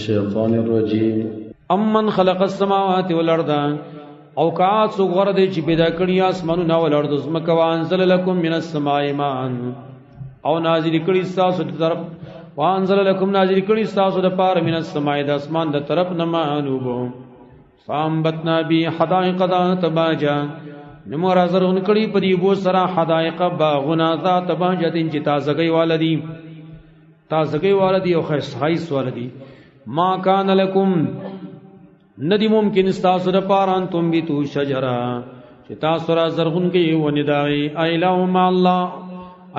الشيطان الرجيم. امن خلق السماوات والارض، او کا څوک غره دی چې پیدا کړی اسمانونه او الارض زمکه، وانزل لكم من السماء ماء، او نازل کړي تاسو د طرف، وانزل لكم نازل کړي تاسو د پاره من السماء د اسمان د طرف نه ماء وبو، فانبتنا به حدائق ذات بهجة، نمو را زرغون کړي په دې بو سره حدائق باغونه ذات بهجة چې تازګي والدي، تازګي والدي او خیس والدي. ما کان لکم ندی ممکن ستاسو د پاره ان تم بیتو شجرا چې تاسو را زرغون کې ونی داغي. ایله ما الله،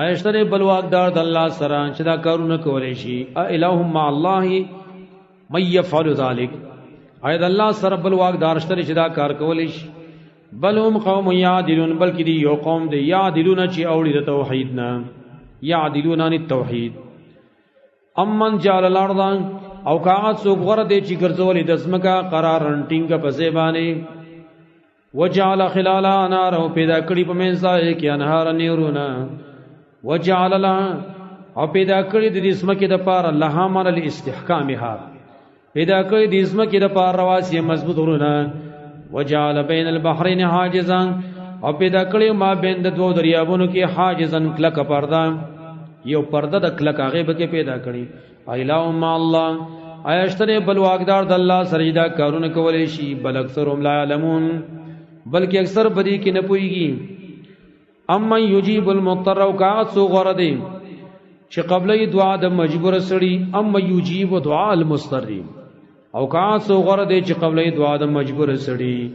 ایشتره بل واقدار د الله سره چې دا کارونه کولی شي. ایله ما الله من یفعل ذلک، اې د الله سره بل واقدار شته چې دا کار کولی شي. بل هم قوم یعدلون، بلکې دی یو قوم دی یعدلون چې اوړي د توحید نه، یعدلون عن التوحید. امن جعل الارض، او کاغه څوک غره دی چې ګرځولې د ځمکه قرارن ټینګه په ځای باندې، وجعل خلالها انهار، او پیدا کړي په منځ کې انهار نهرونه، وجعل لها، او پیدا کړي د دې ځمکې دپاره لها معنی لاستحکامها، پیدا کړي د ځمکې دپاره رواسي مضبوط غرونه، وجعل بین البحرین حاجزا، او پیدا کړي ما بین د دوو دریابونو کې حاجزا کلکه پرده، یو پرده د کلک هغې به کې پیدا کړي. ایله ما الله، آیا شته بل واقدار د الله سره دا کارونه کولی شي؟ بل اکثرهم لا یعلمون، بلکې اکثر په دې کې نه پوهېږي. اما یجیب المضطر، او که هغه څوک غوره دی چې قبلوي دعا د مجبور سړي، اما یجیب دعا المضطر، او که هغه څوک غوره دی چې قبلوي دعا د مجبور سړي،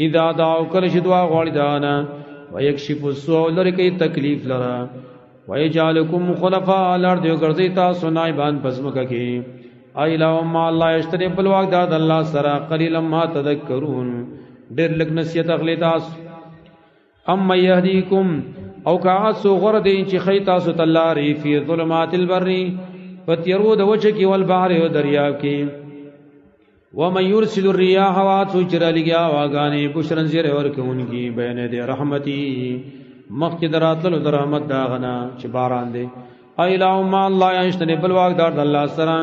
اذا دعاو کله چې دعا غواړي دا نه، ویکشف السوء، لرې کوي تکلیف لره، ویجعلکم خلفاء الارض، ګرځي تاسو نایبان په ځمکه کې. ایله ما الله یشتري بل واقدار د الله سره، قلیلا ما تذکرون، ډېر لږ نصیحت اخلي تاسو. اما یهدیکم، او که هغه څوک غوره دی چې ښیي تاسو ته لارې، فی ظلمات البر، په تیرو د وچه کې، والبحر او دریاب کې، ومن یرسل الریاح، هوا څوک چې رالیږي هواګانې، بشرا زیری ورکوونکي، بین یدی رحمتي، مخکې د راتللو د رحمت د هغه نه چې باران دی. ایله ما الله یشتنې بل واقدار د الله سره،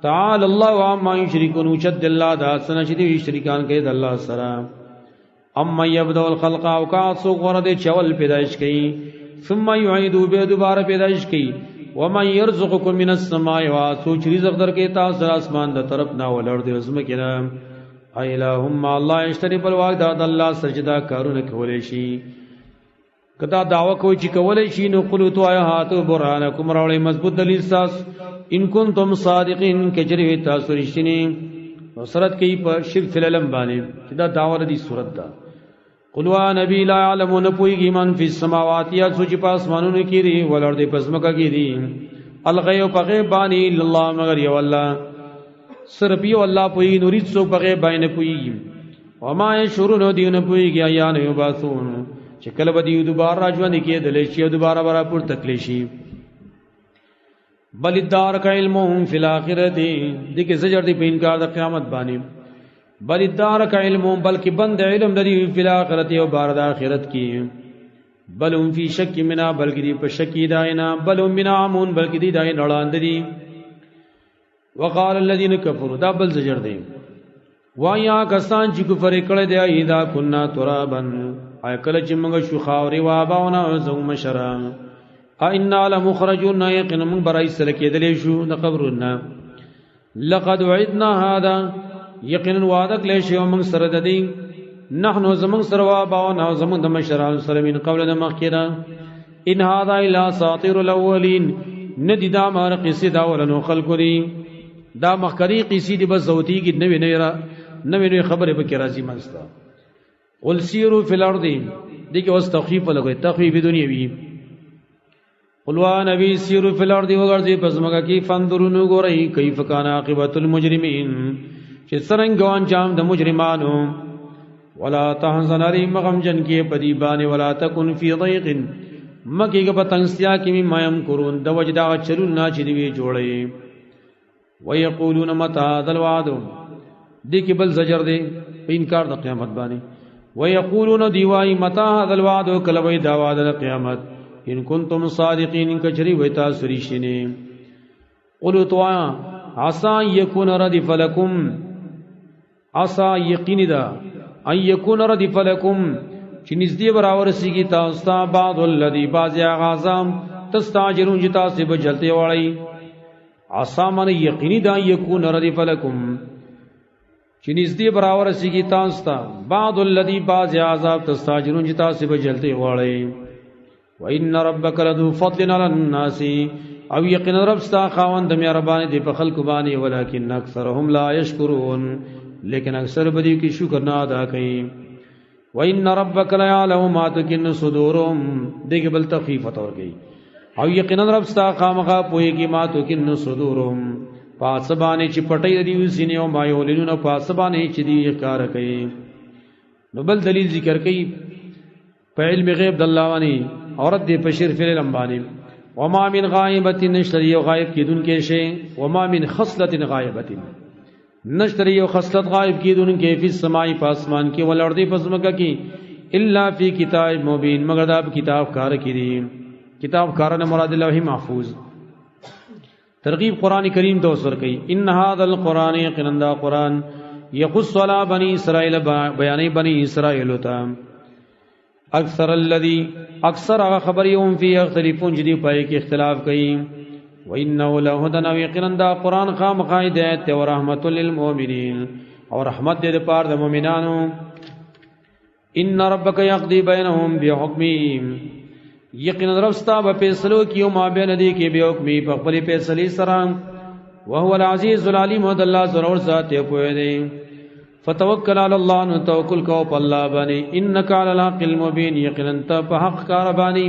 تعالی الله عما یشرکون، اوچت د الله دا څه نه چې دوی شریکان کوي د الله سره. اما یبدأ الخلق، او که هغه څوک غوره دی چې اول پیدایش کوي، ثم یعیدو، بیا دوباره پیدایش کوي، ومن یرزقکم من السماء، او هغه څوک چې رزق درکوي تاسو د اسمان د طرف نه، والارض او ځمکې نه. ایله ما الله یشتري بل واقدار د الله سره چې دا کارونه کولی شي. که دا دعوه کوي چې کولی شي، نو قلو تو آیا هاتو برهانکم، راوړئ مضبوط دلیل ستاسو، ان کنتم صادقین، که چېرې وي تاسو رښتیني. نو سرت کوي په شرک فی العلم باندې چې دا دعوه د دې صورت ده. قلوا نبی لا یعلمون، نه پوهېږي من فی السماوات، یا څوک چې په اسمانونو کې دي، والارض په ځمکه کې دي، الغیب په غیب باندې، الا الله، مګر یو الله، صرف یو الله پوهېږي، نور هیڅوک په غیب باندې نه پوهېږي. وما یشعرون، دوی نه پوهېږي ایان یبعثون، چې کله به دوی دوباره را ژوندي کېدلی شي او دوباره به راپورته کړی شي. بل ادارک علمهم فی الآخرة، دې کې زجر دی په انکار د قیامت باندې. بل ادارک علمهم، بلکې بند علم د دوی فی الآخرة او بار د آخرت کې. بل هم فی شک منا، بلکې دوی په شک کې داینا. بل هم منا عمون، بلکې دوی دای نړاند دي. وقال الذین کفروا، دا بل زجر دی. وایا کسان چې کفر کړی دی، اذا کنا ترابا، آیا کله چې موږ شو خاورې واباونه زموږ مشران، ائنا لمخرجون، یقینا موږ به راایستل کېدلی شو د قبرونه. لقد وعدنا هذا، یقینا وعده کړی شوی موږ سره د دې، نحن زموږ سره واباونه زموږ د مشرانو سره، من قبل د مخکې نه. ان هذا الا اساطیر الاولین، نه دي دا مار قصې د اولنو خلکو دي، دا مخکري قصې دي، بس زوتیږي، نوې نوې را نوې نوې خبرې پکې راځي منځته. قل سیروا فی الارض، دې کې اوس تخفیف ولګوي، تخفیف دنیوي. قل وا نبی سیروا فی الارض، وګرځي په ځمکه کې، فانظروا نو ګورئ، کیف کان عاقبۃ المجرمین، چې څرنګه انجام د مجرمانو. ولا تحزن علیهم، غمجن کې په دې باندې، ولا تکن فی ضیق، مکیږه په تنگستیا کې، مما یمکرون، د وجه دغه چلونه چې دوی جوړوي. ویقولون متی هذا الوعد، دې کې بل زجر دی په انکار د قیامت باندې. ویقولون، دی وایي، متی هذا الوعد، کله وایي دا وعده د قیامت، ان کنتم صادقین، کچری وای تاسو رښتیني. قلوا تو عسى يكون ردف لكم، عسى یقین ده ان يكون ردف لكم چې نږدې برابر سیږي تاسو ته بعض الذي بعض هغه تستعجلون چې تاسو به جلتې واړئ. عسى من یقیني ده يكون ردف لكم چې نږدې برابر سیږي تاسو ته بعض الذي بعض عذاب تستعجلون چې تاسو به جلتې واړئ. وان ربک لذو فضل علی الناس، او یقینا رب ستا خاوند مهربان دی په خلکو باندې، ولکن اکثرهم لا یشکرون، لیکن اکثر بدی کی شکر نه ادا کوي. وان ربک ليعلم ما تکن صدورهم، دغه بل تخفیف تور کوي. او یقینا رب ستا خامخا پوهیږي ما تکن صدورهم، پاسبانه چې پټي دی سینې او ما یولینو پاسبانه چې دی کار کوي. نو بل دلیل ذکر کوي په علم غیب د الله باندې، عورت دې په شرف علم باندې. وما من غائبة نشتر یو غائب کیدون کې شي، وما من خصلة غائبة نشتر یو خصلت غائب کیدون کې فی السماء پاسمان کې ولارض پسمکه کې، الا فی کتاب مبین، مگر دا کتاب کار کې دي. کتاب کار نه مراد لوح محفوظ. ترغیب قرآن کریم تو سر کوي. ان هذا القرآن یقینا دا قرآن یقص علی بنی اسرائیل، بیان بنی اسرائیل ته اکثر الذی، اکثر هغه خبرې هم فی یختلفون چې دی پای کې اختلاف کوي. وانه لهدى، او یقینا دا قرآن خامخا هدایت او رحمت للمؤمنین، او رحمت دې لپاره د مؤمنانو. ان ربک یقضی بینهم بحکمه، یقینا رب ستا په فیصلو کې او مابین دې کې به حکمي په خپل فیصلې سره. وهو العزیز العلیم، او د الله زړور ذات یې پوهه دی. فتوکل علی الله، نو توکل کو په الله باندې. انک علی الحق المبین، یقینا ته په حق کار باندې.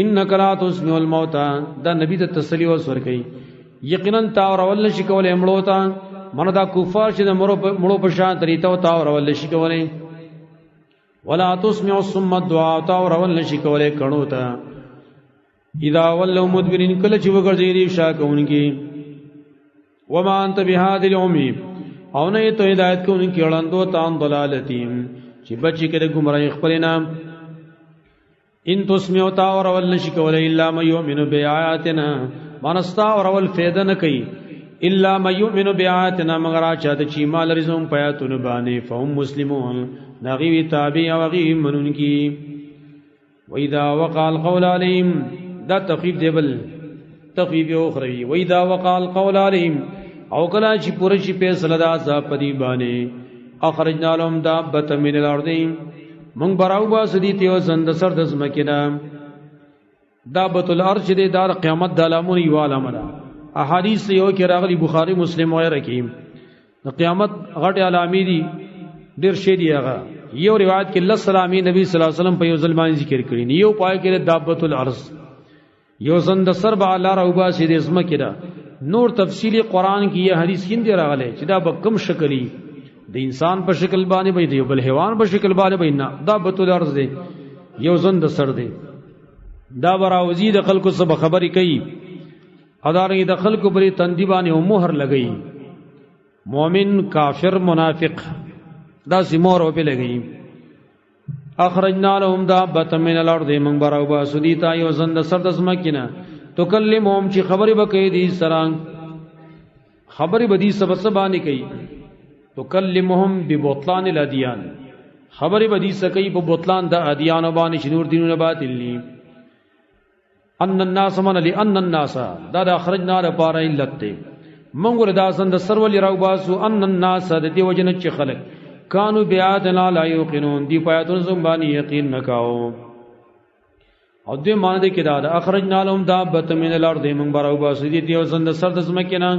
انک لا تسمع الموتى، دا نبی ته تسلی ورکړي کوي. یقینا تا اورول نشي کولای مړو ته، من دا کفار چې د مړو په شان طریقه او تا اورول نشي کولای. ولا تسمع الصم الدعاء، تا اورول نشي کولای کڼو ته. اذا ولوا مدبرین، کله چې وګرځي دی شا کوونکی. وما انت بهادی العمی، او نه ته هدایت کوونکی وړاندو تان ضلالتیم چې بچی کړه گمراهی خپل نام. ان تسمعوا تا اورول نشي کولای الا من یؤمن بیااتنا، مانستا اورول فایده نه کوي الا من یؤمن بیااتنا، مگر چا چې ایمان لري زموږ په آیاتونو باندې. فهم مسلمون، نغوی تابع او غی منونکی. واذا وقع القول عليهم، دا تخفیف دی بل تخفیف اخروی. واذا وقع القول عليهم، او کله چې پوره شي فیصله د عذاب په دی باندې، اخرجنا لهم دابة من الارض، مونږ براو باسو دي ته یو زند سر د ځمکې نه. دابة الارض چې دی دا د قیامت د علامونو یوه علامه ده. احادیث یو کې راغلي، بخاري مسلم وغیره کې د قیامت غټې علامې دي، ډېر شی دی. هغه یو روایت کې لس علامې نبی صلی الله علیه وسلم په یو ځل باندې ذکر کړي. یو پای کې دابة الارض، یو زند سر به الله راوباسي د ځمکې ده. نور تفصیلی قرآن کې یا حدیث کې دی راغلی چې دا به کم شکلی د انسان په شکل باندې به دی، بل حیوان په شکل باندې به نه. دا دابة الارض دی، یو زند سر دی. دا براوزی د خلکو سره خبرې کوي، ادارې د خلکو پرې تندی باندې مهر لګئی، مؤمن کافر منافق دا سی مهر په لګئی. اخرجنا لهم دابة من الارض، من براو باسو دی تا یو زند سر د ځمکې نه. تکلمهم، چې خبرې به کوي دي سره، خبرې به دي سبب څه باندې کوي. تکلمهم ببطلان الادیان، خبرې به دي څه کوي په بطلان د ادیانو باندې چې نور دینونه باطل دي. ان الناس من لان الناس، دا د اخرجنا لپاره علت دی. مونږ ور دا زند سر ولې راوباسو؟ ان الناس د دې وجه نه چې خلک کانو بیاتنا لا یوقنون، دی پایتون زم باندې یقین نکاو. او دې معنی دې کې دا ده اخرجنا لهم دابة من الارض، مونږ براو باسو دي دیو زند سر د ځمکې نه.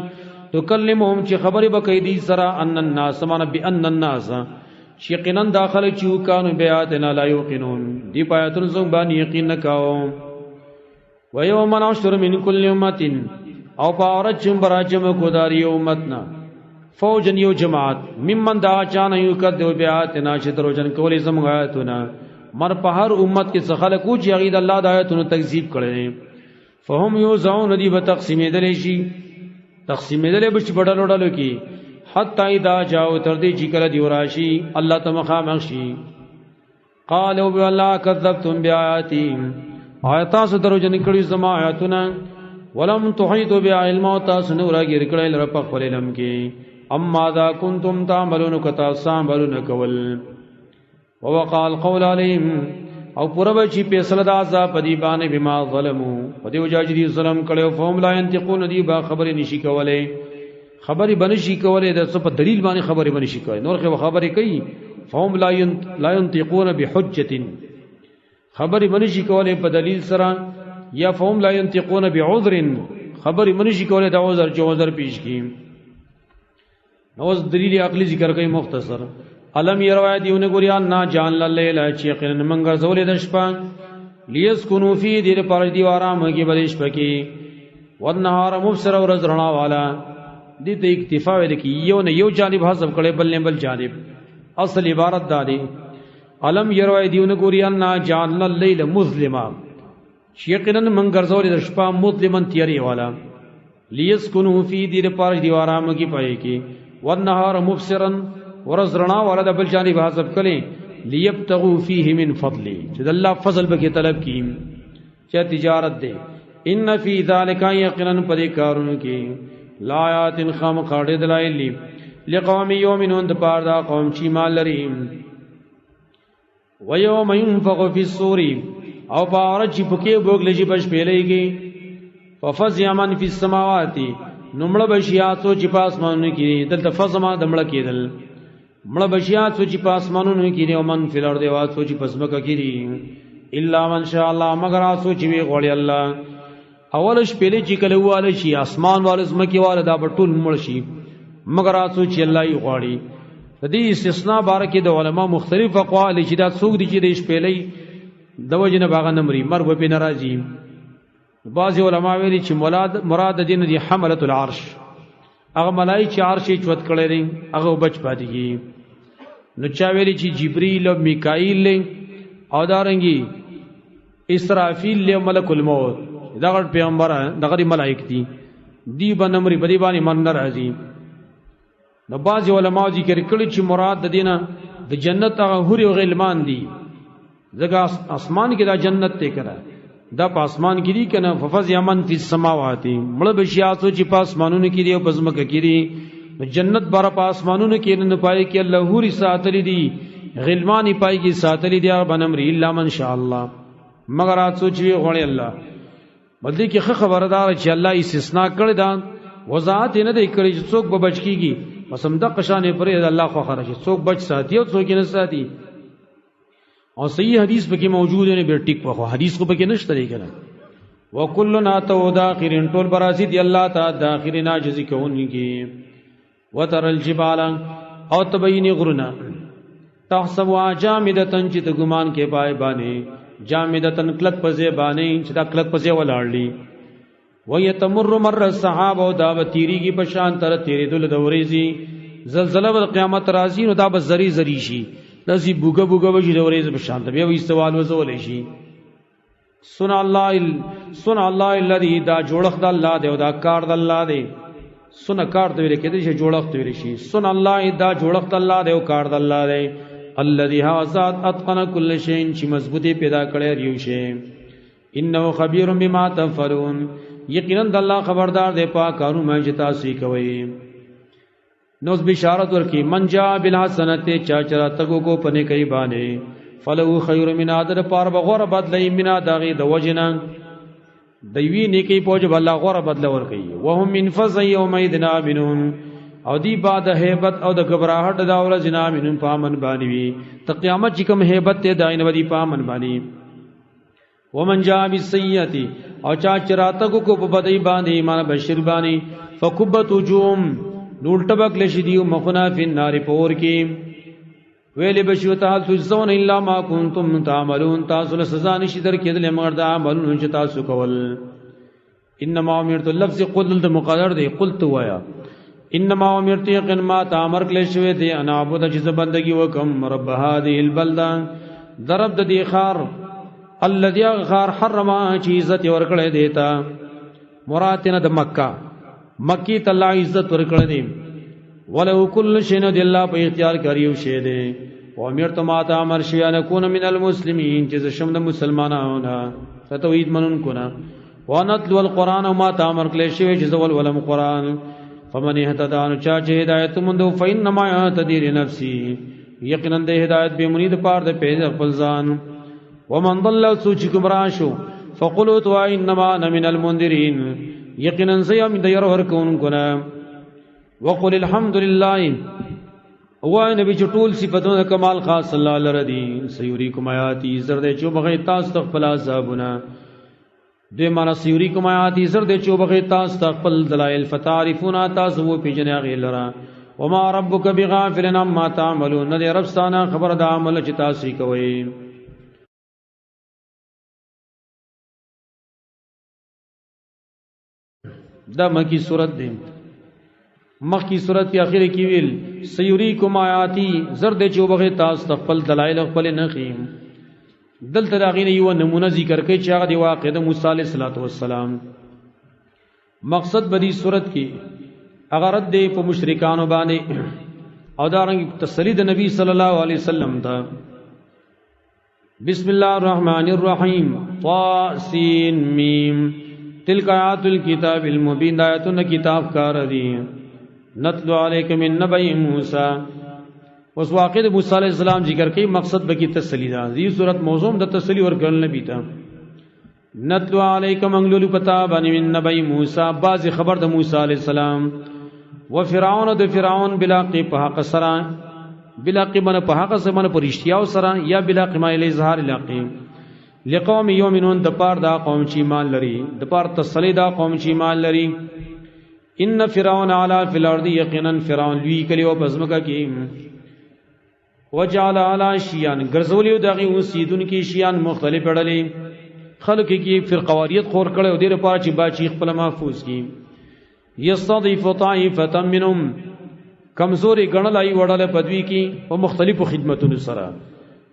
تکلمهم، چې خبرې به کوي دي سره. ان الناس معنی بان الناس، چې یقینا داخله چې کانو بیاتنا لا یوقنون، دی پایتون زم باندې یقین نکاو. ویوم نحشر من کل امة، او په عورت چې براجم کو داری امتنا فوجن یو جماعت، ممن دا چانه یو کذب بیاتنا، چې دروژن کولې زموږ آیاتونه. مر په هر امت کې څه خلک وو چې هغوی د الله د آیاتونو تکذیب کړی. فهم یوزعون، دی به تقسیمېدلی شي، تقسیمېدلی به شي په ډلو ډلو کې. حتی اذا جاءوا، تر دې چې کله دوی راشي الله ته مخامخ شي. قالوا بالله کذبتم بآیاتی، آیا تاسو دروژن کړي زما آیاتونه؟ ولم تحیطوا بها علما، تاسو نو راګیر کړی لره په خپل علم کې. اما ذا کنتم تعملون، کتا عملون کول. ووقع القول عليهم، او پوره به چې فیصله د عذاب په دی باندې بما ظلمو، په دې وجه چې دي ظلم کړو. فهم لا ينطقون، دی با خبرې نشي کولای، خبرې بنشي کولای، د څه په دلیل باندې خبرې بنشي کولای، نور خو خبرې کوي. فهم لا ينطقون بحجه، خبرې بنشي کولای په دلیل سره، یا فهم لا ينطقون بعذر، خبرې بنشي کولای د عذر چې عذر پیش کړي. نو اوس دلیل عقلی ذکر کوي مختصر. الم يروا دیونه ګوریا نا جان لیل، چې یقینا منګر زولې د شپه، لیسکنو فی دیر پر دی آرام کې بلې شپه کې، والنهار مبصر ورځ رڼا والا. دې ته اکتفا ویل کی، یو نه یو جانب حذف کړي بل نه بل جانب. اصل عبارت دا دی، الم يروا دیونه ګوریا نا جان لیل مظلما، چې یقینا منګر زولې د شپه مظلمن تیاری والا، لیسکنو فی دیر پر دی آرام کې پای کې، والنهار مبصرا ورځ رڼا والا د بل جانب حذف کړي، لیبتغوا فیه من فضلی، چې د الله فضل به کې طلب کی، چې تجارت دی. ان فی ذلک، یقینا پدې کارونو کې لآیات خامخا ډېر دلایل دي، لقوم یؤمنون، د پاره دا قوم چې ایمان لري. ویوم ینفخ فی الصور، او په ورځ چې پکې بوګل شي پښ پیلې کې، ففزع من فی السماوات، نو مړه بشي هغه چې په اسمانونو کې دي. دلته فزع د مړه کېدل، مړه بشي هغه چې په اسمانونو کې دي، او من فی الارض، او هغه چې په ځمکه کې دي، الا من شاء الله، مگر هغه چې وی غواړي الله. اول شپېلې چې کله واله شي اسمان واله ځمکې واله، دا به ټول مړ شي، مگر هغه چې الله یې غواړي. د دې استثناء باره کې د علما مختلف اقوال چې دا څوک دي چې د شپېلې د وجې نه به هغه نه مري، مرګ به پرې نه راځي. بعضې علما ویلي چې مراد د دې نه دي حملة العرش، هغه ملایک چې عرش یې چوت کړی دی هغه بچ پاتې کېږي. نو چا ویلي چې جبرئیل او میکائیل دی او دارنګي اسرافیل دی ملک الموت، دغه پیغمبر دغه دی ملائک دي، دی به نه مري، په دې باندې من نه راځي. نو بعضې علماو ذکر کړي چې مراد د دې نه د جنت هغه حورې او غلمان دي، ځکه اسمان کې دا جنت دی که نه، دا په اسمان کې دي که نه. ففزع من فی السماوات، مړه به شي هغه څوک چې په اسمانونو کې دي او په ځمکه کې دي. نو جنت بره په اسمانونو کې نه پای کې الله حورې ساتلې دي، غلمان یې پای کې ساتلې دي، هغه به نه مري الا من شاء الله، مګر هغه څوک چې وي غواړي الله. بل دې کې ښه خبره دا ده چې الله استثناء کړې ده، وضاحت یې نه دی کړی چې څوک به بچ کېږي. بس همدغه شان یې پرېږده، الله خوښه راشي څوک بچ ساتي او څوک یې نه ساتي. او صحیح حدیث پکې موجود دی، بیا ټیک وخو حدیث خو پکې نشته دی که نه. وکلنا تو داخرین، ټول به راځي دی الله ته داخرین عاجزي کوونکي. وتر الجبال، او تبینې غرونه، تحسبها جامدة، چې ته ګمان کې پای باندې، جامدة کلک په ځای باندې، چې دا کلک په ځای ولاړ دي. ویتمر مر السحاب، او دا به تېرېږي په شان تر تېرېدلو د ورېځې. زلزله به د قیامت راځي، نو دا به ذرې ذرې شي، داسې بوګه بوګه به شي د ورېځې په شان ته، بیا به استوال وځولی شي. صنع الله صنع الله الذي، دا جوړښت د الله دی او دا کار د الله دی. صنع کار ته ویل کېدای شي، جوړښت ویل شي. صنع الله، دا جوړښت الله دی او کار د الله دی. الذي هو ذات اتقن كل شيء، چې مضبوطی پیدا کړی هر یو شی. انه خبير بما تفعلون، یقینا د الله خبردار دی په کارونو باندې چې تاسو یې کوئ. نو اوس بشارت ورکړي، من جاء بالحسنة، چا چې راتګ وکړو په نیکۍ باندې، فله خیر من هذا، د پاره به غوره بدله وي من د هغې د وجې نه، د یوې نیکۍ په وجه به الله غوره بدله ورکوي. وهم من فزع یومئذ آمنون، او دی بعد هیبت او د ګبراهټ دا ورځې نه آمنون په امن باندې وي. ته قیامت چې کوم هیبت دی دا نه به دی په امن باندې. ومن جاء بالسیئة، او چا چې راتګ وکړو په بدۍ باندې، ایمان بشیر باندې، فکبت وجوههم، نو الټه به کړلی شي دیو مخونه فی النار په اور کې. ویلې به شي ورته هل تجزون الا ما کنتم تعملون، تاسو له سزا نشي درکېدلی مګر دا عملونه چې تاسو کول. انما امرت، لفظ قل دلته مقدر دی، قلت وایا. انما امرت، یقین ما ته امر کړی شوی دی، ان اعبد، چې زه بندګي وکړم، رب هذه البلده، د رب د دې ښار، الذي هغه ښار حرمه چې عزت یې ورکړی دی ته، مراد ترې نه د مکه، مکې ته الله عزت ورکړی دی. ولو کل شی، نو د الله په اختیار کې هر یو شی دی. وامرت، ما ته امر شوی، ان اکون من المسلمین، چې زه شم د مسلمانانو نه، ته توحید منونکو نه. ونتلو القرآن او ما ته امر کړی شوی چې زه ولولم قرآن. فمن اهتدى نو چا چې هدایت موندو فإنما يهتدي لنفسه یقینا د هدایت به منید پار د پیدا خپل ځان. ومن ضل څوک چې ګمراه شو فقلوا تو انما انا من المنذرین یقینا زه یم د ير ورکوونکو نه. وقل الحمد لله وای نبی چې ټول صفاتونه کمال خاص الله لره دي. سيوريکم آیاتی زر دې چې بغي تاسو ته خپل عذابونه دوی معنا سيوريکم آیاتی زر دې چې بغي تاسو ته خپل دلایل فتعرفون تاسو و پیجنې هغې لره. وما ربک بغافل عما تعملون نه دی رب ستانه خبر د عمل چې تاسو یې کوئ. دا مکی صورت دی. مخکی صورت کې اخر کې ویل سیوریکم آیاتی زر دې چې وبغه تاسو ته خپل دلایل خپل نخې. دلته د هغې نه یوه نمونه ذکر کوي چې هغه د واقع د موسی علیه الصلاة والسلام. مقصد به دې صورت کې هغه رد دی په مشرکانو باندې او دارنګ تسلی د نبی صلی الله علیه وسلم ته. بسم الله الرحمن الرحیم طاسین میم تلک آیات الكتاب المبین آیاتونه کتاب کار دی. نتلو علیک من نبی موسی. اوس واقع د موسی علیه السلام ذکر کوي، مقصد به کی تسلی ده. دې صورت موضوع د تسلی ورکول نبی ته. نتلو علیک منګلول پتا باندې من نبی موسی بعض خبر د موسی علیه السلام و فرعون د فرعون بلاقی په حق سره بلاقی من په حق سره من پر اشتیا سره یا بلاقی ما الی اظهار لاقی لقوم یؤمنون د پار دا قوم چې ایمان لري، د پار تسلی دا قوم چې ایمان لري. ان فرعون علا فی الارض یقینا فرعون لوی کلی او پزمکه کې وجعل علی شیان ګرځولیو دغه اوسیدون کې شیان مختلف اړلې خلک کې فرقواریت خور کړي او دې لپاره چې باچی خپل محفوظ کی. یستضعف طائفه منهم کمزوري ګڼلای وړل پدوی کې په مختلفو خدمتونو سره.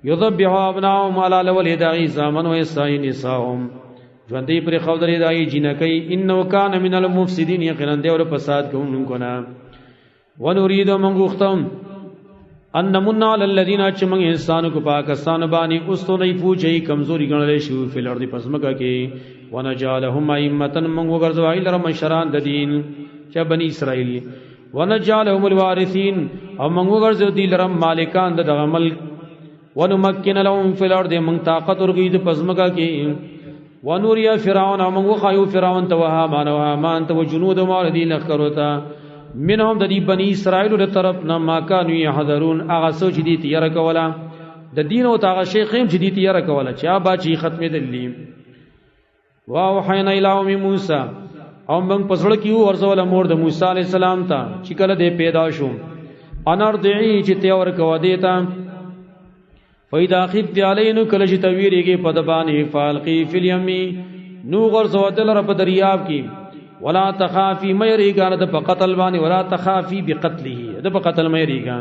یذبح ابناهم علی لول داغي زامن و یسای نساهم ژوندې پر خودرې دای جنکې. انه کان من المفسدین یقینا دی ور فساد کوونکو نه. ونريد من غختم ان نمن علی الذین چې موږ انسانو کو پاکستان باندې اوستو نه پوجي کمزوري ګڼل شو فل ارض پسمکه کې. ونجعلهم ائمه موږ وګرځوای لره مشران د دین چې بنی اسرائیل. ونجعلهم الوارثین او موږ وګرځو دی لره مالکان د دغه ملک. ونمکن لهم فی الارض موږ طاقت ورکړي د پسمکه کې. ونوري فرعون او موږ وښایو فرعون ته وهامان او هامان ته وجنود مال دي لښکرو ته منهم د دې بنی اسرائیل له طرف نه ما کانوا یحذرون هغه څه چې دي تیاره کوله د دین او هغه شیخ هم چې دي تیاره کوله چې ابا چې ختمېدلې. واوحینا الی ام موسی او موږ په زړه کې ورزوله مور د موسی علیه السلام ته چې کله دې پیدا شو ان ارضعی چې ته ورکوه دې ته. فإذا خفت علیه نو کله چې ته ویرېږې په ده باندې فالقي فی الیم نو غورځوه ده لره په دریاب کې. ولا تخافي مه یریږه نه د په قتل باندې، ولا تخافي بقتله د په قتل مه یریږه.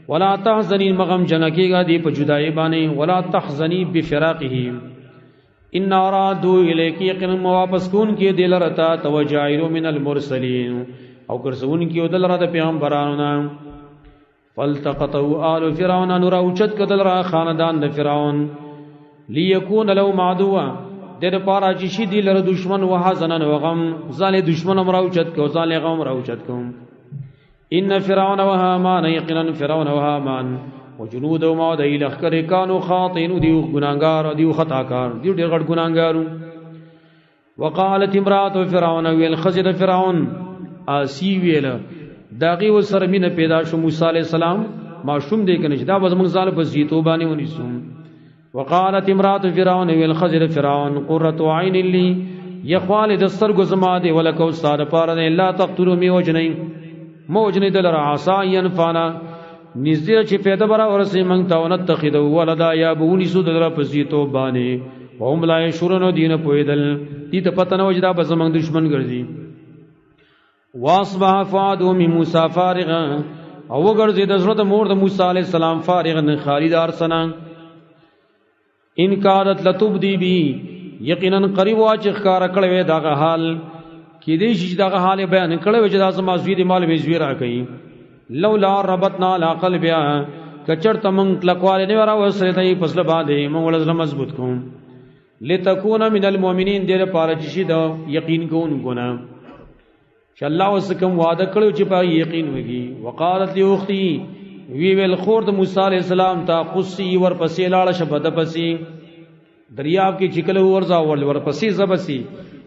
ولا تحزني مه غمجنه کېږه دې په جدایۍ باندې. ولا تحزني بفراقه ان ارادو الیک یقینا مو واپس کوونکي دې لره تا ته وجاعلو من المرسلین او ګرځوونکي ده لره د پیغمبرانو نه. فالتقطه آل فرعون نو راوچت کدل را خاندان د فرعون لیکون لهم عدوا د دې لپاره چې شي دی لره دشمن وحزنا وغم ځان دشمن هم راوچت کو ځان غم راوچت کو. ان فرعون وهامان یقینا فرعون وهامان وجنودهما د لښکر کانو خاطئین دیو ګناهګار دیو خطاکار دیو ډېر غټ ګناهګارو. وقالت امرأة فرعون ویل ښځې د فرعون آسی ویله داغي و سره مینه پیدا شو موسی علیه السلام ماشوم دی کنه چې دا به زموږ ځان په زیتو باندې ونیسو. وقالت امرأة فرعون ویل ښځې د فرعون قرة عین لی یخواله د سترګو زما دی ولکه او ستا دپاره دی لا تقتلوا مې وژنئ مه وژنئ ده لره عسیٰ ان ینفعنا نږدې چې فایده به راورسوي موږ ته ونتخذه ولدا یا به ونیسو ده لره په زیتوب باندې وهم لا یشعرون دوی نه پوهېدل دوی ته پته نه وه چې دا به زموږ دښمن ګرځي. واصبح فؤاد ام موسی فارغا او وګرځېد زړه د مور د موسی علیه السلام فارغا خالي د ارسنه. ان کادت لتبدی بی یقینا قریب وا چې ښکاره کړی وی دغه حال کېدای شي چې دغه حال یې بیان کړی وی چې دا زما زوی دی مال مې زوی راکوي. لولا ربطنا علی قلبها که چېرته موږ کلکوالی نه وی راوستلی دی په زړه باندې موږ له زړه مضبوط کړو. لتكون من المؤمنین، دې لپاره چې شي د یقین کوونکو نه، چې الله اوس کوم وعده کړو چې په یقین وږي. وقالت لاختي، وی ویل خور د موسی علی السلام ته قصي ورپسې لاړه شه د پسې دریاب کې چې کله ورځه ورپسې زبسي.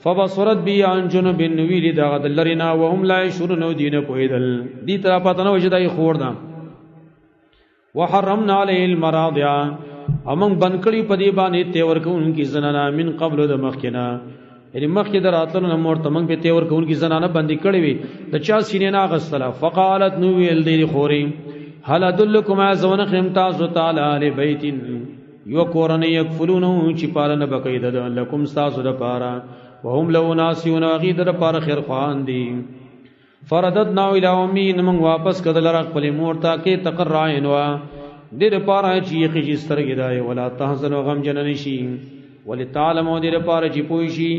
فبصرت بی عن جنب، ویلی دا د لرینا وهم لا یشعرون، دین پویدل دی تر پته نه وجدای خور ده. وحرمنا علیه المراضع، امون بند کړی په دی باندې تیور کوونکی زنانه من قبل د مخکنا، یعنی مخکې دراتلو نه مور ته موږ په تیور کوونکی زنانه بندې کړې وي، د چا سینې نه غستله. فقالت، نو ویل دی خوري، هل ادلکم ازون خم تاسو تعالی علی بیت، یو کورنۍ یکفلونه چې پالنه بکې د لکم تاسو د پاره، وهم له ناسیون غی د پاره خیر خوان دي. فرددنا الی امی، موږ واپس کدل را خپل مور ته کې تقر عینوا، دې لپاره چې یقین چې سترګې دای، ولا تحزن غم جن نشي، ولتعلموا دې لپاره چې پوه شي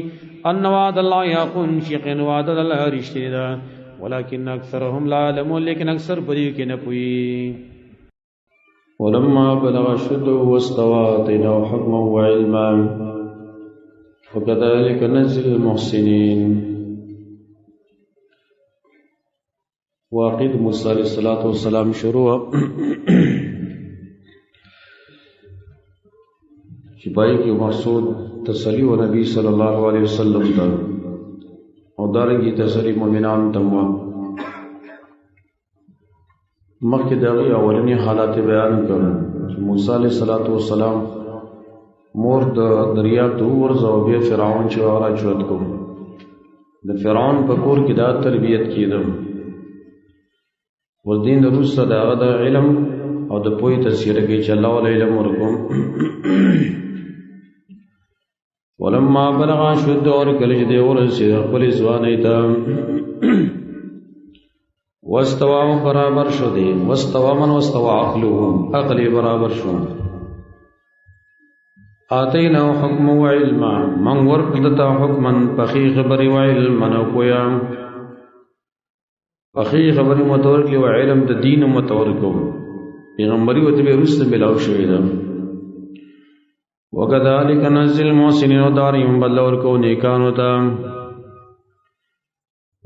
ان وعد الله حق، یقین وعد الله رښتینی ده، ولكن اکثرهم لا يعلمون، لیکن اکثر پرې کې نه پوي. ولما بلغ اشده واستوى آتيناه حكما وعلما وكذلك نجزي المحسنين. واقع موسی علیہ الصلوۃ والسلام شروع چې پای کې مقصود تسلی و نبی صلی الله علیه وسلم ته او دارنګي تسلی مؤمنان ته مو مخکې دغه اولنی حالات بیان کړ چې موسی علیہ الصلوۃ والسلام مور د دریاب ته ورځه او بیا فرعون چې هغه چوت کو، د فرعون په کور کې دا تربیت کېده. اوس دین وروسته د هغه د علم او د پوهې تذکره کوي چې الله ولا علم ورکوم. ولما بلغ اشده، اور کله چې دی ورسېد خپلې ځوانۍ ته، واستوى برابر شو دی، واستوى من واستوى عقله، عقل یې برابر شو. آتینا حکما وعلما، من ورکړ ته حکما پخې خبرې، وعلما او پوهه، پخې خبرې متورکړې او علم د دین متورکو، پیغمبري ورته بیا وروسته ملاو شوې ده. وکذالک نجزي المحسنین، داریم بدله ورکو نیکانو ته.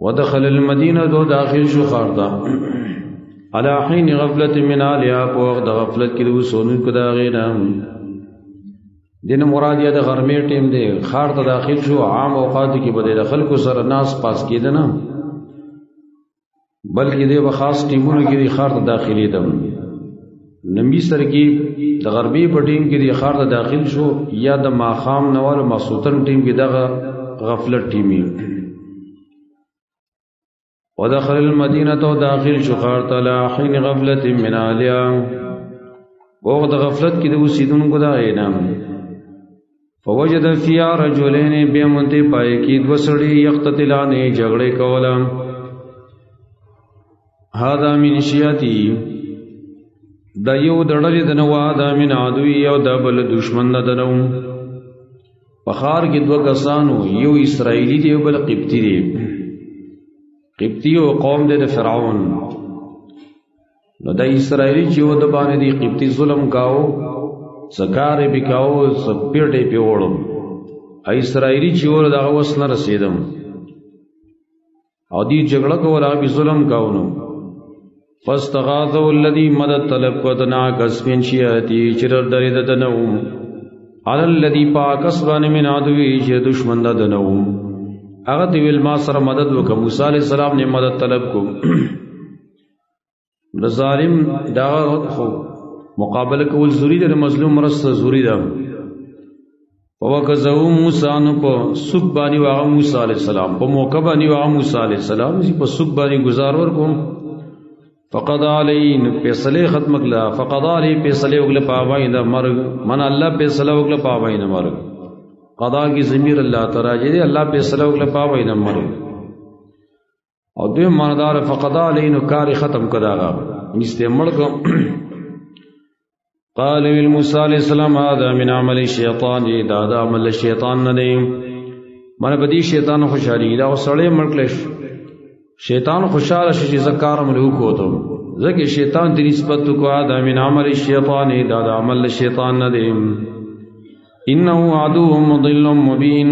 ودخل المدینه، دو داخل شو ښار ته، علی حین غفلت من اهلها، په وخت د غفلت کې د اوسېدونکو د هغې نه. دین مراد یا د غرمې ټیم دی، ښار ته داخل شو. عام اوقاتو کې به د خلکو سره ناس پاس کېده نه، بلکې دی به خاص ټیمونو کې دی ښار ته داخلېدم. نبی سره کې د غرمې په ټیم کې دی ښار ته داخل شو، یا د ماښام نوالو ماسوتن ټیم کې دغه غفلت ټیمي. ودخل المدینة، داخل شو ښار ته، علی حین غفلت من اهلها، وخت د غفلت کې د اوسېدونکو د هغې نه. فوجد فيها رجلين، بیا مونته پای کې دوه سړي، یقتتلان، جګړه کوله. هذا من شیعتی، دا یو د ډلې د نو، هذا من عدوی، او دا بل دشمن د نو. په ښار کې دوه کسانو، یو اسرائیلی دی او بل قبطي دی. قبطي او قوم دی د فرعون. نو دا اسرائیلی چې و د باندې دی قبطي ظلم کاو، سکارې پې کاو، سپېټې پې وړم. اسرائیلی چې ور دغه وس نه رسېدم او دی جګړه کوله، هغه پې ظلم کاو. نو فاستغاثه الذي مدد طلب کو دنا کسبن شیعتی، چې ډرې د دنو، علی الذي پاکس باندې من عدوی، چې دشمن د دنو. هغه دی ویل ما سره مدد وکړه. موسی علیہ السلام نه مدد طلب کو. د ظالم دا خو مقابله کول ضروری ده، مظلوم مرسته ضروری ده. فوکزه موسی، نو په سوک باندې واغه موسی علیہ السلام، په موقع باندې واغه موسی علیہ السلام چې په سوک باندې گزار ورکو. فقد علی، فیصله ختم کړه. فقد علی، فیصله وکړه پاوای د مرګ، من الله فیصله وکړه پاوای د مرګ. قضا کی ضمیر الله تعالی دی، الله فیصله وکړه پاوای د مرګ. او دوی ماندار فقد علی، نو کار ختم کړه نشته مړ. قال موسی علیہ السلام هذا من عمل الشیطان، دا دا عمل شیطان نه دی. من بدی شیطان خوشحالی دا وسړی مړ کړ. شیطان خوشاله شي چې زکار عمل وکړو، ځکه شیطان د نسبت کو هذا من عمل الشیطان، دا دا عمل شیطان نه دی. انه عدو مضل مبین،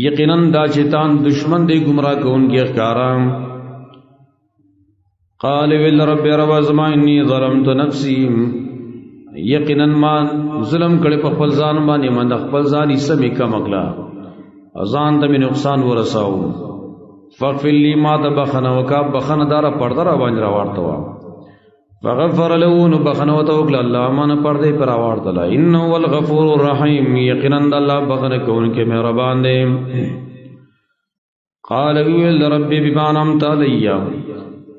یقینا دا شیطان دشمن دی گمراه کوونکی ښکارا. قال ویل رب رب زما انی ظلمت نفسی، یقینا ما ظلم کړي په خپل ځان باندې، من خپل ځان یې سمې کم کړه، ځان ته مې نقصان ورساو. فاغفر لي، ما ته بخنه وکا، بخنه دار پرده را باندې راوړته وا. فغفر له، نو بخنه وته وکړه الله، ما نه پرده پر راوړتله. انه هو الغفور الرحیم، یقینا الله بخنه کوونکی مهربان دی. قال ویل رب بما انعمت علی،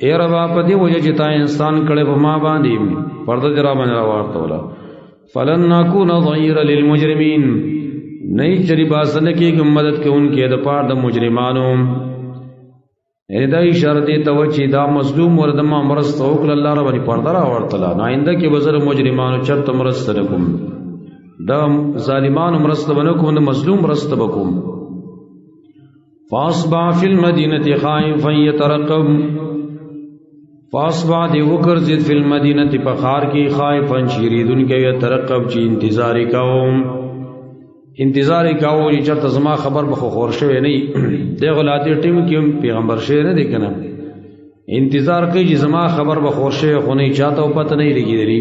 اے رب په دې وجه چې تا انسان کړي په ما باندې پرده درا باندې راوړته ولا. فلن نكون ظهيرا للمجرمين، نه چری باسنه کېږم مدد کوونکی د پاره د مجرمانو. یعنی دا اشاره دی ته چې دا مظلوم ور د ما مرسته وکړه، الله رب باندې پرده راوړتله، نو آینده کې به زه مجرمانو چرته مرسته نه کوم، دا ظالمانو مرسته به نه کوم، د مظلوم مرسته به کوم. فاصبح فی المدینة خائفا یترقب، فاصبح دی وګرځید فی المدینة په ښار کې خائفا شیریدونکی، یترقب چې انتظار یې کاوه، انتظار یې کاوه چې چېرته زما خبر به خو خور شوی نه وي. دی غلاطي ټیم کې هم پیغمبر شوی نه دی که نه، انتظار کوي چې زما خبر به خور شوی خو نه وي، چاته پته نه وي لګېدلې.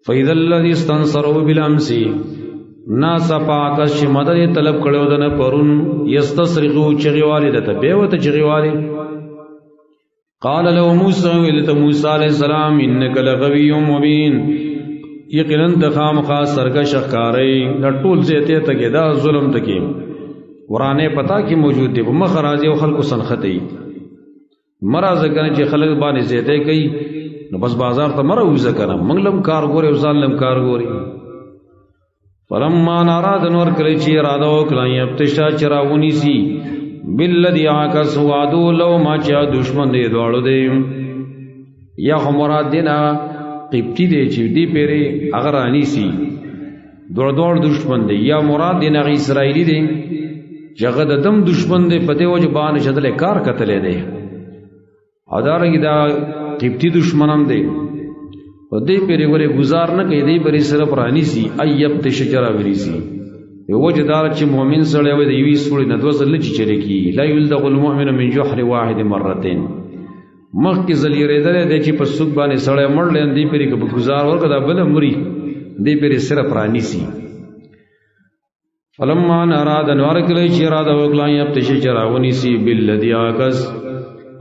فإذا الذي استنصره بالأمس، ناڅاپه کس چې مدد یې طلب کړی و د نه پرون، یستصرخو چغې والې ده ته بیا ورته چغې والې. قال له موسی، ویل ته موسی علیه السلام، انک لغوی مبین، یقینا ته خامخا سرکش ښکارې، دا ټول زیاتې ته کې دا ظلم ته کې ورانه پتا کې موجود دی، په مخ راځي او خلکو سنختي مرزه کنه چې خلک باندې زیاتې کوي، نو بس بازار ته مره وځه کنه، موږ لم کار ګوري او ځان لم کار ګوري. فلما ناراد نور کړی چې اراده وکړه یبتشا چې راونیسي بالذي عکس وعدو لو ما چې دشمن دی دواړو دی، یا خو مراد دی نه قبطی دی چې دی پیری هغه رانیسي، دوړ دوړ دشمن دی، یا مراد دی نه اسرائیلی دی چې هغه د دم دشمن دی، په دې وجه باندې چې دلې کار کتلې دی، او دارنګه دا قبطی دشمن هم دی، په دې پیری ګورې گزار نه کوي، دې پیری صرف رانیسي ایب ته شجره وريسي. یو وجه دار چې مؤمن سره وي د یوې سوړې نه دوه ځل نه چیچلې کېږي، لا یلدغ المؤمن من جحر واحد مرتين، مخکې ځل یې رېدلی دی چې په سوک باندې سړی مړ دی، دې پرې که په ګزار ورکړه دا بله مري، دې پرې صرف رانیسي. فلما ان اراد نو هر کله چې اراده وکړه یبتش چې راونیسي بالذي عکس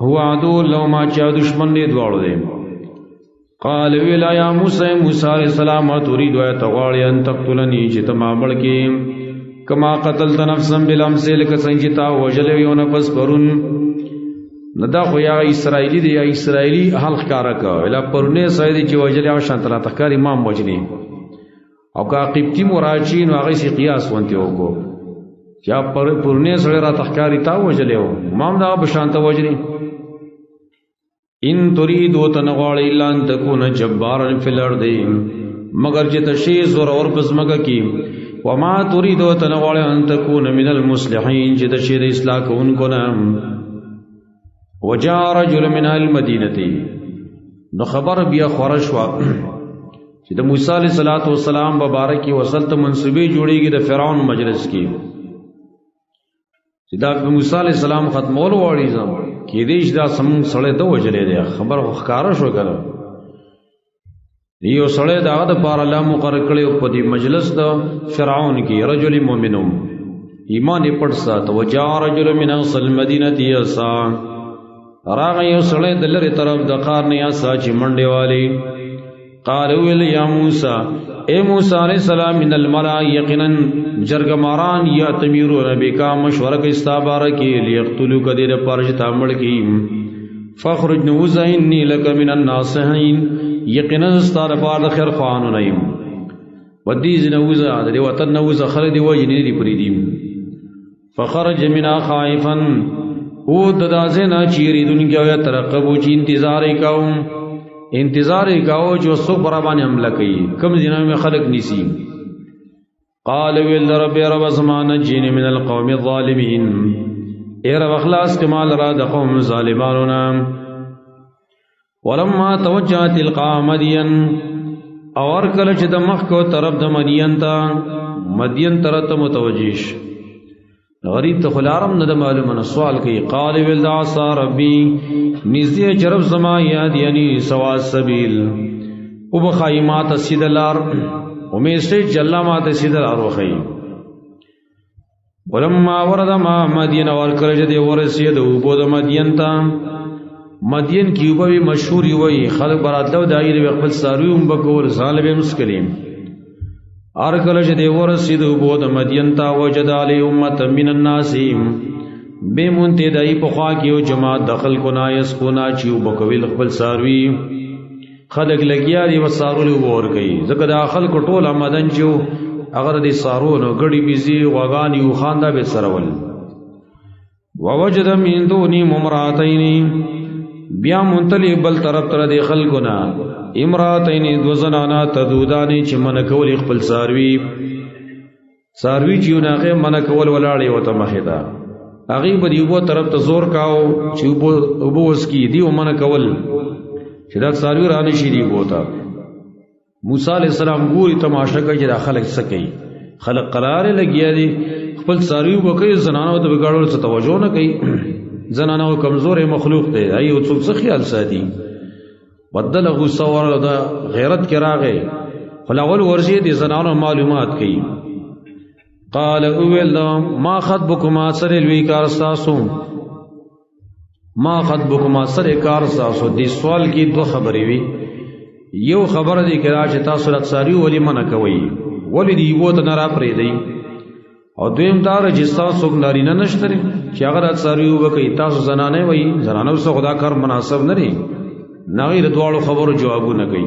هو عدو له ما چې دشمن دی دواړو دی. قال ویلا یا موسی، موسی علیہ السلام، تريد ان تغواړي ان تقتلني چې ته ما مړ کړې، کما قتلت نفسا بالامس، لکه څنګه چې تا وژلی یو نفس پرون. نه دا خو یا اسرائیلی دی، یا اسرائیلی حال ښکاره کړ، ویلا پرونی سړی دی چې وژلی هغه شان ته راته ښکاري ما هم وژني. او که قبطي مو راشي نو هغې سي قیاس غوندې وکړو چې پرونی سړی راته ښکاري تا وژلی و، ما هم دغه په شان ته وژني. ان تريد تنغواړي الا ان تكون جبارا في الارض، مگر چې ته شې زورور په ځمکه کې. وما تريد تنغواړي ان تكون من المصلحين، چې ته شې د اصلاح کوونکو نه. وجاء رجل من اهل المدينه، نو خبر بیا خوره شوه چې د موسی علیه الصلاة والسلام مبارک وصل ته منسوبې جوړیږي د فرعون مجلس کې، چې دا موسی علیه السلام ختمول غواړي، ځم کېدای شي دا سم سړی د وژلی دی، خبر خو ښکاره شو که نه. یو سړی د هغه دپاره الله مقرر کړی په دې مجلس د فرعون کې، رجل مؤمنوم، ایمان یې پټ ساته. وجاء رجل من اقصى المدینة یسعی، راغی یو سړی د لرې طرف د ښار نه یسعی چې منډې والي. قال ویل یا موسی، اے موسی علیہ السلام، من الملأ یقینا جرګماران یأتمرون بک، مشوره کوي ستا باره کې، لیقتلوک، دې دپاره چې تا مړ کړي. فاخرج نوزه انی لک من الناصحین، یقینا ستا دپاره د خیر خواهانو نه یم. ودې ځینې وځه، د دې وطن نه وځه، خلک دې وژني نه دي پرېږدي. فخرج منها خائفا، او د داسې نه چې یېرېدونکی او یترقب، چې انتظار یې کاوه، انتظار یې کاوه چې اوس څوک پر باندې حمله کوي، کوم ځای مې خلک نیسي. قال ویل رب رب زما نجیني من القوم الظالمین، ای رب خلاص کمال را د قوم ظالمانو نه. ولما توجه تلقاء مدین، او هر کله چې د مخ کو طرف د مدین ته، مدین طرف ته متوجه شي، غریب ته خلارم نه د معلومه نه سوال کوي. قال ول دا عصا ربي، نږدې چې رب زما یاد یعنی سوا سبیل، او بخای ما ته سیده لار، امید سي چې الله ما ته سیده لار وخی. ولما ورد ما مدین، ور کړه چې دی ورسید او بو د مدین ته. مدین کې وبوي مشهور وي، خلک براتلو دایره خپل ساروی هم بکول ځان به مسکلیم. ار کله چې دی ورسید او بو د مدین ته، وجد علی امه من الناس، به مونته دای په خوا کې یو جماعت دخل کو نا یسقونا، چې وبکوي خپل ساروی. خلک لګیا دی وسارول ور کوي، ځکه دا خلک ټول آمدن چې اگر دې سارونو غړي بيزي غوغان یو خاندا به سرول. ووجد من دوني ممراتین، بیا منتلی بل طرف تر دې خلکو نه امراتین، دو زنانا تدودانی چې من کول خپل ساروی، ساروی چې ناغه من کول ولاړې وته مخه ده، هغه به دیو طرف ته زور کاو چې وبو وسکی دیو من کول چې دا ساروی رانه شي دی بوته. موسی علیہ السلام ګوري تماشا کوي چې دا خلک څه کوي، خلک قرار لګیا دي خپل ساروی وکي، زنانو ته بګاړول څه توجه نه کوي. زنانو کمزورې مخلوق دی، ای او څوک څه خیال ساتي. بدل غصه ورغله دا غیرت کې راغی، خو اول ورځې دي زنانو معلومات کوي. قال اول ما خطبكما، سره لوی کار تاسو، ما خطبكما سره کار تاسو. دې سوال کې دوه خبرې وي. یو خبره دې کړه چې تاسو له ساری ولې منع کوي، ولې دی وو ته نه را پرې دی، او دویم دار چې تاسو نارینه نشته چې هغه را ساری وکي، تاسو زنانه وي، زنانه سره خدا کار مناسب نه دی. نغیر دواړو خبرو جوابونه کوي.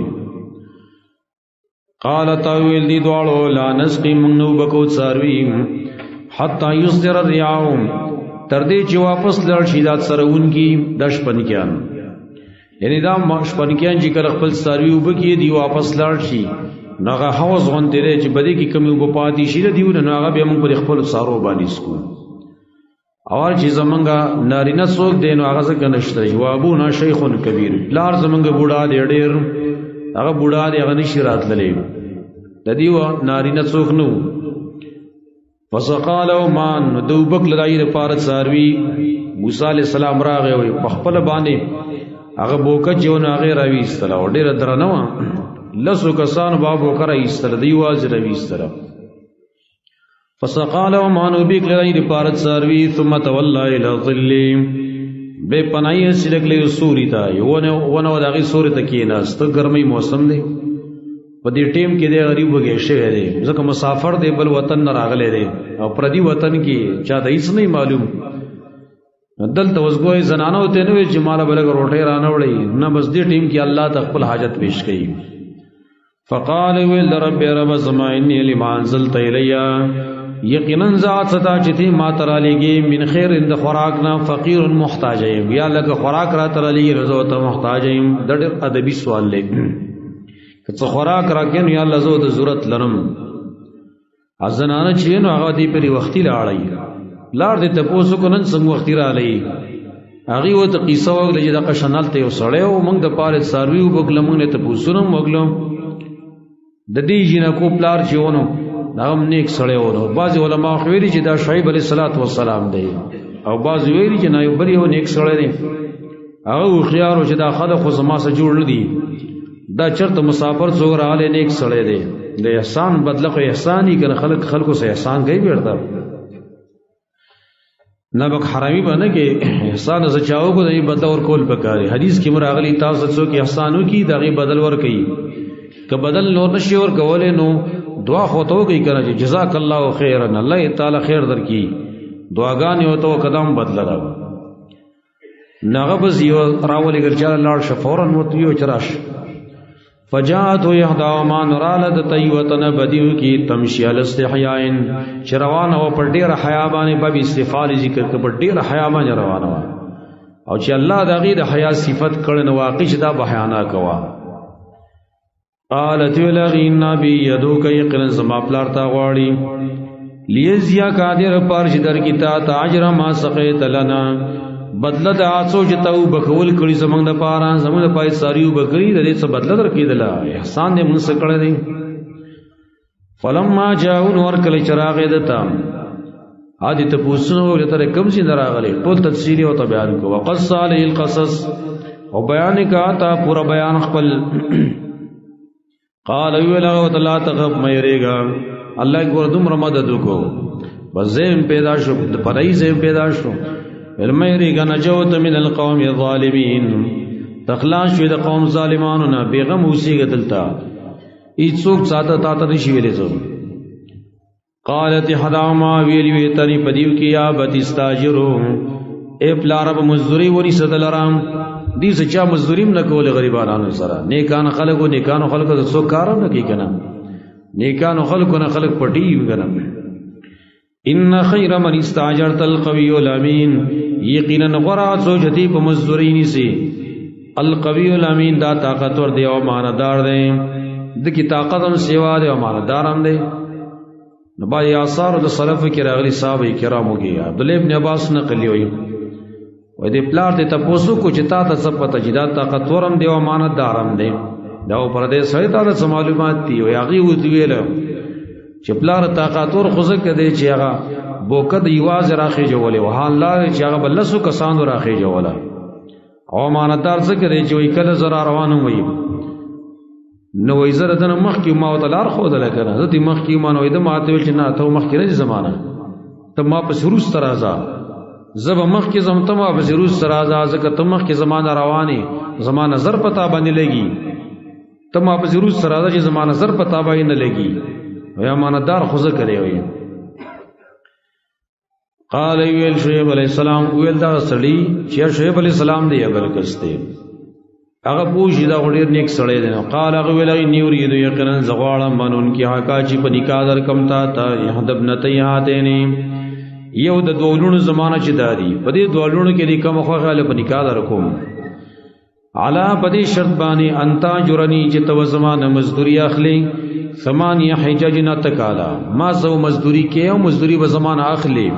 قال تاویل دی دواړو لا نسقي من نو بکو ساروی حتا یصدر الرعاء، تر دې چې واپس لړ شي دا سرون کی د شپنکیان، یعنی دا شپنکیان چې کله خپل ساروی وبکی دی واپس لړ شي، ناغه حوض غونډې لري چې بدی کې کمی وب پاتې شي د دیونه، نو هغه به موږ پر خپل سارو باندې سکو. اور چې زمونږه نارینه څوک دی نو هغه ځکه نشته، جوابونه شیخ کبیر، پلار زمونږه بوډا دی ډیر، هغه بوډا دی هغه نشي راتللی، د دیو نارینه څوک نو. فسقالو مان دوبک لدای د پاره څاروي. موسی علی السلام راغی وي په خپل باندې هغه بوکه چې ونه هغه راويستله او ډیره درنه وه، لسو کسانو با بوکه راویستله، دی واز راویستله. فسقالو مان وبک لدای د پاره څاروي. ثم تولى الى الظل، بے پنای سلک له سوري تا ونه ونه دغه سوري ته کیناست. ګرمي موسم دی، په دې ټیم کې دی غریب وږی شوی دی، ځکه مسافر دی، بل وطن نه راغلی دی، او پردي وطن کې چا ته هیڅ نه معلوم. دلته اوس ګوی زنانو ته نه وی چې مالا بلګ روټۍ رانه وړي نه، بس دې ټیم کې الله ته خپل حاجت پیش کړي. فقال ویل رب رب زما انی لما انزلت الیا، یقینا ذات ستا چې تی ما تر لګي من خیر اند خوراک نه فقیر محتاج یم، یا لکه خوراک را تر لګي رزو ته محتاج یم. د ډېر ادبی سوال لګ که څه خوراک راکې نو یا الله زه د ضرورت لرم. ازنانه چې نو هغه دی پرې وختي لاړی لاړ دې تپوسو کو نن څنګه وختي را لې. هغه و ته قصه وکړه چې د قشنال ته یو سړی و، موږ د پاره څاروي وبکله، موږ نه تپوسونه وکړو. د دې جنکو پلار چې ونو هغه هم نیک سړی ونو. بعضې علما خو ویلي چې دا شعیب علیه الصلاة والسلام دی، او بعضې ویلي چې نه یو بل یو نیک سړی دی. هغه هوښیار و چې دا خلک خو زما سره جوړ نه دي، دا چرته مسافر څوک راغلی نیک سړی دی، د احسان بدله خو احسان یې که نه، خلک خلکو سره احسان کوي بیرته نه بک حرامي باندې کې احسان ز چاو کو دې بدل ور کول پکاري. حدیث کې مراغلی تاسو څوک احسان وکي دغه بدل ور کوي، که بدل نور نشي ور کولې نو دعا خو ته کوي کنه چې جزاک الله خیرا، الله تعالی خیر درکې، دعاګانې او ته قدم بدل را ناغه بس یو راولې ګرځا لاړ ش فورا وتیو چراش. فجاءت يهدا ما نرال د تیوتن بدیو کی تمشی علی استحیاء، چروان او پر ډیر حیا باندې باب استفال ذکر ک پر ډیر حیا باندې روانه وا، او چې الله دغه د حیا صفت کړي نو واقع چې دا بهانا کوا. قالت لغی النبی یدو ک یقینا زما پلار تا غواړي لیزیا قادر پر چې در کی تا تاجر ما سقیت لنا، بدله د آڅو چې تاو بخول کړي زمنګ د پاره، زمنګ د پای ساریو بکری د دې څه بدله درکېدله، احسان دې مونږ سره کړی دی. فلما جاءون ور کله چراغ دتا ا دې ته پوښتنه وکړه تر کوم څه دراغله، ټول تفصیلی او بیان کو. وقص علی القصص، او بیان کا تا پورا بیان خپل. قال ویلا وتلا تخف مېریګا، الله ګور دومره مدد وکړو، بس زم پیدا شو، د پرای زم پیدا شو. المېریګا نجوت من القوم الظالمین، تخلاص شو د قوم ظالمانو نه، بیغم اوسېږي دلته، هیڅوک ساته تا ته نشي ویلې زه. قالت حداما ویلی وی تنی پدیو کی یا بتستاجرو، اے پلار به مزدوری ونی صدلرام دې سچا مزدوریم نه کول غریبانو سره، نیکان خلکو نیکانو خلکو د څو کارم نه کی کنه، نیکانو خلکو نه خلک پټی کنه. ان خیر من استاجرت القوی الامین، یقینا غرا څو جتی په مزدوری نیسی، القوی الامین دا طاقتور دی او ماندار دی، د کی طاقت هم سیوا دی او ماندار هم دی. نو با آثار د سلف کې راغلي صحابه کرامو کې عبد الله ابن عباس نقلی وي، و دې پلار ته تاسو کو چې تا ته څه پته چې دا طاقتورم دی او امانتدارم دی، دا پر دې سړی تا ته معلومات دی. او هغه ویل چې پلار طاقتور خو ځکه دی چې هغه بوکه د یواز راخې جوړې، او حال لا چې هغه بل لسو کسانو راخې جوړه، او امانتدار ځکه دی چې وی کله زرا روانو وي نو وای زره دنه مخ کې ما وته لار خو دل کنه، زه دې مخ کې ما نو دې ما ته ویل چې نه ته مخ کې نه زمانہ، ته ما پس روس ترازا، زب مخ کې زم ته ما پس روس ترازا، ځکه ته مخ کې زمانہ رواني، زما نظر پتا باندې لګي، ته ما پس روس ترازا چې زما نظر پتا باندې نه لګي. یا ماندار خو ځکه دی وای. قال ویل شعیب علیہ السلام، ویل دا سړی چې شعیب علیہ السلام دی بل کسته هغه پوښی دا ډیر نیک سړی دی. قال هغه ویل انی اريد یقینا زغواړم منون کی حقا چې په نکاح در کم تا تا یحدب نتیاتین، یو د دولونو زمانہ چې دادی په دې دولونو کې دې کم خوخه په نکاح در کوم، علا په دې شرط باندې انتا جرنی چې تو زمانہ مزدوری اخلي ثمانیه حجج نه تکالا، ما زو مزدوری کې او مزدوری به زمانہ اخلي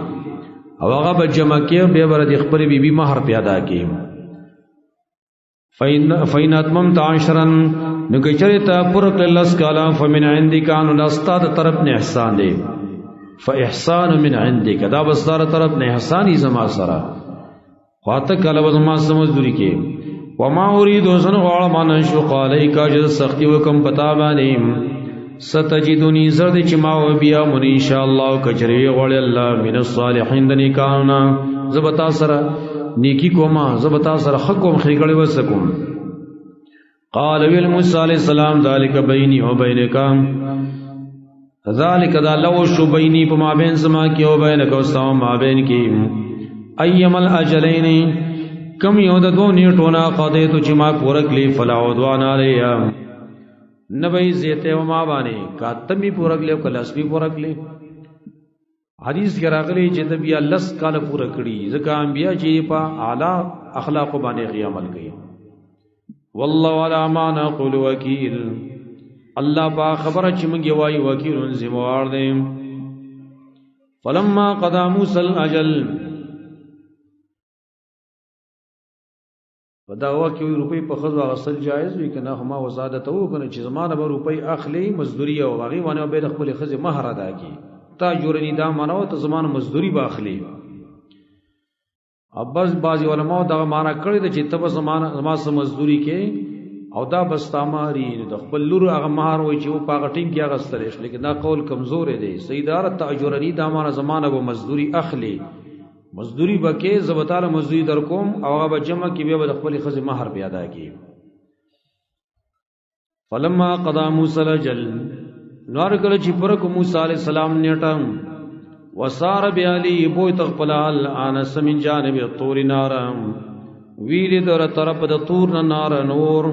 او هغه به جمع کې به ور د خپل بیبي مہر پیدا کې. فإن اتممت عشرا، نو کچری تا پر لس کالا، فمن عندك ان الاستاد طرف نه احسان دی، فاحسان من عندك، دا بستار طرف نه احسان ای زما سره خواته کالا زما سمزدوری کې. وما اريد زن غواړم ان شو قالی کا جز سختی وکم پتا باندې، ستجدنی زرد چې ما و بیا من ان شاء الله کچری غواړي الله من الصالحین د نیکانو، زبتا سره نیکی کوما، زبتا سره حکم خېګړې وسکم. قال ویل موسی علیہ السلام ذالک بیني و بینک، ذالک دا لو شو بیني په ما بین زما کې او بینک او ستا ما بین کې، ایم الاجلین کم یو د دوه نیټو نه قضیت چې ما پوره کړې، فلا عدوان علی، نبی زیته و ما باندې کاتمی پوره کړې او کلس می پوره کړې. حدیث کې راغلی چې د بیا لس کال پوره کړي، ځکه انبیا چې په اعلی اخلاق باندې غي عمل کوي. والله علی ما نقول وکیل، الله با خبره چې موږ وایي وکیل ذمہ وار دی. فلما قضا موسی الاجل، په دا وخت کې روپۍ په خزو اغسل جایز وي کنه؟ خو ما وزادت وکنه چې زمانه به روپۍ اخلي مزدوري او هغې باندې به د خپلې ښځې مهر ادا کړي، تا جوړنی دا معنا ته زمانه مزدوري به اخلي. او بس بعضې علماو دغه معنا کړې ده چې ته به زمانه زما څه مزدوري کې او دا بس تا مهري، نو د خپل لور هغه مهر وایي چې و په هغه ټیم کې اخیستلی شي، لیکن دا قول کمزوری دی. صحیح داره تاجرني دا معنا زمانه به مزدوري اخلي، مزدوري به کې زه به تاله مزدوري در کوم او هغه به جمع کړي، بیا به د خپلې ښځې مهر پرې ادا کړي. فلما قضا موسی الاجل، نو هر کله چې پوره کړو موسی علیه السلام نیټه، وسار بیالی بوی تخپل آنس من جانب الطور نارا، ویلی در طرف د طور نه نار نور.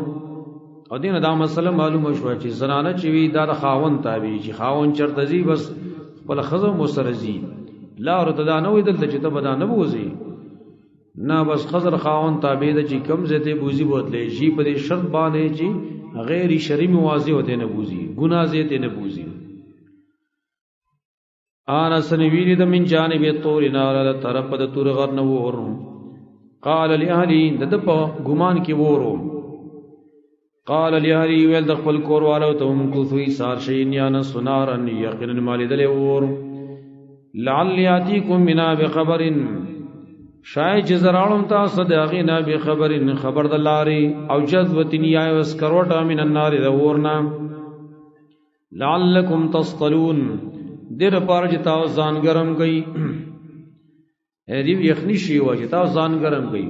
او دینه دا مسله معلومه شوه چې زنانه چې وي دا د خاوند تابع، چې خاوند چرته ځي بس خپله ښځه هم ورسره ځي، لارو ته دا نه وایي دلته چې ته به دا نه بوځې، نه بس ښځه د خاوند تابع ده چې کوم ځای ته یې بوځي بوتلی شي، په دې شرط باندې چې غیر شرعي موازي ورته نه بوځي، ګناه ځای ته نه بوځي. آنا سنویلی د من جانب الطور نار، د طرف د تور غر نه ور. قال لاهلی د په ګمان کې وورو. قال لاهلی ویل د خپل کور والو ته هم کوثوی سار شي نیان سنارن یقینا مال دل ور لعل یاتیکم منا بخبر، شاید چې زراړم تاسو د هغې نه بخبر خبر د لارې او جذوة یا وسکروټه من النار د ورنه لعلکم تصطلون، دې لپاره چې تاسو ځان ګرم کړئ. دې یخني شي و چې تاسو ځان ګرم کړئ.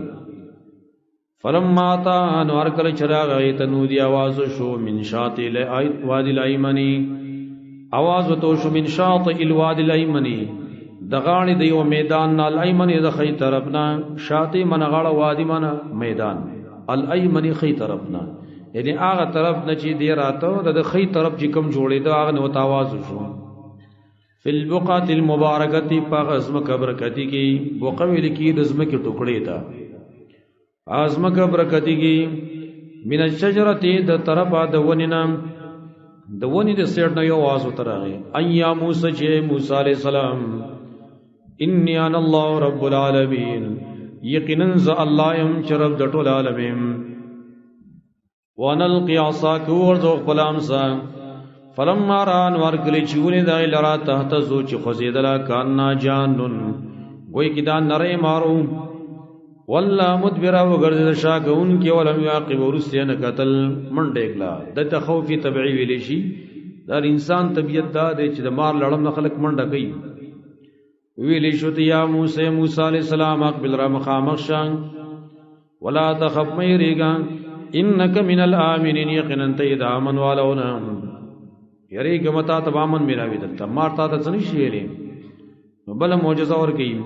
فلما تا انوار کله چراغ ته نودي आवाज شو من شاطئ الوادي الایمنی، आवाज وته شو من شاطئ الوادي الایمنی، د غاړې د یو میدان نه الایمنی د خی طرف نه، شاطئ من غاړه، وادي من میدان، الایمنی خی طرف نه، یعنی هغه طرف نه چې دی راته د خی طرف چې کم جوړې دا هغه نو आवाज شو. فی البقعة المبارکة، پاغه ځمکه برکتي کې، بقعه ویل کېږي د ځمکې ټوکړې ته، ځمکه برکتي کې، من الشجرة د طرفه د ونې نه، د ونې د سیټ نه یو आवाज ورته راغی، ای یا موسی، چې موسی علیه السلام، انی انا الله رب العالمین، یقینا ز الله یم چې رب د ټول عالم یم. ونلقي عصاک، ورځو خپل امسا. فلما را انوار کلی چې ونې د هغې لره تهتزو چې خوځېدله، کانا جانون ګوی کې دا نری مارو، والله مدبره وګرځېده شا کوونکی، ولم یعقب وروسته یې نه کتل، منډه یې کړه. د ته خوفي طبعي ویلی شي، دا د انسان طبیعت دا دی چې د مار لړم نه خلک منډه کوي. ویلی شو ته یا موسی، موسی علیه السلام، اقبل را مخامخ شه، ولا تخف مه یېرېږه، انک من الآمنین، یقینا ته یې د امن والو نه. یریږه مه، تا ته به امن میلاوي، دلته مار تا ته څه نه شي ویلی. نو بله معجزه ورکوي،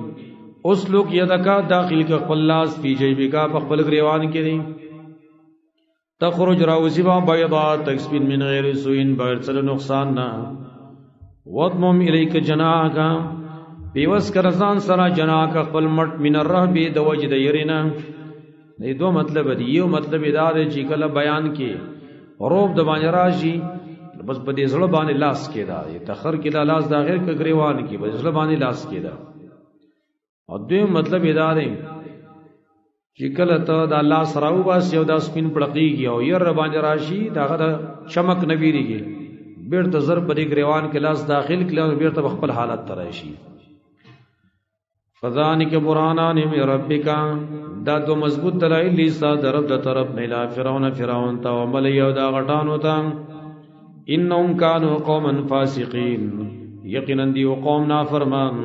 اسلک یدک، داخل که خپل لاس، فی جیبک، په خپل ګریوان کې دی، تخرج راوځي به بیضا تک سپین، من غیر سوء بغیر څه نقصان نه، واضمم الیک جناحک، پیوس کړه ځان سره جناحک خپل مټ، من الرهب د وجې د یرې نه. دې دوه مطلب دي. یو مطلب دا دی چې کله بیان کې روب د باندې راشي، بس په دې زړه باندې لاس کېده، تخر کې دا لاس دا غیر که ګریوان کې په زړه باندې لاس کېده. او دویم مطلب دا دی چې کله ته دا لاس راوباسې او دا سپین پړقېږي او یره باندې راشي، دا هغه د چمک نه وېرېږي، بېرته زر په دې ګریوان کې لاس داخل کړي او بېرته په خپل حالت ته راشي. فذلک برهانان من ربک، دا دو مضبوط دلایل دي ستا د رب د طرف نه، الی فرعون، فرعون ته، وملئ او دا غټانو ته، انهم کانوا قوما فاسقین، یقینا دی قوم نافرمان.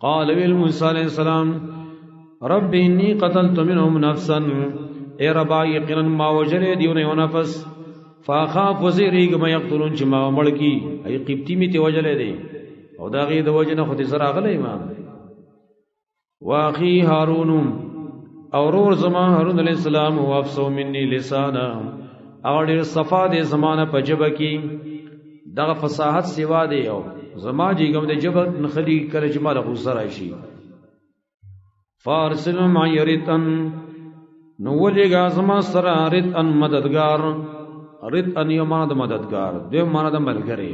قال ویل موسی علیہ السلام، رب انی قتلت منهم نفسا، اے ربا یقینا ما وجلې دیونه یو نفس، فاخاف زیریږم یقتلون چې ما مړ کی، ای قبطی می ته وجلې دی او دا غي د وجنه خو دې سره غلې ما. واخی هارون، او رور زما هارون علیہ السلام، وافسو مني لسانا، او ډیر صفا دې زمانہ په جبه کې، دغه فصاحت سیوا دی او زما جیګم د جبه نخلی کله چې مال غوسه راشي. فارسل ما یرتن، نو ولېږه زما سره رتن مددگار، رتن یو معنا د مددگار، دویم معنا د ملګری،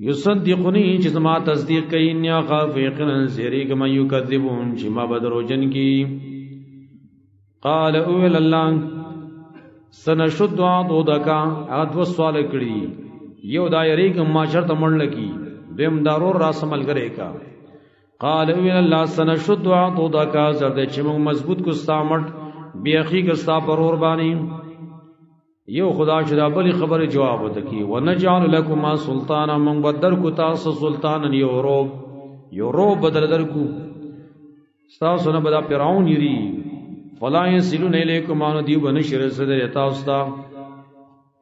یصدقنی چې زما تصدیق کوي، انی اخاف یقینا زیریږم یکذبون چې ما به دروغجن کړي. قال اویل الله سنشد عضدک، هغه دوه سواله کړي، یو دا یریږم ما چرته مړ نه کړي، دویم دا ورور راسه ملګری کا. قال اویل الله سنشد عضدک، زر دې چې موږ مضبوط کو ستا مټ، بیاخی که ستا پر ور باندې. یو خدا چې دا بلې خبرې جواب ورکړي، ونجعل لکما سلطانا، موږ به درکو تاسو سلطانا، یو روب، یو روب بدل درکو ستاسو نه به دا فرعون یری، فلا یصلون الیکما، نو دیو به نشي رسېدلی تاسو ته،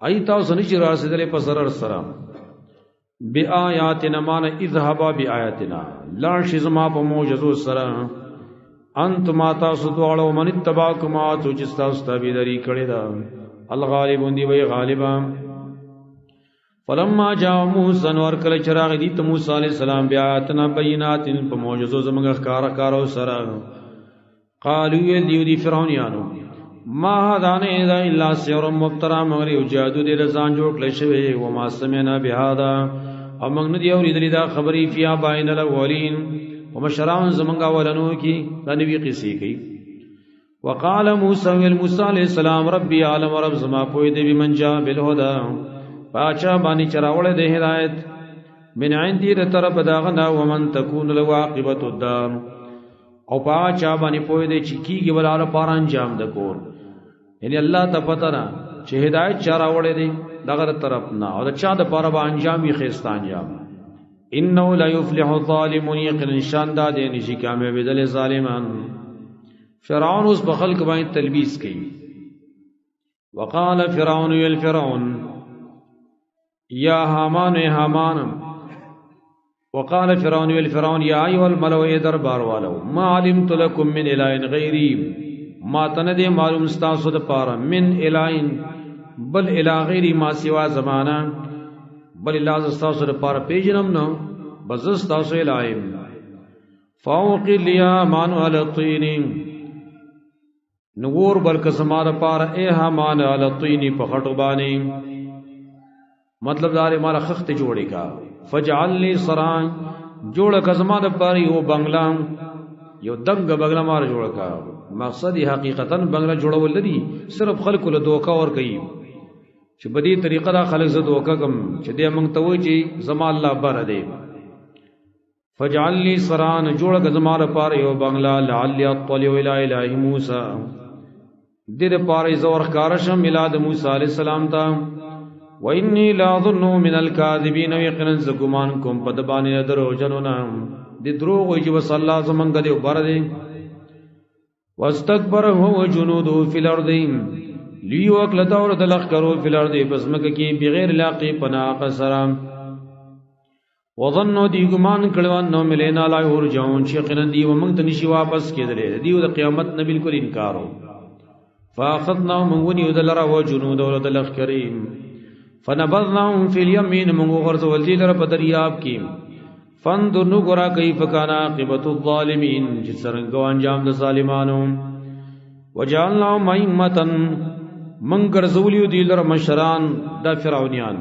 ای تاسو نشي رسېدلی په ضرر سره. بآیاتنا مان اذهبا بآیاتنا، لاړ شي زما په معجزو سره، انتما تاسو دواړو، من اتبعکما، څوک چې ستاسو تابعداري کړې ده، الغالبون دی وی غالبا. فلما جاء موسی، نور کله چې راغی دي ته موسی علیه السلام، بیاتنا بینات، په معجزو زموږ ښکاره کارو سره، قالو ویل دیو دی فرعونیانو، ما هذا نه الا الا سحر مفترا، مگر یو جادو دی ځان جوړ کړی شوی، وما سمعنا بهذا، او موږ نه دی اورېدلي دا خبرې، فی آبائنا الاولین، په مشران زمونږ اولنو کې دا نوی قصې کوي. وقال موسی ویل موسی علیہ السلام ربي عالم رب زما پوی دی بمن جاء بالهدى پاچا باندې چراوړې د هدایت من عندي د طرف داغنا ومن تكون له عاقبت الدار او پاچا باندې پوی دی چې کیږي ولاله پار انجام د کور. یعنی الله ته پته نه چې هدایت چراوړې دی دغه طرف نه او د چا د پاره به انجام یې خسته انجام. انه لا يفلح الظالمون یقینا شان دا دی نشي کامیابې دل ظالمان. فرعون اوس په خلق باندې تلبیس کوي. وقال فرعون یل فرعون یا هامان هامان وقال فرعون یل فرعون یا ایها الملأ ای دربار والو ما علمت لكم من اله غیری ما تنه دې معلوم تاسو د پاره من اله بل اله غیری ما سوا زمانہ بل اله تاسو د پاره پیجنم نو بس تاسو الہ. فوق لیا مان علی الطین نور بلک زما د پاره اے هامان علی الطین په خټو باندې مطلب دار مال خخت جوړی کا فجعلنی سران جوړ کا زما د پاره یو بنگلا یو دنګ بنگلا مار جوړ کا. مقصد حقیقتا بنگلا جوړول لري صرف خلکو له دوکا ور کوي چې په دې طریقه دا خلک زه دوکا کم چې دې موږ ته وایي چې زما الله بره دی. فجعلنی سران جوړ ک زما د پاره یو بنگلا لعلی اطلع الی اله موسی دې د پاره زور ښکار شم میلاد موسی علی السلام ته. وانی لا ظن من الكاذبین یقینا زګمان کوم په د باندې درو جنو نه دې دروغ وایي چې بس الله زمونږ دې بر دی. واستكبر هو جنوده فی الارض لیو اکل دور د لخرو فی الارض پس مکه کې بغیر لاقی پنا قسرام وظنوا دی ګمان کړو نو ملینا لا ورجون چې قنن دی ومنګ ته نشي واپس کېدلې دی د قیامت نه بالکل انکارو. فاخذنا من ونی دلرا وجنود ولد کریم فنبذناهم فی الیمین من غرزول دی لره په دریاب کې. فانظر نو ګرا کیف کان عاقبت الظالمین چې څنګه انجام د ظالمانو. وجعلناهم ائمه من ګرځولیو دی لره مشران د فرعونیان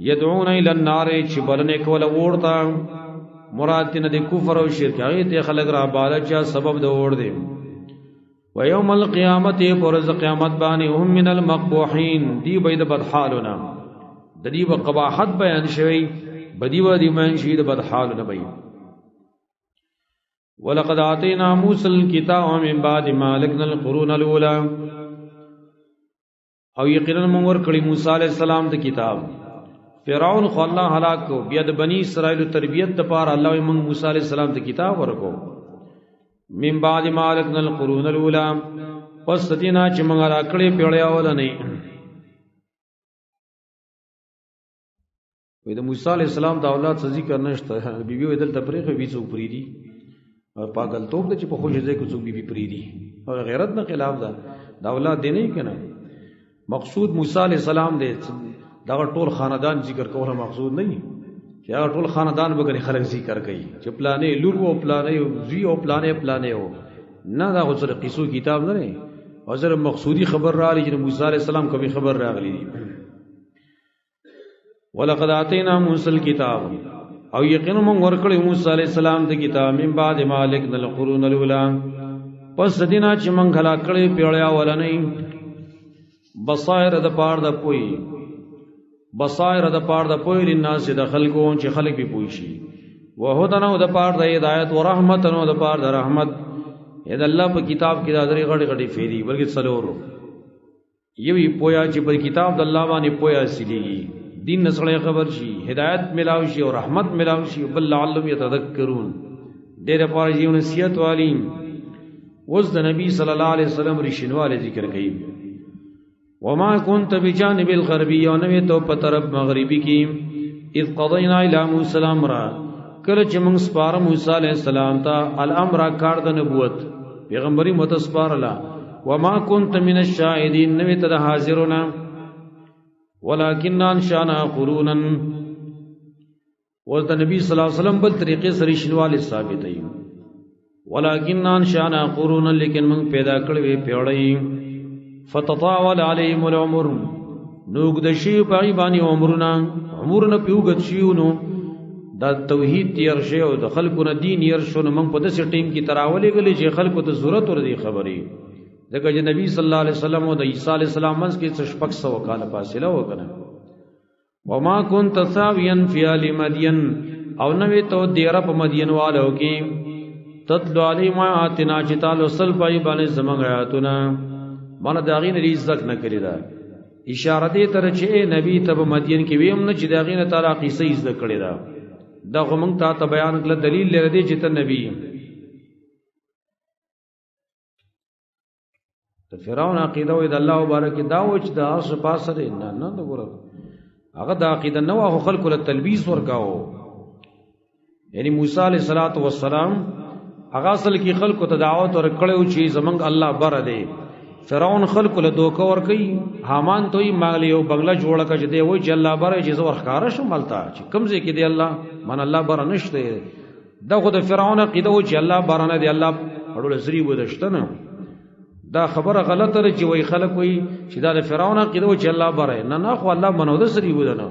یدعون الی النار چې بلنه کوله ورته مراد دې نه د کفر او شرک هغه ته خلق را بالا چې سبب د اور دی. ویوم القیامت پرز قیامت باندې هم من المقبوحین دی به د بدحالونه د دې په قباحت بیان شوی بدی و دی بیان شي د بدحالونه به. ولقد آتینا موسی الکتاب من بعد ما لکنا القرون الاولى او یقینا موږ ورکړی موسی علیہ السلام د کتاب. فرعون خو الله هلاک کو بیا د بنی اسرائیل تربیت د پاره الله یې موږ موسی علیہ السلام ته کتاب ورکو. من بعد ما لکنا القرون الاولى پس دینا چې موږ راکړې پیړۍ اولنې. وې د موسی علیہ السلام د اولاد څه ذکر نشته. بیبي وې دلته پرېښې وي څوک پرېږدي او پاګلتوب دی چې په خوشې ځای کې څوک بیبي پرېږدي او غیرت نه خلاف ده دا اولاد دی نه که نه. مقصود موسی علیہ السلام دی دا ټول خاندان ذکر کوله مقصود نه چې هغه ټول خاندان به ګنې خلک ذکر کوي چې پلانې لور او پلانې زوی او پلانې پلانې و نه. دا خو سره قصو کتاب نه دی او سره مقصودی خبر راغلی چې موسی علیہ السلام کومې خبر راغلی دی. ولقد آتینا موسی الکتاب او یقینا موږ ورکړی موسی علیہ السلام د کتاب من بعد ما لکنا القرون الاولى پس دینا چې موږ هلاک کړی پیړۍ اولنۍ. بصائر د پار د پوی بصائر د پار د پوی للناس د خلکو چې خلک به پوي شي. وهدن او د پار د هدایت او رحمت او د پار د رحمت. اې د الله په کتاب کې دا درې غړي غړي فیدی بلکې څلور یوی پویا چې پر کتاب د الله باندې پویا سلیږي دین نسړې خبر شي هدایت ملاو شي او رحمت ملاو شي. بل لعلهم یتذکرون دې لپاره یو نصیحت والی. اوس د نبی صلی الله علیه وسلم رښتینواله ذکر کوي. وما كنت بجانب الغربي او نوې ته په طرف مغربي کې اذ قضینا الی موسی الامر کله چې موږ سپاره موسی علیه السلام ته الامر کار د نبوت پیغمبري متسپارله. وما كنت من الشاهدین نوې ته د حاضرونه. ولكن انشانا قرونا اوس د نبی صلی الله علیه وسلم بل طریقې سره شنواله ثابت دی. ولكن انشانا قرونا لیکن موږ پیدا کړې وې پیړۍ. فتطاول عليهم العمر نوګد شي په باندې عمرونه عمرونه پیوګد شي نو دا توحید تیر شي او د خلکو نه دین ير شو، نو موږ په داسې ټیم کې تراولې غلې چې خلکو ته ضرورت ور دي خبرې. ځکه چې نبی صلی الله علیه وسلم او د عیسی علیه السلام منځ کې څه 600 کاله فاصله وکنه. وما كنت ثاويا في اهل مدين، او نوې تو دیره په مدین والو کې، تتلو علیهم آیاتنا، چې تعالی وصل پای باندې زمونږ آیاتونه. معنی د هغې نه عزت نه کړې ده. اشاره دې تر چې اے نبی ته په مدین کې ویم نه چې د هغې نه تعالی قصه یې زده کړې ده. دا خو مونږ ته بیان کړه، دلیل لري دې چې ته نبی. د فرعون عقیده وې د الله مبارک دا و چې د عرش پاسه دی. نه نه، دا ګوره هغه د عقیده نه وه، خو خلکو له تلبیس ورکاوه. یعنی موسی علیه الصلاۃ والسلام هغه اصل کې خلکو ته دعوت ورکړی و چې زمونږ الله بره دی. فرعون خلکو له دوکه ورکوي، هامان ته یې ماغلې یو بنګله جوړه کړه چې دی وایي چې الله بره چې زه ورښکاره شم هلته چې کوم ځای کې دی الله، من الله بره نشته. دا خو د فرعون عقیده و چې الله بره نه دی، الله اړول زری و دشته نه. دا خبره غلطه ده چې وایي خلک وایي چې دا د فرعون عقیده و چې الله بره نه، نه خو الله منو د سری و ده نه،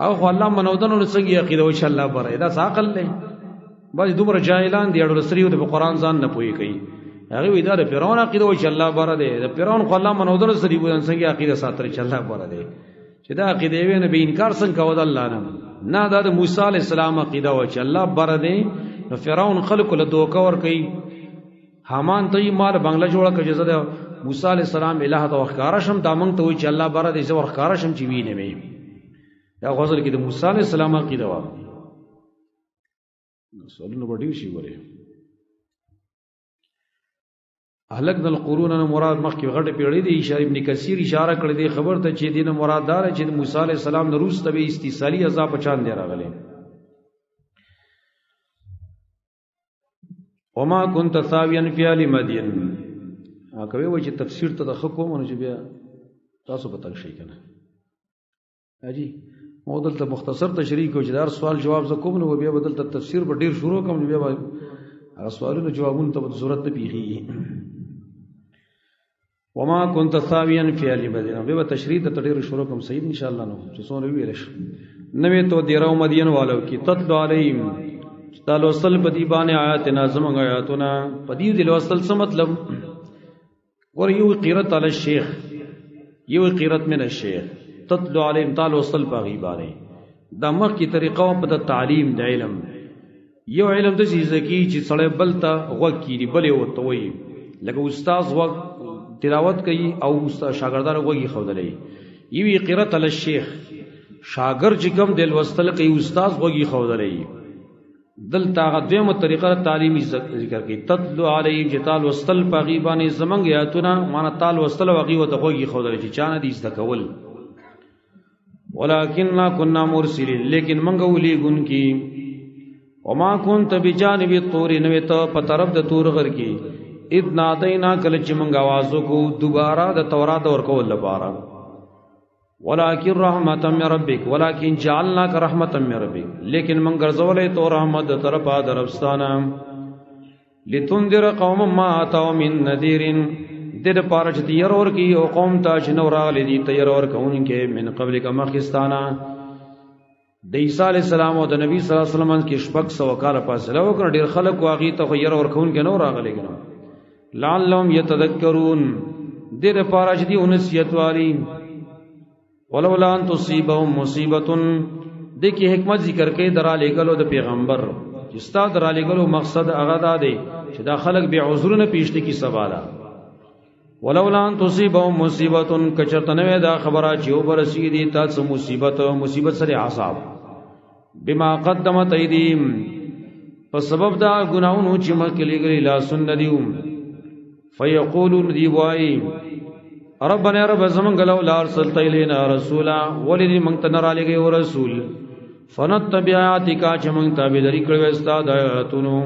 او خو الله منو ده نو څنګه یې عقیده و چې الله بره؟ دا څه عقل دی؟ بعضې دومره جاهلان دي اړول سری و ده په قرآن ځان نه پوهې کوي. هغه وایي دا د فرعون عقیده و چې الله بره دی، د فرعون خو الله منو ده نو سری و ده، څنګه یې عقیده ساتلی چې الله بره دی؟ چې دا عقیده وي نو به انکار څنګه کوه د الله نه؟ نه، دا د موسی علیه السلام عقیده و چې الله بره دی. نو فرعون خلکو له دوکه ورکوي، هامان ته یې مال بنګله جوړه کړه چې زه د موسی علیه السلام الٰه ته ورښکاره شم، دا موږ ته وایي چې الله بره دی، زه ورښکاره شم چې وینې مې. دا خو اصل کې د موسی علیه السلام عقیده وه. نو سوالونه به ډېر شي ګورې. اهلکنا القرون نه مراد مخکې غټې پیړۍ دي. اشاره ابن کثیر اشاره کړې دي خبر ته چې دینه مراد دار چې د موسی علیه السلام نه وروسته به استیصالي عذاب په چان دی راغلی. وما كنت ثاويا في اهل مدين. کوي وایي چې تفسیر ته د ښه کوم نو چې بیا تاسو به تنګ شئ که نه. حاجي مو دلته مختصر تشریح کوو چې د هر سوال جواب زه کوم نو بیا به دلته تفسیر به ډېر شروع کوم، نو بیا به هغه سوالونو جوابونو ته به ضرورت نه پېښېږي. وما كنت ثاويا في اهل مدين، بیا به تشریح ته ډېر شروع کوم صحیح ان شاء الله. نو چې څومره وویل شي نوې تو دیرو مدین والو کې تتلو علیهم، تا لوستل په دې باندې آیاتنا زمونږ آیاتونه. په دې دې لوستل څه مطلب؟ ګوره یو قیرت علی الشیخ، یو قیرت من الشیخ، تتلو علیهم، تا لوستل په هغې باندې. دا مخکې طریقه وه په د تعلیم د علم. یو علم داسې زده کېږي چې سړی بل ته غوږ کښېني، بل یې ورته وایي، لکه استاد غوږ تلاوت کوي او استاد شاګردانو غوږ یې ښودلی. یو یې قیرت علی الشیخ، شاګرد چې کوم دی لوستل کوي، استاد غوږ یې ښودلی. دلته هغه دویمه طریقه د تعلیم ذکر کوي، تتلو علیهم، چې تا لوستل په هغې باندې زمونږ آیاتونه، معنی تا لوستل او هغې ورته غوږ یې ښودلی چې چا نه دي زده کول. ولکننا کنا مرسلین، لیکن موږ ولیږونکي. وما كنت بجانب الطور، نوې ته په طرف د تور غر کې. اذ نادینا، کله چې موږ आवाज وکړو دوباره د تورات ورکول لپاره. ولكن رحمة من ربك، ولكن جعلناك رحمة من ربك، لیکن من ګرځولې تو رحمت د طرفه د رب ستانه. لتنذر قوما ما اتوا من نذير، دې لپاره چې تیر ورکړي او قوم ته چې نو راغلي دي تیر ورکوونکي من قبلک مخکې. د عیسی علیه السلام او د نبی صلی الله علیه وسلم کې 600 کاله فاصله وکړه. ډېر خلک واغې ته خو ير ورکوونکي نو راغلي کنه. لعلهم يتذکرون، دې لپاره چې دي ونصیحت والي. ولولا ان تصيبهم مصیبت، دې کې حکمت ذکر کوي درا لېګلو د پیغمبر، چې ستا درا لېګلو مقصد هغه دا دی چې دا خلک بې عذرونه پیشته کی سباله. ولولا ان تصيبهم مصیبت، کچرته نه وي دا خبره چې وبرسېږي تاسو مصیبت، مصیبت سره عذاب، بما قدمت ایدیم، په سبب دا ګناهونو چې مخکې لېږلي لاسونه دیو. فیقولون، دی وایي ربنا رب زمونږ لولا ارسلت الینا رسولا، ولې دې مونږ ته نه رالېږې یو رسول، فنتبع آیاتک، چې مونږ تابعداري کړې وای ستا د آیاتونو،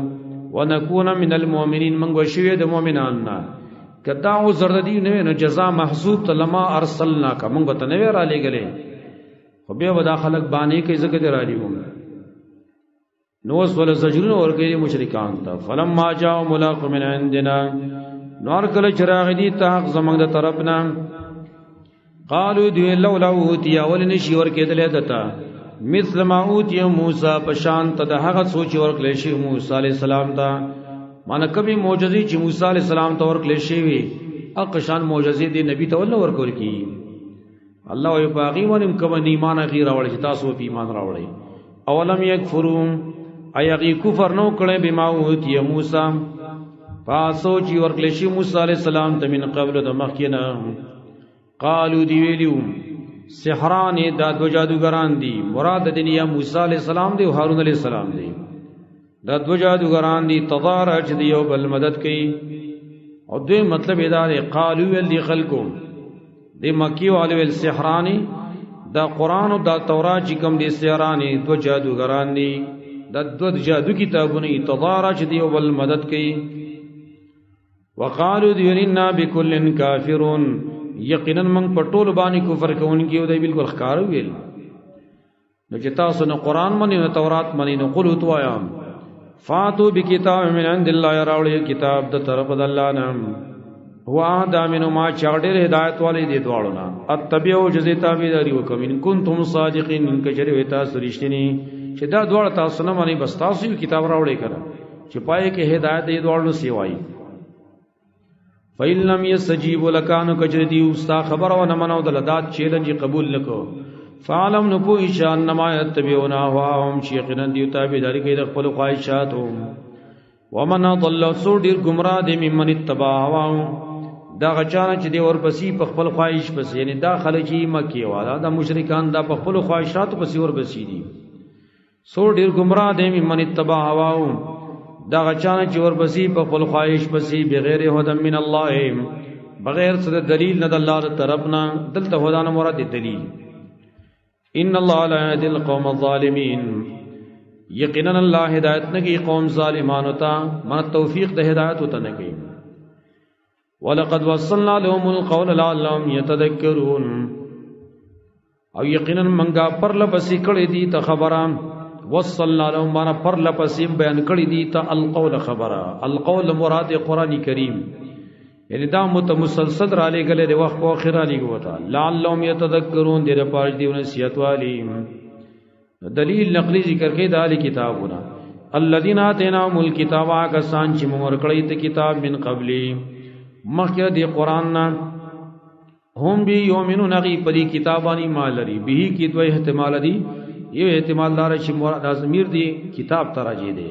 ونکون من المؤمنین، مونږ به شوي د مؤمنان نه. که دا عذر د دې نه وي نو جزا محسوب ته لما ارسلناک، مونږ به ته نه وی رالېږلې، خو بیا به دا خلک بانې کوي ځکه دې رالېږو. نو اوس ول زجرونه ورکوي مشرکان ته. فلما جاءهم الحق من عندنا، نو هر کله چې راغی دي ته حق زمونږ د طرف نه، قالو دوی لولا اوتیا، ولې نشي ورکېدلی ده ته مثل ما اوتی موسی پشان ته د هغه سوچ ورکړل شي موسی علی السلام ته. معنی کمی معجزې چې موسی علی السلام ته ورکړل شي وي اقشان معجزې دی نبی ته ول ورکول کی. الله یو باغی ونم کوم ایمان غیر راوړي چې تاسو په ایمان راوړي. اولم یکفرون ایغی کفر نو کړي بما اوتی موسی پاسو چې ورکړل شي موسی علی السلام ته من قبل د مخکنه. قالو دی ویلیو سحران دا دو جادوګران دي. مراد د دنیا موسی علی السلام دی او هارون علی السلام دی. دا دو جادوګران دي تضارع چې دی یو بل مدد کوي. او دوی مطلب دا دی قالو ویل دی خلکو دی مکی والو ویل سحران دا قرآن او دا تورات چې کوم دی سحران دو جادوګران دي. دا دو جادو کتابونه تضارع چې دی یو بل مدد کوي. وقالو دی انا بكل کافرون یقینا من په ټول باندې کفر کوونکی او دی بالکل ښکار ویل. نو چې تاسو نه قرآن منی نه تورات منی نو قل وتوایا فاتو بکتاب من عند الله راوړی کتاب د طرف د الله نه هو اهدا منه ما چا ډېر هدایت والی دی دواړو نه اتبعو جزې تابعداري وکړم ان کنتم صادقین ان کچرې وي تاسو رښتیني چې دا دواړه تاسو نه منی بس تاسو یو کتاب راوړی کړه چې پای کې هدایت دی دواړو سیوای. فإن لم يستجيبوا لك نو کچرې دی اوستا خبر او نه منو د لدات چیلنج قبول نکو فعلم نپوه شه انما يتبعون اهواهم چې یقینا دیو تابعداري کوي د خپلو خواهشاتو. ومن ضل څو ډېر ګمراه دی ممن اتبع هواه دا غچانه چې دی ورپسې په خپل خواهش پسې، یعنی دا خلک چې مکې والا دا مشرکان دا په خپلو خواهشاتو پسې ورپسې دي. څو ډېر ګمراه دی ممن اتبع هواه دا غچانه چې ورپسې په خپل خواهش پسې بغیر هدى من الله بغیر څه د دلیل نه د الله تر طرف نه. دلته هدى نه مراد دلیل. ان الله لا يهدي القوم الظالمين یقینا الله هدایت نه کوي قوم ظالمانو ته، من توفیق د هدایت ته نه کوي. ولقد وصلنا لهم القول لعلهم يتذكرون او یقینا منګه پر لپسې کړې دي ته خبره. وصلنا لهم معنا پر لپسې بیان کړې دي ته القول خبره. القول مراد قرآن کریم یعنی دا متمسلسل را لېږلی دی وخت په وخت را لېږو ته لعلهم یتذکرون دې لپاره چې دوی نصیحت والي. دلیل نقلی ذکر کوي د اهل کتابونه الذین آتیناهم الکتاب کسان چې موږ ورکړی ته کتاب من قبلی مخکې د قرآن نه هم بی یؤمنون هغوی په دې کتاب باندې ایمان لري. به کې دوه احتمال دي. یو احتمال دار چې مراد ضمیر دی کتاب ته راجع دی.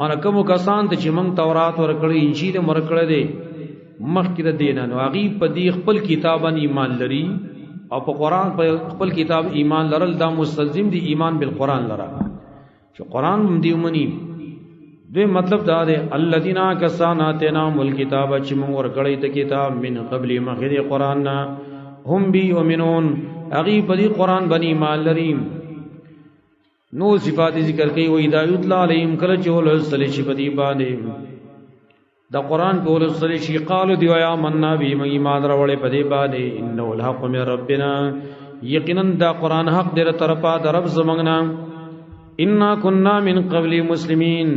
معنی کوم کسان ته چې موږ تورات ورکړی انجیل هم ورکړی دی مخکې د دینه نو هغوی په دې خپل کتاب باندې ایمان لري او په قرآن په خپل کتاب ایمان لرل دا مستلزم دی ایمان بالقرآن لره چې قرآن هم دی ومني. دوی مطلب دا دی الذین کسان آتیناهم الکتاب چې موږ ورکړی ته کتاب من قبل مخکې د قرآن نه هم بی یؤمنون هغوی په دې قرآن باندې ایمان لري. نو صفات ذکر کوي وإذا یتلی علیهم کله چې ولوستل شي په دې باندې دا قرآن په ولوستل شي قالو دی وایي آمنا به موږ ایمان راوړی په دې باندې انه الحق من ربنا یقینا دا قرآن حق دی له طرفه د رب زموږ نه انا كنا من قبل مسلمین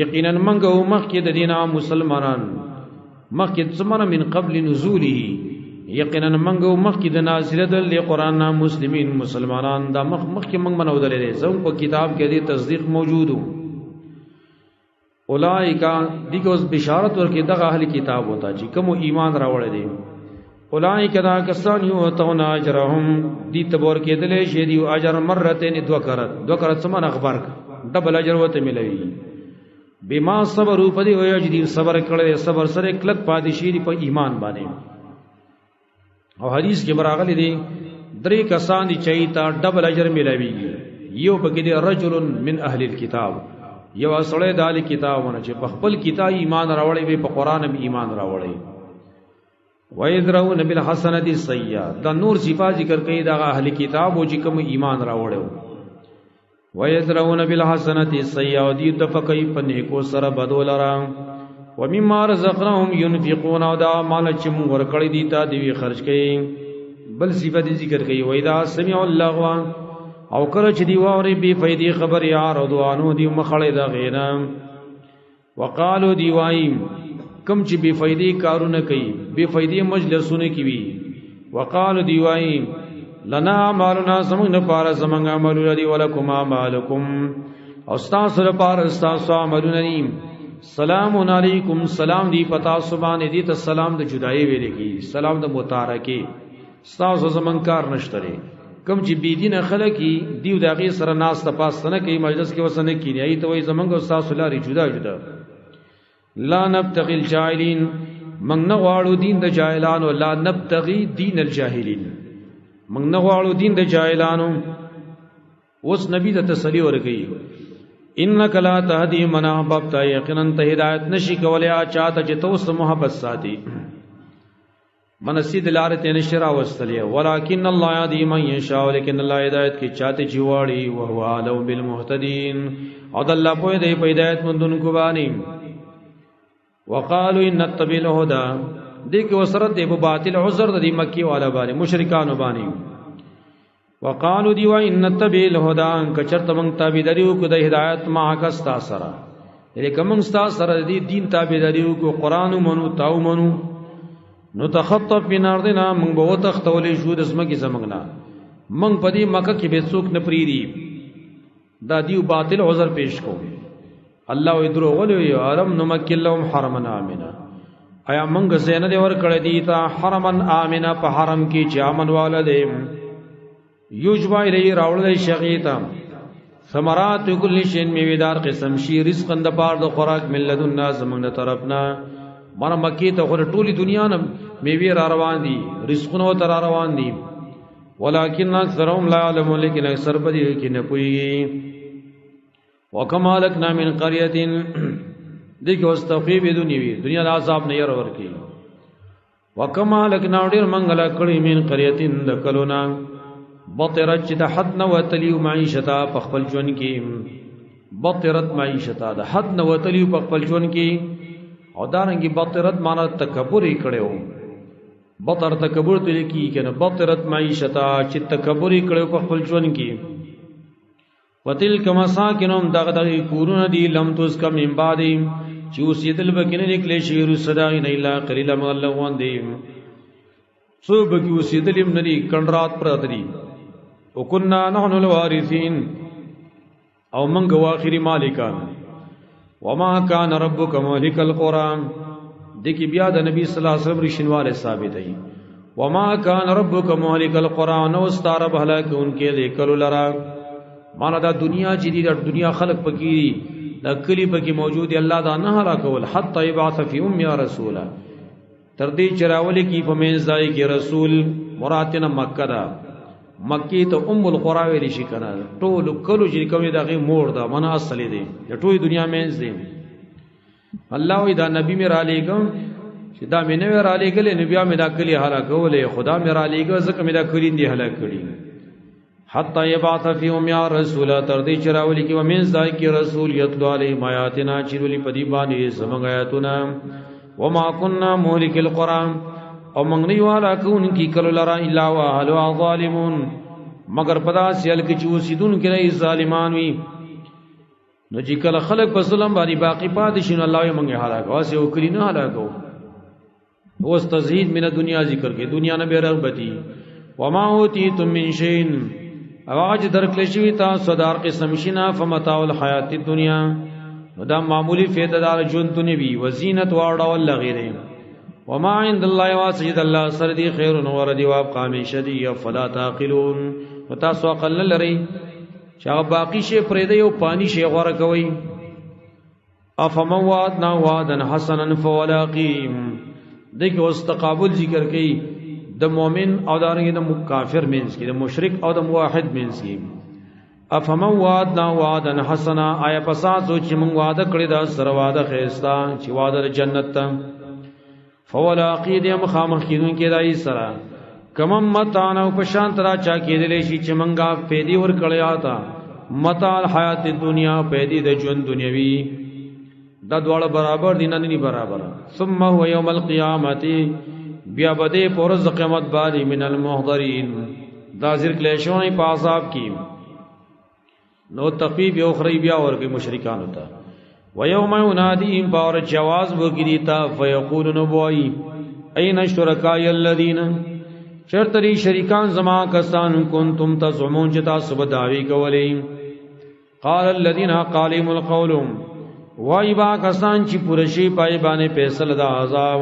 یقینا موږ وو مخکې د دینه مسلمانان مخکې څومره من قبل نزوله یقینا موږ وو مخکې د نازلېدل د قرآن نه مسلمین مسلمانان. دا مخکې موږ منودلې دی زموږ په کتاب کې دې تصدیق موجود وو. اولئک دې کې اوس بشارت ورکړي دغه اهل کتاب وته چې کوم ایمان راوړی دی. اولئک دا کسان یؤتون اجرهم دې ته ورکېدلی شي دی اجر مرتين دوه کرت دوه کرت څه معنی اخبار ډبل اجر ورته ملوي بما صبروا په دې وجه چې دوی صبر کړی دی، صبر سره کلک پاتې شي دی په ایمان باندې. او حدیث کې براغلی دی درې کسان دي چې ته ډبل اجر ملاویږي. یو پکې دی رجل من اهل الكتاب یو سړی د اهل کتابونه چې په خپل کتاب ایمان راوړی وي په قرآن هم ایمان راوړی. وَيَدْرَؤُونَ بِالْحَسَنَةِ السَّيِّئَةَ دا نور صفات ذکر کوي دا اهل کتاب او چې کوم ایمان راوړی وو. وَيَدْرَؤُونَ بِالْحَسَنَةِ السَّيِّئَةَ دې دفع کوي په نیکو سره بدو لره. وَمِمَّا رَزَقْنَاهُمْ يُنْفِقُونَ او دا مال چې موږ ورکړی دي ته دوی خرج کوي. بل صفت ذکر کوي وَإِذَا سَمِعُوا اللَّغْوَ او کله چې دی واوري بې فایدې خبرې عارضوا عنه دی مخړې د غیره. وقالو دی وایي کم چې بې فایدې کارونه کوي بې فایدې مجلسونه کوي. وقالو دی وایي لنا اعمالنا زمونږ لپاره زمونږ عملونه دي، ولکم اعمالکم او ستاسو لپاره ستاسو عملونه دي. سلام علیکم، سلام دی پتا سبحان دی ته سلام د جدائی ویل کی، سلام د متارکه. ستاسو زمونږ کار نشته دی. کم چې بی دین خلک دیو دغه سره ناس ته پاس نه کوي، مجلس کې وسنه کینی، ای ته وای زمونږ او ستاسو لارې جدا جدا. لا نبتغي الجاهلین، موږ نه غواړو دین د جاهلانو. لا نبتغي دین الجاهلین، موږ نه غواړو دین د جاهلانو. اوس نبی ته تسلی ورکړي، انک لا تهدی من احببت، یقینا ته هدایت نشي کولای چاته چې توس محبت ساتي، منسید لار ته نشي راوستلی. ولکن الله یهدی من یشاء، لیکن الله هدایت کې چاته چې واړي. وهو اعلم بالمهتدین، او د الله په دې په هدایت مندونکو باندې. وقالوا ان نتبع الهدى، دې کې وسرت دې په باطل عذر د مکی والا باندې، مشرکانو باندې. وقالوا دی وای ان نتبع الهدى، کچرته مونږ تابعداري وکړو د هدایت ما کستا سره، یعنی کوم ستا سره دې دین تابعداري وکړو، قران منو تاو منو، نو تخطف من ارضنا، مونږ به وتختولې شو د زمکه زمنګ نه، مونږ په دې مکه کې به څوک نه پریری. دا دیو باطل عذر پیش کو. الله وی دروغ ولې ارم نمکل لهم حرما امنا، آیا مونږ زینه دی ور کړی دی تا حرما امنا، په حرم کې چې امن والا دی، یجبا الی راوړل شغیتا ثمرات کل شین، میویدار قسم شي، رزق د پار د خوراک من لدن زمونږ طرفنا. مر مکی ته خو ټولي دنیا نه میوه را روان دي، رزقونه تر را روان دي. ولکن اکثرهم لا يعلمون، لیکن اکثر په دې کې نه پوهیږي. وکما لکنا من قريه، دې کې اوس تخفیف دنیوي دنیا د عذاب نه ير ورکی. وکما لکنا ډیر منګلا کړی من قريه د کلونا، بطرت چې د حد نه وتلی معیشتا په خپل ژوند کې، بطرت معیشتا د حد نه وتلی په خپل ژوند کې. او دارنګي بطرت معنا تکبر یې کړو، بطر تکبر ته لیکي کنه، بطرت معیشتا چې تکبر یې کړو په خپل ژوند کې. وتلک مساکنهم، دغه دغه کورونه دي، لم تسک من بعدهم، چې اوسېدل به کې نه نکلې شي وروسته نه الا قلیلا مگر لږ غوندې. څوک به کې اوسېدل هم نه دي، کندرات پراته دي. وکنا نحن الوارثین، او موږ واخري مالکان. وما كان ربك مهلك القرى، دې کې بیا د نبی صلی الله علیه وسلم رښتینواله ثابت دی. وما كان ربك مهلك القرى، نو ستاره هلاک انکې دې کلو لرا. مانا دا دنیا چې دی، دا دنیا خلق پکې دي، دا کلی پکې موجود دی، الله دا نه هلاکول حتی یبعث فی امها رسولا، تر دې چې راولي کی په منځ ځای کې رسول. مراد نه مکه ده، مکی ته ام القرى ویل شي کنه، ټول کلو چې کومې دغه مور ده، منا اصلي دی، د ټول دنیا منځ دی. الله وی دا نبی مې را لېږم چې دا مې نه وی را لېږلی نو بیا مې دا کلی هلاکولې، خدا مې را لېږه ځکه مې دا کلی دی هلاک کړي. حتی یبعث فی امها رسولا، تر دې چې راولي کې ومنځ ځای کې رسول، یتلو علیهم آیاتنا، چې ولي په دې باندې زموږ آیاتونه. وما كنا مهلك القرى، او موږ نه یو هلاکوونکي کلو لره الا واهلها ظالمون، مگر په داسې حال کې چې اوسېدونکي نه ظالمان وي. نو چې کله خلک په ظلم باندې باقي پاتې شي نو الله یې موږ هلاکوو، هسې یو کلي نه هلاکوو. اوس تزهید من دنیا ذکر کوي، دنیا نه بې رغبتي. وما اوتیتم من شیء، او هغه چې درکړل شوي تاسو د هر قسم شي نه، فمتاع الحیات الدنیا، نو دا معمولی فایده دار ژوند دنیوي، وزینت واړول لغیره. وما عند الله واسجد الله سر دی خیر ور دی وابقا من شدی فلا تعقلون. نو تاسو عقل نه لرئ چې هغه باقی شی پرېږدئ او پانی شی غوره کوئ. افمن وعدنا وعدا حسنا فهو لاقیم، دې کې اوس تقابل ذکر کوي د مؤمن او دارنګ د کافر منځ کې، د مشرک او د موحد منځ کې. افمن وعدنا وعدا حسنا، آیا پسا څوک چې موږ وعده کړې ده سره وعده ښایسته، چې وعده د جنت ته، فهو لاقی دې مخامخ کېدونکی دای سره. کمم متعنا، او په شان ترا چا کېدلی شي چې مونږه پیدې ورکړې آتا متاع الحیات الدنیا، پیدې د ژوند دنیوي. دا دواړه برابر دي نه؟ نه برابر. ثم هو یوم القیامت، بیا به دې په ورځ د قیامت باندې من المحضرین، دا ذکر کړی شوی په عذاب کې. نو تخفیف یو خری بیا ورکړي مشرکانو ته. ویوم ینادیهم، باور جواز وکړي تا، فیقولون بوای اين شرکای الذین، چرته دی شریکان زما کسان کنتم تزعمون چې تاسو به دعوی کولې. قال الذين قالوا القول وای با کسان چې پوره شي پای باندې فیصله د عذاب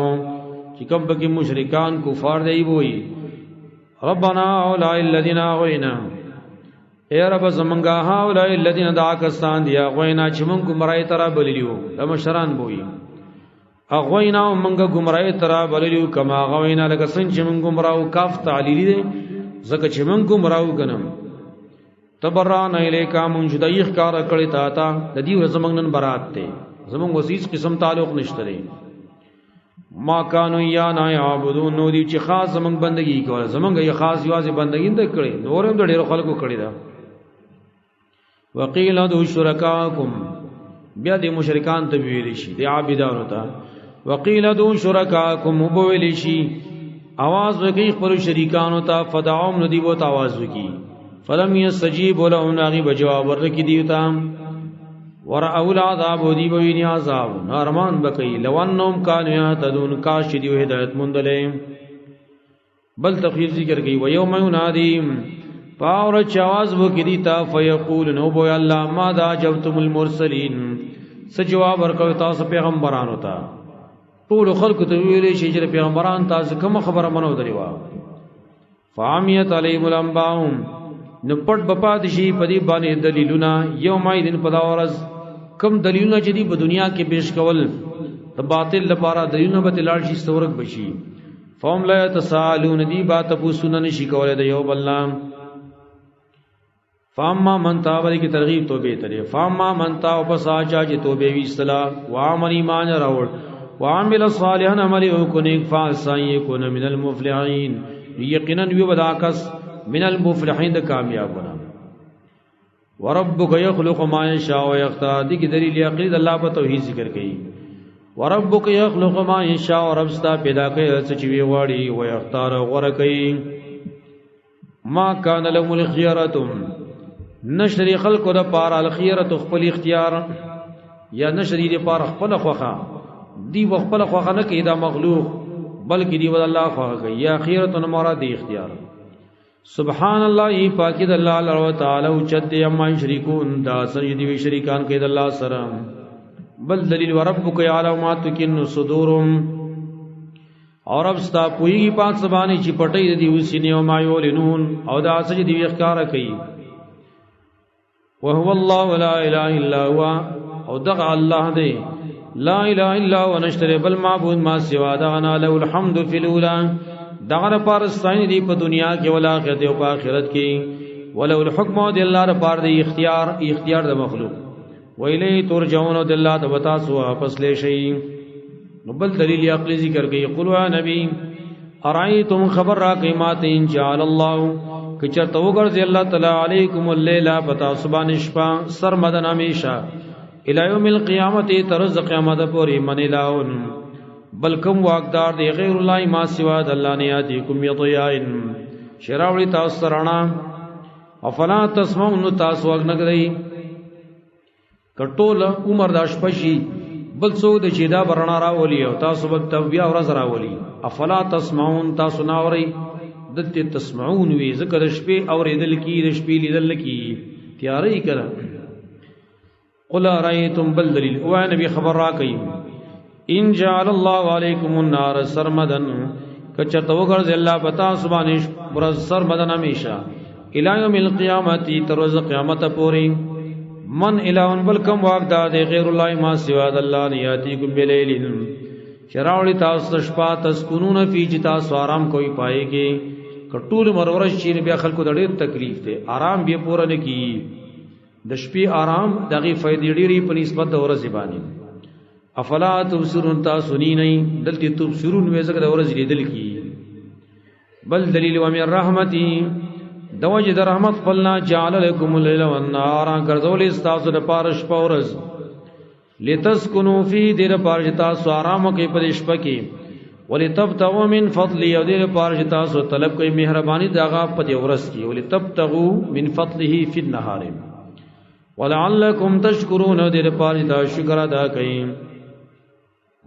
چې کوم پکې مشرکان کفار دی وای ربنا اولئک الذين اغوینا اے رب زمونږه هاولای الذين دا کسان دی اغوینا چې مونږ گمراهی ترا بللیو د مشران بوئی اغوینا مونږه گمراهی ترا بللیو کما غوینا لکه څنګه چې مونږ گمراهو کاف تعلیلی دی زکه چې مونږ گمراهو کنم تبرانا الیکا مونږ جدای ښکار کړی تا تا د دې ورځ مونږ نن برات ته زمونږ وسیس قسم تعلق نشته دی ما کانو یا نا یعبدون نو دی چې خاص زمونږ بندگی کوله زمونږ یې خاص یوازې بندگی نه کړې نور هم د ډیرو خلکو کړې ده. وقیل ادعوا شرکاکم بیا د مشرکان ته ویل شي د عابدانو ته وقیل ادعوا شرکاکم وبویل شي आवाज وکي خپل شریکانو ته فدعوم ندی وو ته आवाज وکي فلم یستجیب لهم ناغي بجواب ورکي دیو ته ورأوا العذاب دی بوینی عذاب نارمان بکی لو انهم کانوا یهتدون کاش دیو هدایت مندلې. بل تخویف ذکر کوي و یوم ینادیم پاور چواز وکي دی تا فیقول نو بو الله ما دا جبتم المرسلین څه جواب ورکوي تاسو پیغمبرانو ته ټول خلکو ته ویلې شي چې پیغمبران تاسو کوم خبره منو درې وا فامیت علیهم الانباء نو پټ بپات شي په دې باندې دلیلونه یوم ایدن په دا ورځ کم دلیلونه چې دی په دنیا کې پیش کول د باطل لپاره دلیلونه به تلاړ شي ستورک بشي. فهم لا يتساءلون دی با تپوسونه نشي کولای د یو بل نام. فاما من تاب کی ترغیب توبه ترې فاما من تاب پس آچا چې توبه ویستلا وامن ایمان راوړ وعمل صالحا عمل وکنیک فعسى يكون من المفلحين یقینا وی بداکس من المفلحین د کامیابونه. وربک یخلق ما یشاء ویختار دی کی دلیل عقلی د الله په توحید ذکر کړي. وربک یخلق ما یشاء رب ستا پیدا کوي څه چې وی غواړي او یختار غوړه کوي. ما کان لهم الخيرة نشری خلق د پار الخيرة خپل اختیار یا نشری د پار خپل خوخه دی خپل خوخه نه کوي دا مخلوق بلکې دی ول الله خوخه کوي یا خیرت نه مراد دی اختیار. سبحان الله پاکی د الله الله تعالی او چد اما شریکون دا سجدی وی شریکان کوي د الله سره. بل دلیل وربک یعلم ما تکن صدورهم اور اب ستا پویږي پاک سبانی چې پټي دی وسینه او ما یولنون او دا سجدی وی ښکارا کوي. وهو الله لا اله الا هو او دغه الله دی لا اله الا هو نشتره بل معبود ما سوا دغه له الحمد فی الاولى دغه پر ستاین دی په دنیا کې ولا آخرت او په آخرت کې. ولو الحکم دی الله لپاره دی اختیار اختیار د مخلوق. ویلی ترجعون دی الله ته تاسو واپس لې شي. نو بل دلیل عقلی ذکر کوي قل یا نبی ارایتم خبر را کوي ماته ان جعل الله کچرته وګرځي الله تعالی علیکم الليل پتا سبحان شپه سرمدن همیشه الی یوم القیامت ترز قیامت پوری من الہون بلکم واقدار دی غیر الله ما سوا د الله نه یاتیکم یضیاء شراوړي تاسو سرانا افلا تسمعون تاسو وګ نه کړی کټول عمر د شپشي بل څو د چې دا برنا راولي او تاسو به بیا ورځ راولي. افلا تسمعون تاسو نه اورئ دلته تسمعون وی ذکر شپې اورېدل کی د شپې لیدل کی تیارې کړه. قل ارایتم بل دلیل او نبی خبر را کوي ان جعل الله علیکم النار سرمدا کچته وګرځي الله پتا سبحانه ورځ سرمدن همیشه الی یوم القیامت تر ورځ قیامت پورې. من الہ بل کم واقدار دی غیر الله ما سوا د الله نه یاتیکم بلیل شراوړي تاسو شپه تسکونون فی چې تاسو آرام کوي پای کې کټول مرورش چې بیا خلکو د ډېر تکلیف دی آرام بیا پوره نه کی د شپې آرام دغه فائدې ډېری په نسبت د ورځې باندې. افلا تبصرون تاسو نی نه دلته تبصرون وې ځکه د ورځې لیدل کی. بل دلیل ومن رحمتی دوجه د رحمت خپلنا جعل لكم الليل والنهار ګرځول تاسو د پاره شپه ورځ لتسكنوا فی دې لپاره چې تاسو آرام وکړئ په دې شپه کې ولتبتغوا من فضله او دې لپاره چې تاسو طلب کوئ مهرباني دغه په دې ورځ کې ولتبتغوا من فضله فی النهار ولعلکم تشکرون دې لپاره چې تاسو شکر ادا کړئ.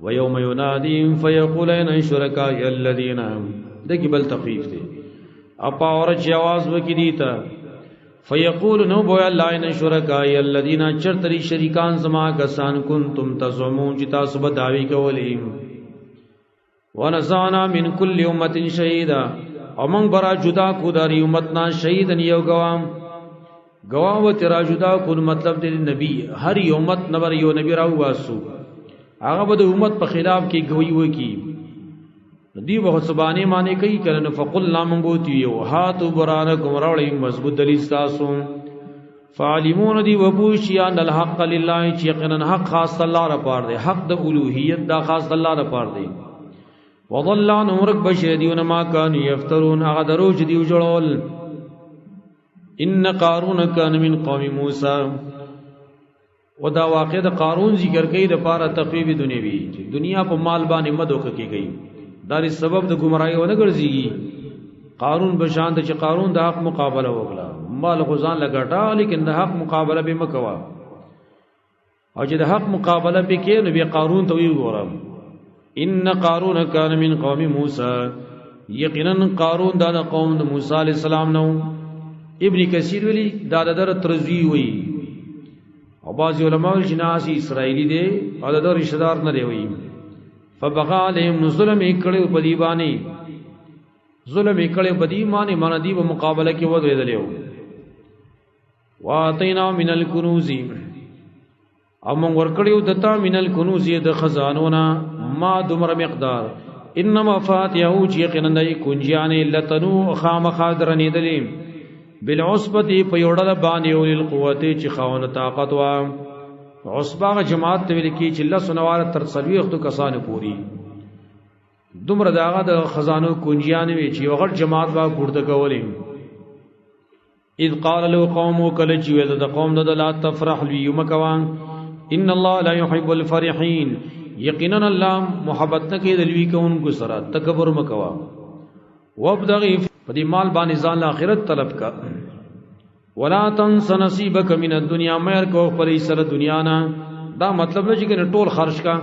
ويوم يناديهم فيقول اين شركائي الذين دغه بل تخفیف دی. اپا اور چې आवाज وکي دي ته فیقول نو بو الله ان شرکای الذین چرتری شریکان زما کسان کنتم تزعمون چې تاسو به داوی کولې. ونزعنا من کل امه شهیدا، او موږ برا جدا کو داری امت نا شهیدن یو گوام، گواه و ترا جدا کو، مطلب دې نبی هر یو امت نبر یو نبی راو واسو، هغه به د امت په خلاف کې گوی وکی. دی به سبانه معنی کوي کله نو فقل لا منغوتی یو هاتو برانکم راوړی مضبوط دلیل تاسو. فعلمون دی وبوشی ان الحق لله، چې یقینا حق خاص الله را پار دی، حق د الوهیت دا خاص الله را پار دی. وضل عنهم رک بشیر دیون ما کانوا یفترون، هغه درو چې دیو جوړول. ان قارون کان من قوم موسی، ودا واقع د قارون ذکر کوي د پاره تخویب دنیوي، چې دنیا په مال باندې مدوخه کې گئی، دا سبب د گمراهی ونه ګرځيږي. قارون بشان د چې قارون د حق مقابله وکړه، مال غزان لګټا، لیکن د حق مقابله به مکوا، او چې د حق مقابله به کې نو به قارون ته وی ګورم. ان قارون کان من قوم موسی، یقینا قارون دا د قوم د موسی علی السلام نو. ابن کثیر ویلی دا د در ترزوی وی، او بعض علماء جناسی اسرائیلی دی او د در رشتہ دار نه دی وی. فبغى عليهم ظلم کړي په دی باندې، ظلم کړي په دی باندې، مان دی په مقابله کې ودرېدلې. واتینا من الكنوز، او موږ ورکړیو دتا من الكنوز د خزانونا ما دمر مقدار. انما فاتحه چې یقینا دای کنجیانې لتنو خامخا درنېدلې بالعصبه په یو ډله باندې او القوت چې خاون طاقت وا. عصبه جماعت ته ویل کی چې لس نوار تر څلوېښتو کسانو پوري دومره داغه د خزانو کنجیانې وی چې یو غټ جماعت با پورته کولې. اذ قال له قومه کله چې ویل د قوم د لا تفرح لیومکوان ان الله لا يحب الفرحين، یقینا الله محبت نه کوي د لوی کوونکو سره، تکبر مکوا. وابتغي په دې مال باندې ځان له آخرت طلب کا. ولا تنس نصیبک من الدنیا، مېر کو خپل سره دنیا نه، دا مطلب نه چې کنه ټول خرج کا،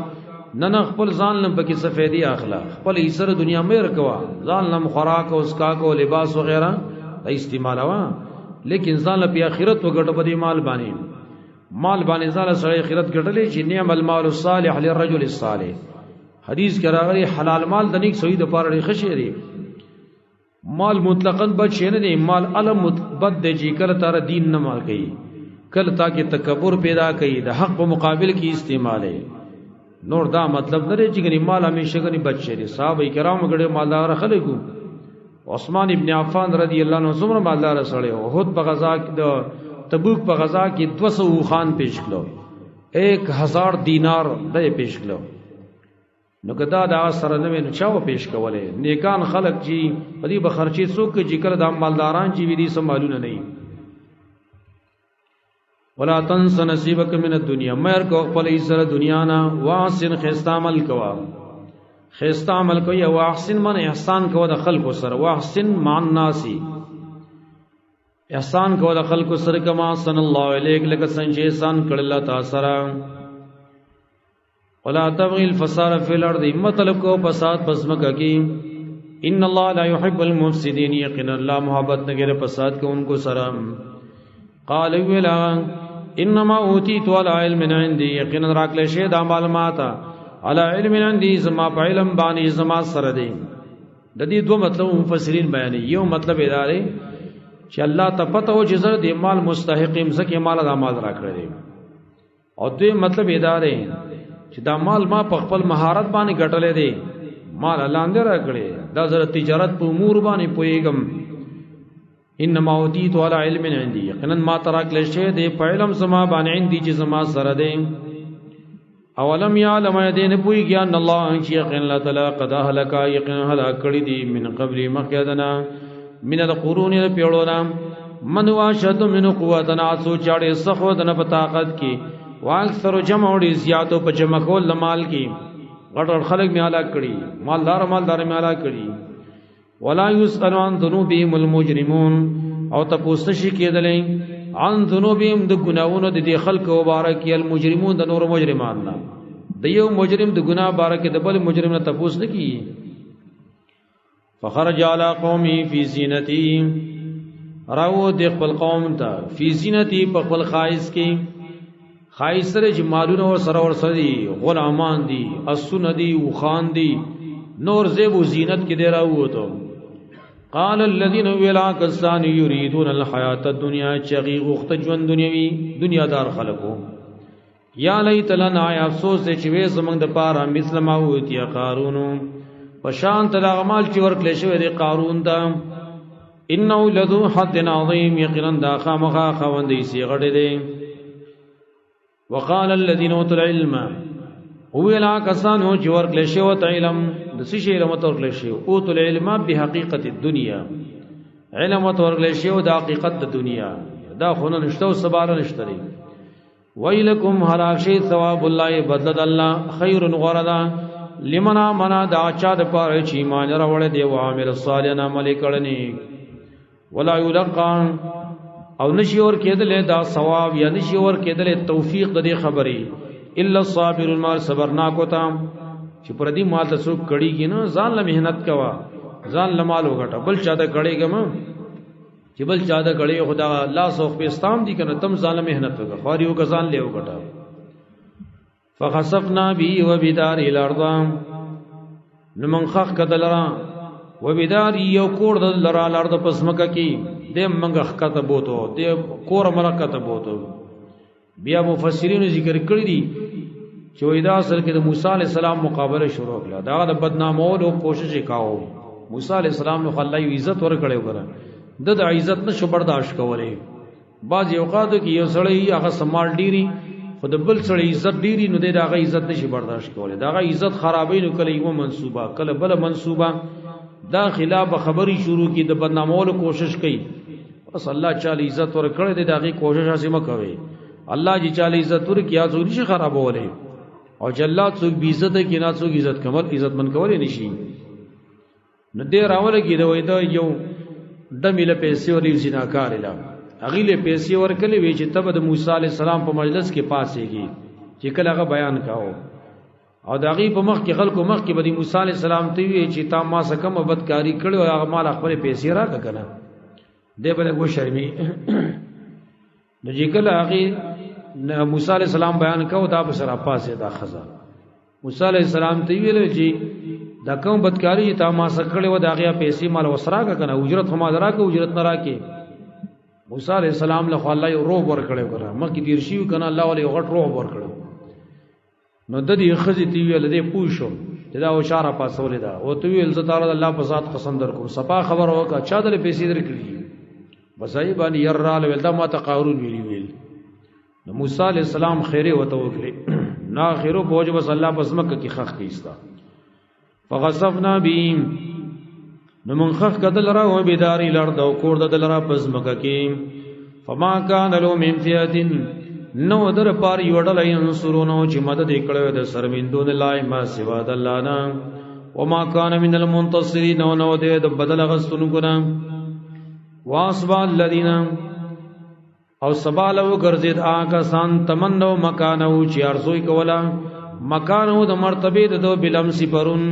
نه نه خپل ځان لم پکې څه فائدې اخلا، خپل سره دنیا مېر کوا، ځان لم خوراک او اسکا کو لباس وغیرہ دا استعمالوا، لیکن ځان له آخرت وګټه په دې مال باندې. مال باندې ځان سره آخرت ګټلې چې نعم المال الصالح للرجل الصالح. حدیث کې راغلی حلال مال د نیک سړي د پاره ډېر ښه شی دی. مال مطلقاً بد شی نه دی، مال علم بد دی چې کله تار دین نه مال کوي، کله تا کې تکبر پیدا کوي، د حق په مقابل کې استعمال دی. نور دا مطلب نه دی چې ګنې مال همیشه ګنې بد شی دی. صحابه کرام ګډه مالدار خلکو، عثمان ابن عفان رضی الله عنه څومره مالدار سړی و، احد په غزا کې د تبوک په غزا کې 200 اوښان پیش کړو، 1000 دینار دی پیش کړو. نو که دا د سره نه وي نو چا به پیش کولې؟ نیکان خلک چې په دې به خرچې څوک کوي چې کله دا مالداران چې وي دې څه مالونه نه وي. ولا تنس نصیبک من الدنیا، مېر کو خپل سره دنیا نه، واحسن ښایسته عمل کوه، ښایسته عمل کوه، واحسن من احسان کوه د خلکو سره، واحسن مع الناس، احسان کوه د خلکو سره کما احسن الله الیک، لکه څنګه چې احسان کړل الله تعالی سره. ولا تبغي الفساد في الارض، مطلب کو فساد پسمکه کی. ان الله لا يحب المفسدين، یقینا الله محبت نه کوي فساد کوونکو سره. قال ویلا انما اوتیت على علم عندي، یقینا راکل شی دا معلومات على علم عندي، زما په علم باندې زما سره دی. د دې دوه مطلب مفسرین بیانوي. یو مطلب دا دی چې الله ته پته و چې زه د مال مستحق یم، ځکه مال دا مال راکړی دی. او دوی مطلب دا دی چې دا مال ما په خپل مهارت باندې ګټلې دی، مال الله اندر راکړی، دا زه تجارت په امور باندې پوهېږم. انما اوتیت علی علم عندي، یقینا ما تراکل شی دی په علم زما باندې، عندي چې زما سره دی. اولم یعلم دین پوهېږي ان الله چې یقینا الله تعالی قد اهلک، یقینا هلاک کړي دي من قبل مخکې من القرون پیړونا من واشد من قوتنا، سو چاړې سخو دنه په طاقت کې، واکثر جمع ډې زیاتو په جمع کول مال کې، غټ غټ خلک می هلاک کړي، مالدار مالدار می هلاک کړي. ولا یسأل عن ذنوبهم المجرمون، او تپوس نشي کېدلی عن ذنوبهم د ګناهونو د دې خلکو مبارک، المجرمون د نور مجرمان نه، د یو مجرم د ګناه باره کې د بل مجرم نه تپوس نه کیږي. فخرج على قومه فی زینتی، راو د خپل قوم ته فی زینتی، په خپل خایس کې، خایس سره چې مالونه ور سره ور سره دي، غلامان دي، اسونه دي، وخان دي، نور زیب و زینت کې دی راووتو. قال الذين ولا کسان یریدون الحیات الدنیا، چغی غخت ژوند دنیوي، دنیا دار خلقو، یا لیت لنا، افسوس چې وې زمنګ د پاره مثل ما اوتی قارون، پشان ته دغه مال چې ورکړل شوی دی قارون ته. انه لذو حد عظیم، یقینا دا خامخا خوند یې سی غړي دی. وقال الذين اوتوا العلم، ویلا کسانو چې ورکړل شوی ته علم، د څه شی علم ورکړل شوی؟ اوتوا العلم بحقیقت الدنیا، علم ورکړل شوی د حقیقت د دنیا، دا خو نه نشته او سبا نشته دی. ویلکم هلاک شي ثواب الله، بدل الله خیر غردا لمن آمنا، دا چا د پاره چې ایمان راوړی دی او عامل صالح عمل کړنی. ولا یلقا، او نشي ور کېدل دا ثواب یا نشي ور کېدل توفیق د دې خبرې الا الصابر المال، صبرناک ہوتا چې پر دې مال ته څوک کړيږي نه، ځان له مهنت کوا، ځان له مال وګټه، بل چا ته کړيږم چې بل چا ته کړي خدا لا سوخ پستام دي کنه، تم ځان له مهنت وکړه، خواري وکړه، ځان له وګټه. فخسفنا به وبدار الارض، نو من خخ کدلرا وبدار یو کور دلرا الارض پسمکه کی د منګه خکته بوتو، د کور مرکته بوتو. بیا مفسرین ذکر کړی دي چې وای دا اصل کې د موسی علی السلام مقابله شروع کړه، دا د بدنامولو کوشش وکاو. موسی علی السلام نو الله یو عزت ورکړی وکړه، د عزت نشو برداشت کولای. بعض اوقاتو کې یو سړی هغه سمال ډیری خو د بل سړی عزت ډیری، نو د هغه عزت نشي برداشت کولای، دا هغه عزت خرابې، نو کله یو منصوبه کله بل منصوبه، دا خلاف خبري شروع کی، د بدنامولو کوشش کوي. بس الله چاله عزت ورکړی دی، د هغې کوشش هسې مه کوئ. الله چې چاله عزت ورکړي هغه څوک نشي خرابولی، او چې الله څوک بې عزته کړي نه څوک عزت کمل عزت من کولی نشي. نو دی راولګېده، وایي دا یو ډمې له پیسې ورکړې، زناکارې له هغې له پیسې ورکړې وې چې ته به د موسی علیه السلام په مجلس کې پاڅېږي چې کله هغه بیان کاوه، او د هغې په مخ کې خلکو مخ کې به د موسی علیه السلام ته ووایي چې تا ما څه کومه بدکاري کړې وه، هغه ما له خپلې پیسې راکړه که نه، دی به لږ وشرمي. نو چې کله هغې موسی علیه السلام بیان کاوه، دا به سره پاڅېده ښځه. موسی علیه السلام ته ویل چې دا کوم بدکاري چې تا ما څه کړې وه، د هغې پیسې ما له اوس راکړه که نه، اجرت خو ما له راکړه، اجرت نه راکړې. موسی علیه السلام له خو الله یو روب ورکړی که نه، مخکې تېر شوي که نه، الله ولې یو غټ روب ورکړی. نو د دې ښځې ته ویل، دې پوه شو چې دا هوښیاره پاڅولې ده، او ته ویل زه تاله د الله په ذات قسم در کوم، صفا خبره وکړه، چا دلې پیسې درکړي؟ بس هغې باندې یر راغله، ویل دا ما ته قارون ویلي ویل. نو موسی علیه السلام خیرې ورته وکړې، نو خیرو په وجه بس الله په ځمکه کې ښخ کړي. فخسفنا به، نو مونږ ښخ کدل را و بیداری لړ د کور د دلرا په ځمکه کې. فما کان له من فئه، نو در پار یو ډله ینصرونو چې مدد یې کړی د سرمندون لای ما سوا د الله نه، وما کان من المنتصرین، نو دې د بدل غستونکو نه. واصبح الذین، او سبا له ګرځید آکا سان تمنو مکانو چې ارزو یې کوله مکانو د مرتبه د دو بلمس پرون.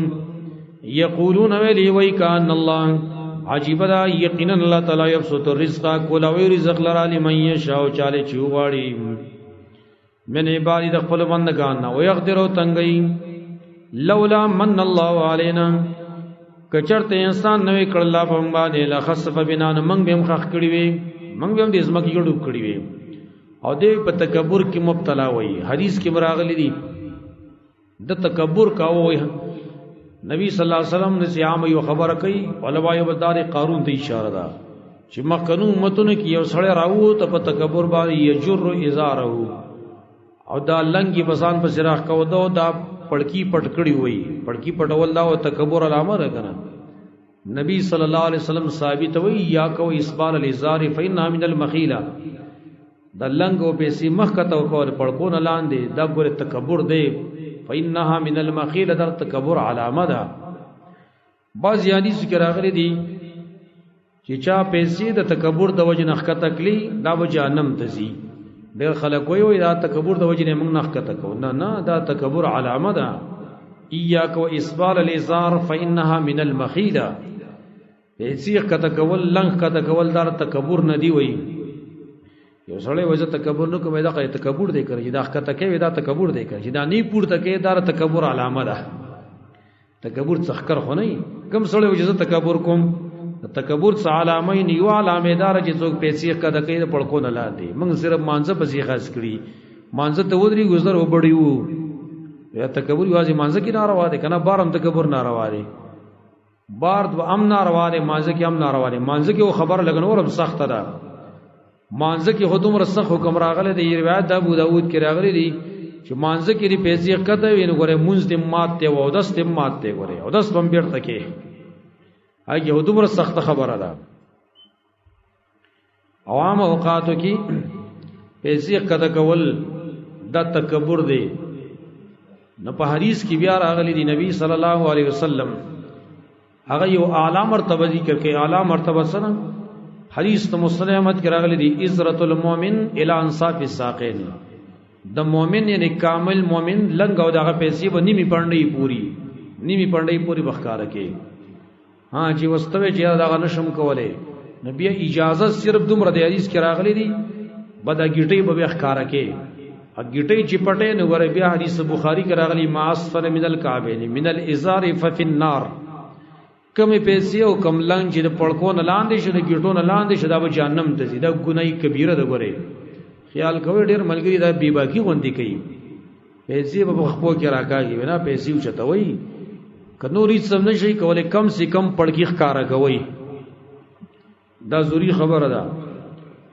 یقولون ویلی وی کان الله، عجیب دا یقینا الله تعالی یبسط الرزق، کولاوی رزق لرا لمن یشاء، چاله چې وغواړي من عبادی د خپل بندگان نه، ويقدر تنگئی. لولا من الله علینا، کچرته انسان نوې کړل الله په موږ باندې، لخسف بنا، نو موږ به هم خخ کړی وي، موږ به هم د ځمکې یو ډوب کړی وي. او دې په تکبر کې مبتلا وي. حدیث کې مراغلی دي د تکبر کاوه وي. نبی صلی الله علیه وسلم نے عام یو خبره کوي، علماء یو بدار قارون ته اشاره ده چې مخکنو امتونو کې یو سړی راووت په تکبر باندې یجر ازاره، او دا لنګي بسان په سراخ کو دا دا پړکی پټ کړی وای، پړکی پټول دا او تکبر علامه ده کنه. نبی صلی الله علیه وسلم ثابت وی یا کو اسبال الازار فإنها من المخیله، دا لنګ او پیسې مخ کته او کول پړکو نه لاندې دا ګوره تکبر دی، فإنها من المخیله، در تکبر علامه ده. بعض حدیث کې راغلي دي چې چا پیسې د تکبر د وجې نه ښکته کړي دا به جهنم ته ځي. ډېر خلک وایي وایي دا تکبر د وجې نه موږ نه ښکته کوو، نه نه، دا تکبر علامه ده. ایاک و اسبال الازار فإنها من المخیله. پیسې ښکته کول، لنګ ښکته کول دا تکبر نه دی. وایي یو سړی وایي زه تکبر نه کوم، دا تکبر دی کړی چې دا ښکته کوي، دا تکبر دی کړی چې دا نه پورته کوي، دا تکبر علامه ده. تکبر څخکر خو نه کم سړی وایي چې زه تکبر کوم، تکبر څه علامه نه، یو علامه دار چې څوک پیسې ښکته کوي د پړکو نه لاندې. موږ صرف مانځه پسې خاص کړي، مانځه ته ودري ګذر وبړی وو. یا تکبر یوازې مانځه کې ناروا دی کنه، بار هم تکبر ناروا دی، بار د ام ناروا دی، مانځه کې هم ناروا دی. مانځه کې خبر لګنورم سخته ده، مانځه کې خودم رسخ حکم راغله دی. روایت د ابو داود کې راغلی دی چې مانځه کې دی پیسې ښکته وي نو ګوره مونځ دې مات دی او دس دې مات دی، ګوره او دس بم بیرته کې هغه دومره سخته خبره ده. عوام اوقاتو کې پیسې ښکته کول دا تکبر دی. نو په حدیث کې بیا راغلی دی نبی صلی الله علیه وسلم هغه یو اعلی مرتبه ذکر کوي. اعلی مرتبه سره حدیث ته مسلم احمد کې راغلی دی، عزرت المؤمن الی انصاف الساقین. د مؤمن یعنی کامل مؤمن لنګ او دغه پیسې به نیمه پړنډې پوری، نیمه پړنډې پوری بخکاره کې. ها چې وستوي چې دغه نشم کوله، نو بیا اجازه صرف دومره د حدیث کې راغلی دی، بدا ګټي به ښکارا کې. ګټي چې پټه نو ګره بیا حدیث بخاری کې راغلی، ما اسفل من الکعبین من الازار ففي النار. کم پیسې او کم لنګ چې د پړکو نه لاندې شي، د ګټو نه لاندې شي، دا به جهنم ته ځي. دا ګناي کبیره ده. ګوره خیال کوي ډېر ملګری دا بی باکی غوندي کوي، پیسې به خپل کې راکاږي نه، پیسې اوچتوي که نور هیڅ هم نشي کولی، کم سي کم پړکی ښکارا کوي. دا ضروری خبره ده.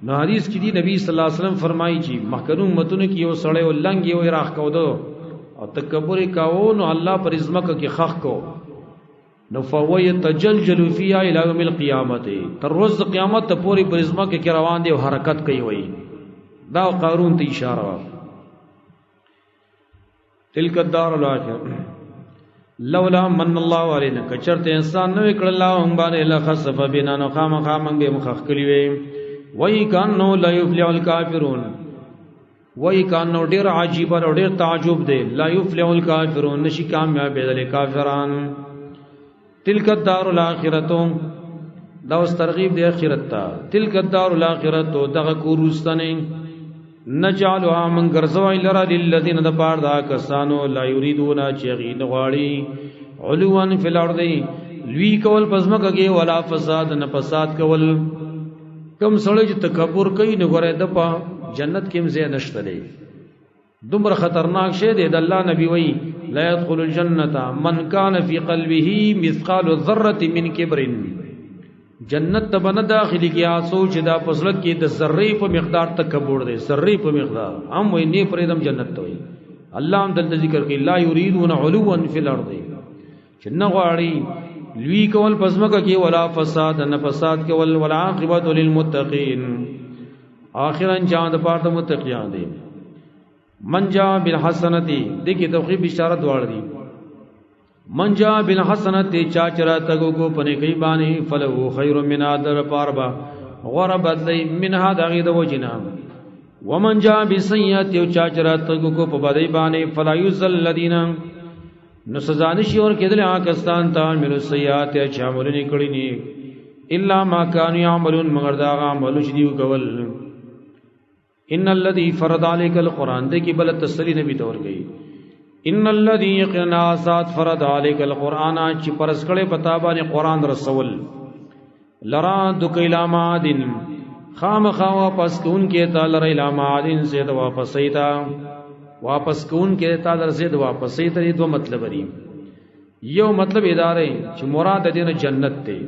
نو حدیث کې دی نبی صلی الله علیه وسلم فرمایي چې مخکنو امتونو کې یو سړی او لنګ یو راخ کو دو او تکبر کاوه، نو الله پر ازمکه کې خخ کو، نو فهو يتجلجل فيها الى يوم القيامه، تر ورځ قیامت ته پورې پر ازمکه کې روان دی او حرکت کوي. وای دا قارون ته اشاره وه. تلک الدار الاخره لولا من الله علينا، کچرته انسان نو کړل الله هم باندې لخسف بنا، نو خامخا موږ به مخخ کړی وي. وای کانو لا یفلح الکافرون، وای کانو ډیر عجیب او ډیر تعجب دی. لا یفلح الکافرون، نشي کامیاب دي کافران. تلک الدار الاخرته، دا اوس ترغیب دی اخرت ته. تلک الدار الاخرته، دغه کورستنه نجعلها من ګرځوي لرا للذین د پار دا کسانو لا یریدون چې غي غواړي علوا فی الارض، لوی کول پزمکه کې، ولا فساد نه فساد کول. کم سړی چې تکبر کوي نو ګوره د په جنت کې هم ځای نشته دی. دومره خطرناک شی دی. د الله نبی وایي لا يدخل الجنة من كان في قلبه مثقال ذرة من كبر، جنت ته به نه داخلي کېږي هغه څوک چې دا په زړه کې د ذرې په مقدار تکبر دی، ذرې په مقدار هم وایي نه پرېږدم جنت ته. وایي الله هم دلته ذکر کوي لا یریدون علوا فی الارض، چې نه غواړي لوی کول په ځمکه کې، ولا فساد نه فساد کول، ولا عاقبت للمتقین، آخر انجام د پاره د متقیان دی. من جاء بالحسنه، دې کې توخی بشارت واړ دی. من جاء بالحسنه، چا چرا تګو کو پنه کوي باندې، فلو خیر من ادر پاربا غره بدلی منها دغه د وجنا. ومن جاء بالسیئه، او چا چرا تګو کو په بدی باندې، فلا یذل الذین، نو سزا نشي ور کېدل هغه کسان ته من السیئات چې عملونه کړی ني، الا ما كانوا يعملون، مگر دا عمل چې دیو کول. ان الذي فرض عليك القرآن، دې کې بل تسلی نبی تور گئی. ان الذي يقنا سات فرض عليك القرآن، چې پرس کړي پتا باندې قرآن رسول، لرا دک الی معادن، خامخا واپس کون کې تعالی لرا الی معادن زید واپس ایتا، واپس کون کې تعالی زید واپس ایتا. دې دوه مطلب دي. یو مطلب ادارې چې مراد دې نه جنت دی،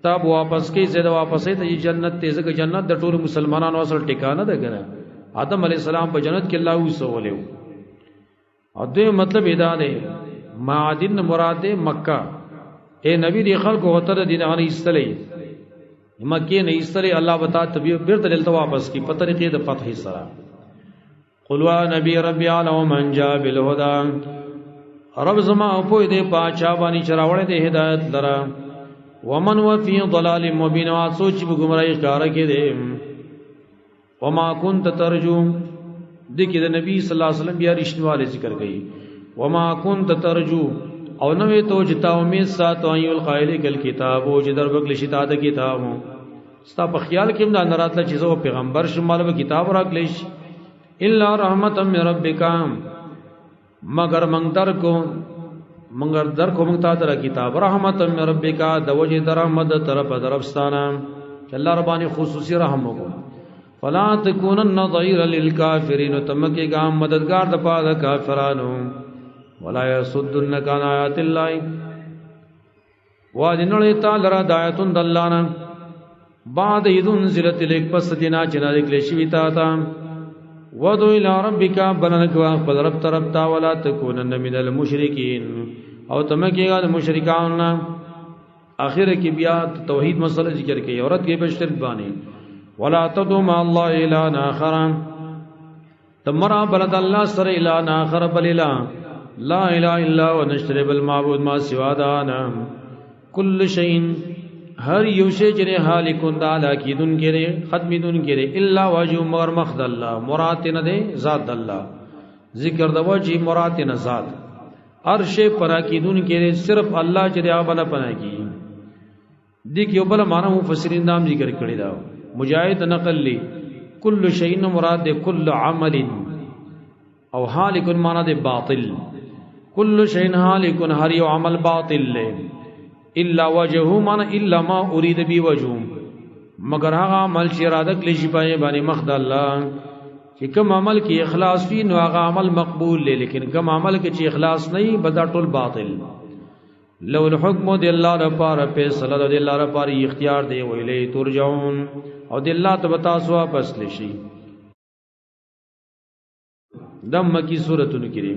تاب واپس کې زید واپس ایتا یہ جنت ته، ځکه جنت د ټولو مسلمانانو اصل ټکانه ده کنه. آدم علی السلام په جنت کې الله وسولیو. او دوی مطلب ادا دی معادن مراد دی مکه. اے نبی دی خلق وتر دین غنی استلی مکه نه استلی، الله وتا تبي بیرته دلته واپس کی په طریقې د فتح سره. قل وا نبی ربی علی من جاء بالهدى، رب زما په دې پاچا باندې چراوړې دې هدایت لرا، ومن وفي ضلال مبین، وا سوچ به گمراهی ښکار کې دې. وما كنت ترجو، دې کې د نبی صلی الله علیه وسلم بیا رښتینواله ذکر کړي. وما كنت ترجو، او نوې تو چې تا امید ساتو ایو القائل کل کتاب او چې در بکل شي تا د کتاب ستا په خیال کې هم دا نه راتله چې زه پیغمبر شم، مال به کتاب راکړې شي. الا رحمت من ربک، مگر من در کو مگر در کو مونږ تا ته کتاب رحمت من ربک، د وجه در رحمت طرف درفستانه چې الله ربانی خصوصي رحم وکړو. فلا تکونن ظهیرا للکافرین، تمکه ګام مددگار د پاره کافرانو. ولا یسدنک عن آیات الله، وادنړی تعالی را دایتون دلانا بعد اذن زلت لیک پس دینا چې نازل کړي شوی تا تا. ودو الی ربک، بلنک وا خپل رب طرف تا. ولا تکونن من المشرکین، او تمکه ګام مشرکان. اخر کې بیا توحید مسله ذکر کړي، عورت کې به شرک باندې. ولا تدعو مع الله الا اخر، تمرا بلد الله سر الا اخر، بل لا لا اله الا هو نشتري بالمعبود ما سوا دانا. کل شیء، هر یو شی چې هالکون دا لاکیدون کړي ختمیدون کړي، الا وجه مگر مخد الله، مراد نه دی ذات الله. ذکر د وجه مراد نه ذات، هر شی پرا کیدون کړي صرف الله چې دی هغه پناه کی. دې کې یو بل معنا مفسرین دام ذکر کړی دا، مجاهد نقل لی کل شیء مراد دی کل عمل، او هالک معنا دی باطل. کل شیء هالک، هر یو عمل باطل دی، الا وجهه معنا الا ما اريد بی وجهه، مگر هغه عمل چې اراده کړی شي پای باندې مخ د الله، چې کوم عمل کې اخلاص وي نو هغه عمل مقبول دی، لیکن کوم عمل کې چې اخلاص نه وي بس دا ټول باطل. لو الحکم دی الله لپاره فیصله ده، دی الله لپاره اختیار دی، ویلی ترجعون، او دی الله ته به تاسو واپس لشي. دم مکی سورتونو کې دی،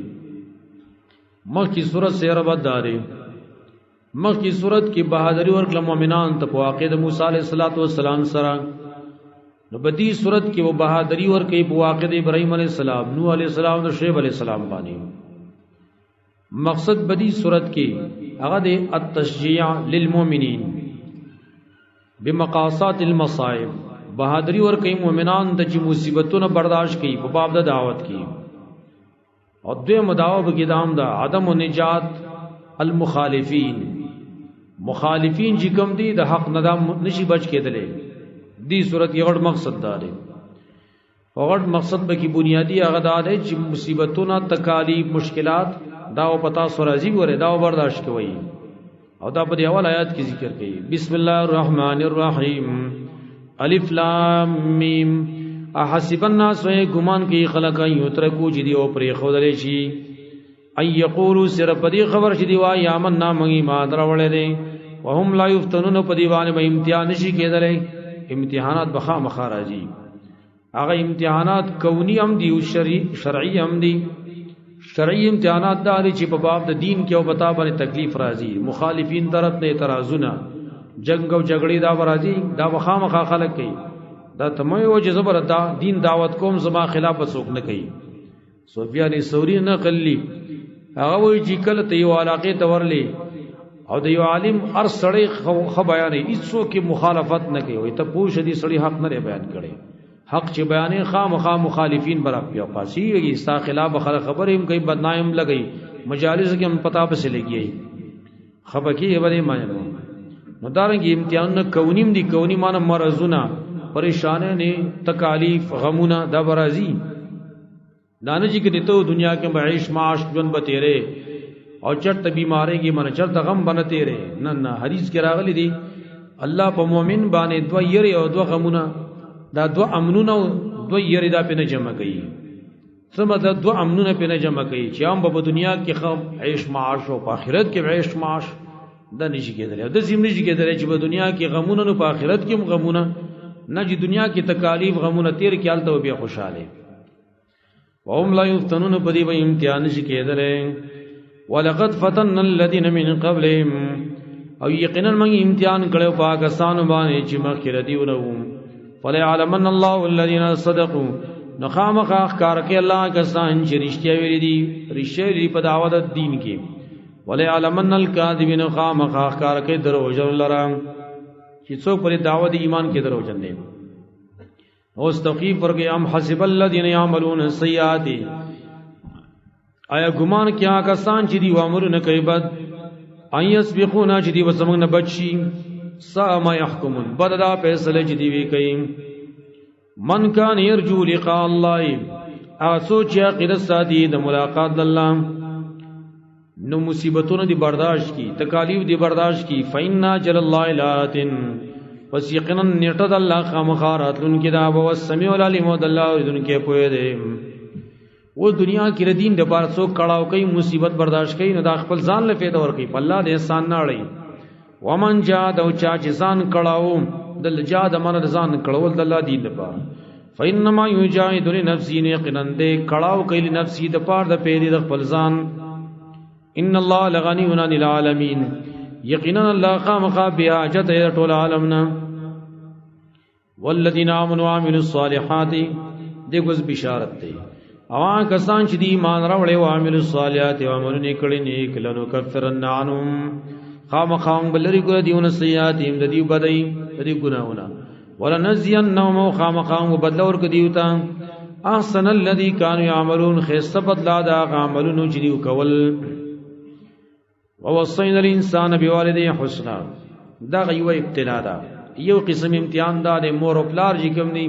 مخکې سورت سره بداري، مخکې سورت کې بہادری ورکړه مؤمنان ته په واقع د موسی علیه السلام سره. نو په دې سورت کې و بہادری ورکړي په واقع د ابراهیم علیه السلام، نوح علیه السلام او شعیب علیه السلام باندې. مقصد بدی صورت کې هغه د التشجیع للمؤمنین بمقاصات المصائب، بہادری ورکړي مؤمنان ته چې مصیبتونه برداشت کړي په باب د دعوت کې. او دوی مداوه به کې دام ده عدم نجات المخالفین، مخالفین چې کوم دي د حق نه دا نشي بچ کېدلې. دې صورت یې غټ مقصد دا دی، او غټ مقصد به کې بنیادی هغه دا دی چې مصیبتونه، تکالیف، مشکلات دا او پتا سره راځي ګوره دا برداشت کوي. او دا په دې اول آیات کې ذکر کړي، بسم الله الرحمن الرحیم، الف لام میم، احسب الناس ګمان کوي خلک یترکو چې دی او پرې خودلې شي، ای یقولوا صرف په دې خبر چې دی وایي آمنا موږ ایمان راوړی دی، وهم لا یفتنون، په دې باندې به امتحان نشي کېدلی. امتحانات به خامخا راځي، هغه امتحانات کونی هم دي او شرعي هم دي. شرعي امتحانات دا دي چې په باب د دین کې او بتا باندې تکلیف راځي، مخالفین طرف نه اعتراضونه، جنگ او جګړې دا به راځي، دا به خامخا خلک کوي. دا ته مې وایي چې زه به دا دین دعوت کوم، زما خلاف به څوک نه کوي. سفیان ثوری نقل لی، هغه وایي چې کله ته یو علاقې ته ورلې او د یو عالم هر سړی ښه بیانوي، هیڅوک یې مخالفت نه کوي، وایي ته پوه شه دې سړي حق نه دی بیان کړی. حق چې بیانې خامخا مخالفین به راپیا پاسېږي، ستا خلاف به خلک خبرې هم کوي، بدنامي هم لګوي، مجالس کې هم پتا پسې لګي، خفه کېږي به دې معنی. نو دارنګه امتحانونه کوني هم دي، کوني معنی مرضونه، پریشانۍ نه، تکالیف، غمونه دا به راځي. دا نه چې کنې ته دنیا کې به عیش معاش ژوند به تېرې او چرته بیمارۍ کې منه چرته غم به نه تېرې، نه نه. حدیث کې راغلي دي الله په مؤمن باندې دوه یرې او دوه غمونه، دا دوه امنونه او دوه یرې دا پې نه جمع کوي. څه مطلب دوه امنونه پې نه جمع کوي؟ چې هم به په دنیا کې ښه عیش معاش او په آخرت کې به عیش معاش، دا نشي کېدلی. او داسې هم نشي کېدلی چې په دنیا کې غمونه نو په آخرت کې هم غمونه نه، چې دنیا کې تکالیف غمونه تېر کړي هلته به بیا خوشحاله. وهم لا یفتنون، په دې به امتحان نشي کېدلی. ولقد فتنا الذين من قبلهم، او یقینا موږ امتحان کړو پاکستان باندې چې مخکې ردیونه وو. فليعلمن الله الذين صدقوا، نو خامخا ښکار کوي الله کسان چې رښتیا ویلي دي، رښتیا ویلي په دعوت د دین کې. وليعلمن الكاذبين، خامخا ښکار کوي دروغجن لره چې څوک پر دعوت ایمان کې دروغجن دي. اوس توقیف ورکړي، ام حسب الذين يعملون السيئات، آیا ګمان کیا کسان چې دی عملونه کوي بد، ان یسبقونا چې دی وسمنګ نه بچي، سا ما يحكمون بدلا فیصله چې دی وی کوي. من کان يرجو لقاء الله، اسو چې عقیده ساتي د ملاقات د الله، نو مصیبتونه دی برداشت کی، تکالیف دی برداشت کی. فإنا جل الله لاتن، پس یقینا نیټه د الله خامخا راتلونکې دا، او السمیع العلیم د الله اوریدونکی پوهه دی. و دنیا کې دین د پاره څوک کړهو کوي، مصیبت برداشت کوي، نو دا خپل ځان له فایده ور کوي، په الله د احسان نه اړي. ومن جاد، او چا چې ځان کړهو، د جاد من ځان کړهول د الله دین لپاره، فإنما يجاهد لنفسه، یقینا دې کړهو کوي لنفسه د پاره د پیدې د خپل ځان. ان الله لغنی عن العالمین، یقینا الله خامخا بیا حاجت دی ټول عالم نه. والذین آمنوا وعملوا الصالحات، دې ګوز بشارت دی. او هغه کسان چې دی ایمان راوړي او عملوا الصالحات او عملونه کړي نیک، لنکفرن عنهم، خامخا موږ به لرې کړو دیونه سیئاتهم، د دیو بدۍ، د دیو ګناهونه. ولنجزینهم، خامخا موږ بدله ورکړو دیو ته احسن الذی کانوا یعملون، ښایسته بدله د هغه عملونو چې دیو کول. ووصینا الانسان بوالديه حسنا، دا یو ابتلا ده، یو قسم امتحان ده د مور او پلار چې کوم دی،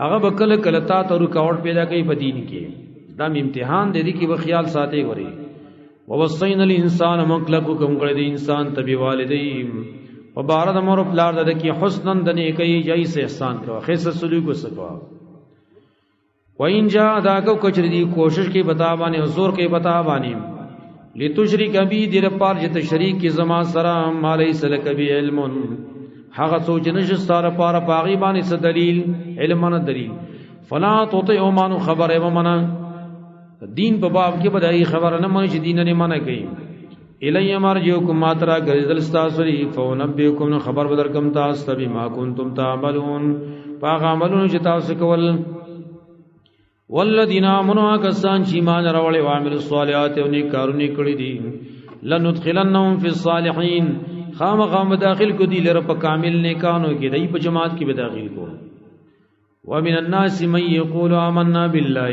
هغه به کله کله تا ته رکاوټ پیدا کوي په دین کې. دا امتحان دی، دې کې به خیال ساتي وري. ووصینا الانسان، موږ کلک حکم کړی دی انسان ته بوالديه، په باره د مور او پلار د کې حسنا د نیکۍ جایز احسان کوه، ښایسته سلوک وسکوه. وإن جاهداک، او کچری دی کوشش کوي بتا باندې او زور کوي بتا باندې، لتشرک بی، دې لپاره چې ته شریک کې زما سره، ما لیس لک به علم، هغه څوک چې نشي ستا لپاره په هغې باندې څه دلیل، علم نه دلیل، فلا تطعهما، نو خبره یې ومنه. دین په باب کې به د هغې خبره نه مني چې دین نه منع کوي. الی مرجعکم، ما ته راګرځېدل ستاسو دي، فانبئکم، نو خبر به درکړم تاسو ته بما کنتم تعملون، په هغه عملونو چې تاسو کول. والذین آمنوا، کسان چې ایمان راوړی او عملوا الصالحات او نیک کارونه کړي دي، لندخلنهم فی الصالحین، خامخا به داخل کو دي لره په کامل نیکانو کې، دی په جماعت کې به داخل کو. ومن الناس من یقول آمنا بالله،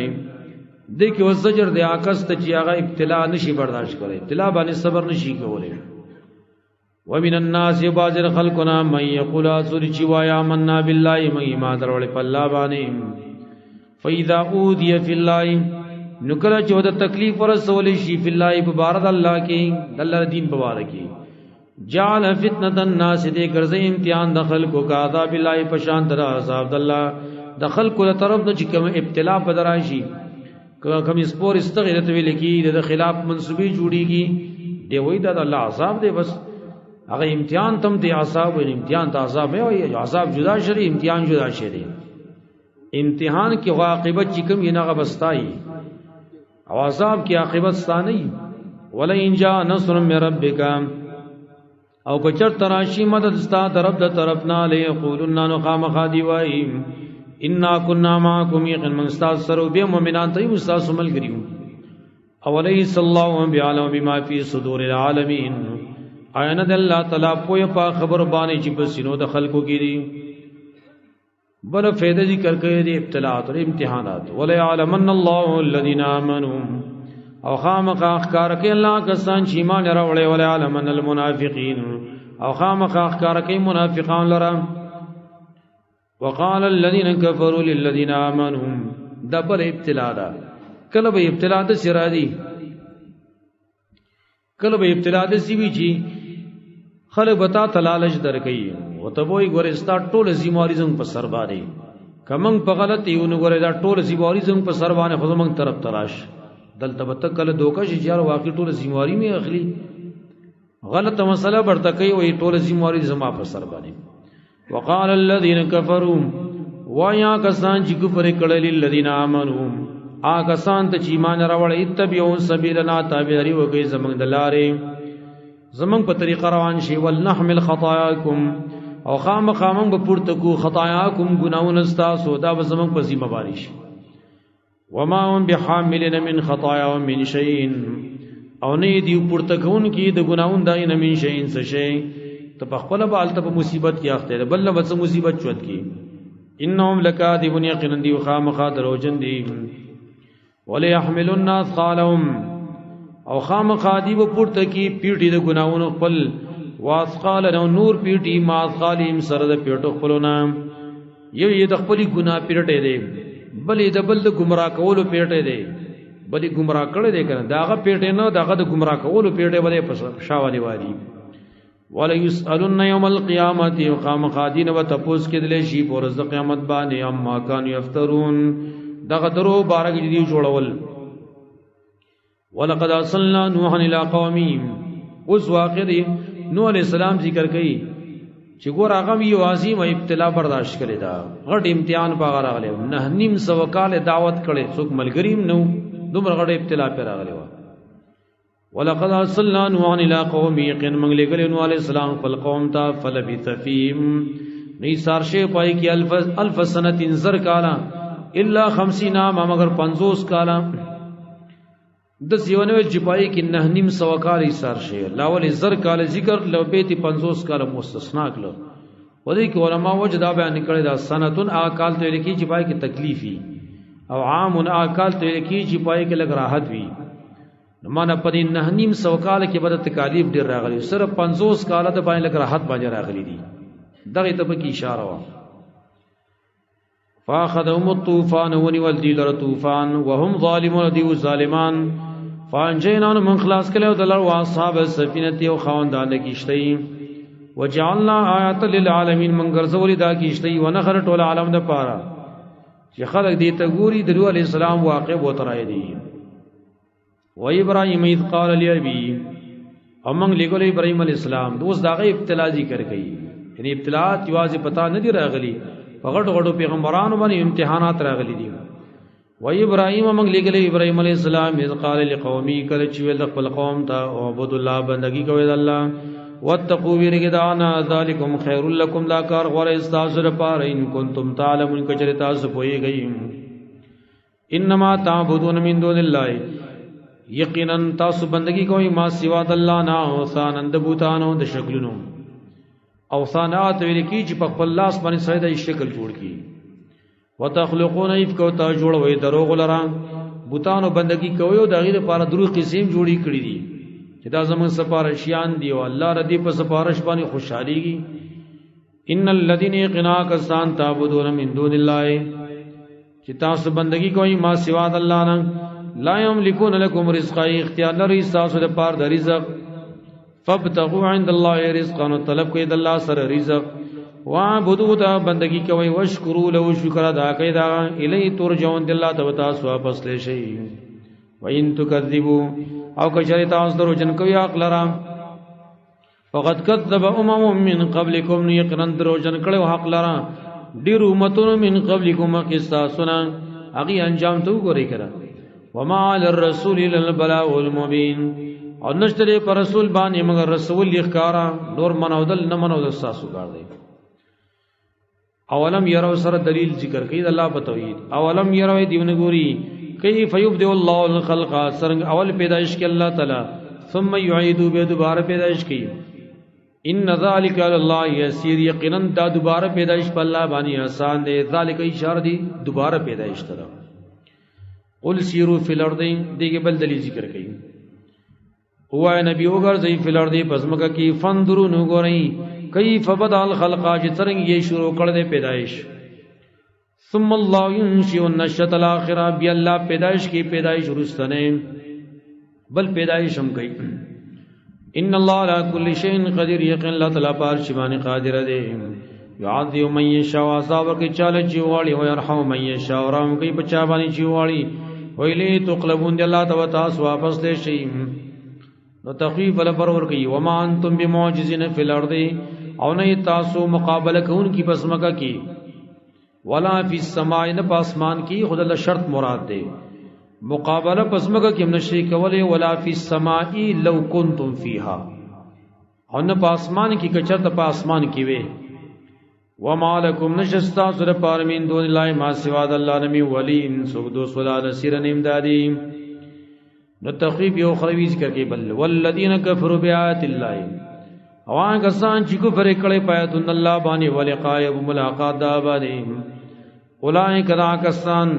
دې کې اوس زجر دی عکس ته چې هغه ابتلا نشي برداشت کړي، ابتلا باندې صبر نشي کولای. ومن الناس بعض خلقنا من یقول، سور چې وایا آمنا بالله، من ایمان راوړی په الله باندې، فإذا أوذي في الله، نو کله چې د تکلیف ورسول شي، فی الله، په بار د الله کې، د الله دین په بار کې، جعل فتنة الناس، دې ګرځي امتحان د خلکو کا عذاب الله، په شان تر عذاب د الله، د خلکو له طرف نه چې کوم ابتلا په دراشي، کوم سپور استغیرت ویل کی، د خلاف منسوبې جوړیږي، دی وای دا د الله عذاب دی، بس هغه امتحان تم دی عذاب وي، امتحان ته عذاب وي، عذاب جدا شری، امتحان جدا شری. امتحان کې عاقبت چې کوم یې نه بستای، او عذاب کې عاقبت ستانه. ولئن جاء نصر من ربک، او کچر تراشی مدد ستا طرف د طرف نه، لیقولن، نو خامخا دی وای، انا کنا معکم، یقین من استاد سره به مؤمنان ته استاد ملګریو. اولیس الله بعلم بما فی صدور العالمین، عین د الله تعالی پوی په خبر باندې چې په سینو د خلکو کې دي. بل فائدہ ذکر کړي دي ابتلاءات او امتحانات. وليعلمن الله الذين آمنوا، او خامخا ښکار کوي الله کسان چې ایمان راوړي، وليعلمن المنافقین، او خامخا ښکار کوي منافقان لره. وقال الذين كفروا للذين آمنوا، دا بل ابتلاء ده. کله به ابتلاء د سرا دي، کله به ابتلاء د سی وی چې خلک به تا ته لالچ درکوي، او ته به وایي ګورې ستا ټوله ذمهواري زموږ په سر باندې، که موږ په غلط یو نو ګورې دا ټوله ذمهواري زموږ په سر باندې، خو زموږ طرف ته راشه. دلته به ته کله دوکه شي چې یار واقعي ټوله ذمهواري مې اخلي، غلطه مسله ورته کوي، وایي ټوله ذمهواري زما په سر باندې. وقال الذين كفروا، وایا کسان چې کفر کړل، للذین آمنوا، آ کسان ته چې ایمان راوړل، اتبعوا سبیلنا، تابعداري وکړئ زموږ د لارې، زموږ په طریقه روان شي. ولنحمل خطاياکم، او خامخا موږ به پورته کو خطاياکم، ګناهونه ستاسو، دا به زموږ په ذمه واري شي. وما هم بحاملین من خطاياهم من شيء، او نه دی پورته کوونکي د ګناهونو دای نه من شيء څه شي. ته په خپله به هلته په مصیبت کې اخته دی، بل نه به څه مصیبت چوت کی. انهم لکاذبون، یقینا دی خامخا دروغجن دي. وليحملن اثقالهم، او خامخا دی به پورته کی پیټي د ګناونو خپل، واثقال نو نور پیټي ماثقالهم سره د پیټو خپلونه. یو یې د خپل ګناه پیټه دی، بلې د بل د گمراه کولو پیټه دی، بلې گمراه کړي دی کنه، داغه پیټه نه، داغه د گمراه کولو پیټه باندې پس شاوالي وادي. ولا یسالون یوم القیامت، خامخا دین و تپوس کېدلی شي پر ورځ د قیامت باندې اما کانوا یفترون، دغه درو بارک دی جوړول. ولقد ارسلنا نوحا الى قومه، اوس واقع دی نوح علیہ السلام ذکر کړي چې ګور هغه یو عظیم ابتلا برداشت کړی دا غټ امتحان په هغه راغلی، 9.5 کال دعوت کړي، څوک ملګریم نو دومره غټ ابتلا پر راغلی و. ولقد ارسلنا نوحا الى قومه، یقین موږ لېږلی نوح علیہ السلام خپل قوم ته، فلبث فیهم نی سارشه پای کې الف سنه زر کالا الا 50 عام، مگر 50 کالا. د سیونه چې پای کې 9.5 کال یې سار شي، لاول زر کال ذکر لو بیت 50 کال مستثنا کړو. ودې کې علما وجه دا بیان کړی دا سنتون اکال ته لیکي چې پای کې تکلیفي، او عام اکال ته لیکي چې پای کې لګ راحت وي. نو معنا په دې 9.5 کال کې به تکالیف ډیر راغلي، صرف 50 کال د باندې لګ راحت باندې راغلي دي. دغه ته پکې اشاره وه. فاخذهم الطوفان ونول دی لره طوفان، وهم ظالمون دیو ظالمان. فانجینا من خلاص کړو دلر واصحاب السفینه او خواندان کیشتۍ، وجعلنا آیات للعالمین من ګرځولې دا کیشتۍ ونخر ټول عالم د پاره چې خلک دې ته ګوري. د نوح علیہ السلام واقع وترای دی. و ابراهیم اذ قال لابی، او موږ لګول ابراهیم علیہ السلام اوس داغه ابتلا ذکر کړي، یعنی ابتلاات یوازې پتا نه دی راغلي، په غټو غټو پیغمبرانو باندې امتحانات راغلي دي. و ابراهیم موږ لګل ابراهیم علیہ السلام اذ قال لقومه، کله چې ویل خپل قوم ته اعبدوا الله بندگی کوئ د الله، واتقوا ویرګدانا ذالکم خیر لکم، لا کار غوړ استاسو لپاره، ان کنتم تعلمون کچری تاسو پوهیږئ. انما تعبدون من دون الله، یقینا تاسو بندگی کوئ ما سوا د الله نه، اوثان د بوتانو د شکلونو. اوثان هغه ویل کی چې په خپل لاس باندې سړی د شکل جوړ کی. وتخلقون افک، او تا جوړوي دروغ لره، بوتانو بندگی کوي او د هغې لپاره دروغ قصې هم جوړې کړې دي چې دا زموږ سفارشیان دي او الله ردی په سفارش باندې خوشحالېږي. ان الذین یقینا کسان تعبدون من دون الله، چې تاسو بندگی کوئ ما سوا د الله نه، لا یملکون لکم رزقا، اختیار لري تاسو لپاره د رزق. فابتغوا عند الله رزقا، نو طلب کوئ د الله سره رزق. وعبدوا دا بندگی کوي، واشکروا له شکر ادا کوي دا، الی ترجعون، د الله ته تاسو واپس لې شي. وان تکذبوا، او کچری تاسو درو جن کوي عقل را، فقد کذب امم من قبلکم، یقینا درو جن کړو حق لرا ډیر امتونو من قبلکم قصا سنا، هغه انجام ته وګورئ کړه. وما علی الرسول الا البلاغ المبین، او نشته پر رسول باندې مگر رسول ښکارا، نور منودل نه منودل تاسو کار دی. اولم یرو سره دلیل ذکر کوي د الله په توحید. اولم یرو دیونه ګوري کیف یبدئ الله الخلق، سرنګ اول پیدایش کې الله تعالی، ثم یعیدو به دوباره پیدایش کوي. ان ذلک علی الله یسیر، یقینا دا دوباره پیدایش په الله باندې آسان دی. ذلک اشاره دی دوباره پیدایش ته. قل سیروا فی الارض، دیګه بل دلیل ذکر کوي. هو نبی وګرځي فی الارض پسمکه کی، فندرو نو ګورئ کیف بدا الخلق، چې څنګه یې شروع کړ دې پیدایش. ثم الله ينشئ النشأة الاخره، بیا الله پیدایش کی پیدایش رستنه بل پیدایش هم کوي. ان الله على كل شيء قدير، یقین الله تعالی پار شی باندې قادر دی. يعذب من يشاء، عذاب کې چاله چې واړي، او يرحم من يشاء، رحم کوي په چا باندې چې واړي. ویلی تقلبون، دی الله تعالی تاسو واپس لې شي. نو تخفیف ول پر ور کوي. وما انتم بمعجزین فی الارض، او نه تاسو مقابله کوونکی پس مکه کی، ولا فی السماء، نه پاسمان کی. خدای الله شرط مراد دی مقابله پس مکه کې نشي کولای. ولا فی السماء لو کنتم فیها، او نه پاسمان کی کچرته پاسمان کی وي. وما لکم نشستا سر پار من دون الله ما سوا د الله نمی ولی سودو صلا نصير امدادی. نو تخفیف یو خروی ذکر کې بل والذین کفروا بیاات الله، او هغه کسان چې کفر کړي پایتون الله باندې، ولقاء ملاقات دا باندې، اولئک دا کسان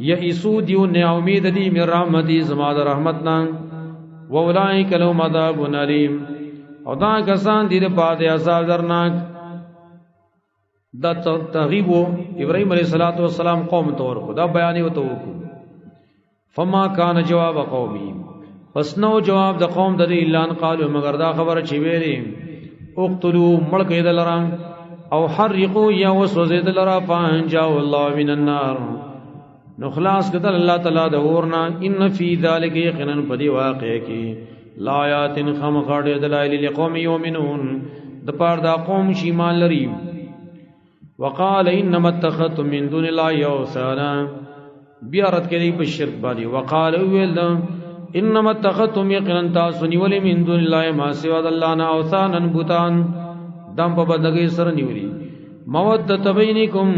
یئسو دیو نه امید دی من رحمتی، زما د رحمت نه. واولئک لهم عذاب الیم، او دا کسان دي د پاره عذاب درناک. دا ترغیب ابراهیم علیه الصلاۃ والسلام قوم ته ورکو، دا بیان یې وته وکړو. فما کان جواب قومي، پس نو جواب د قوم د دې اعلان قالو، مگر دا خبره چې ویلې اقتلوا مړ کېدل لرا او حرقوا یا وسوځېدل لرا، فانجاه الله من النار، نو خلاص کړل الله تعالی د اورنا. ان فی ذلک یقینا پدی واقع کې لآیات خامخا دلائل لقوم یؤمنون، د پاره دا قوم چې ایمان لري. وقال انما اتخذتم من دون الله اوثانا، بیا رد کړي په شرک باندې. وقال ویل انما اتخذتم یقینا تاسو نیولې من دون الله ما سوا د الله نه اوثانا بوتان، دم په بدلګي سره نیولې. موده بینکم،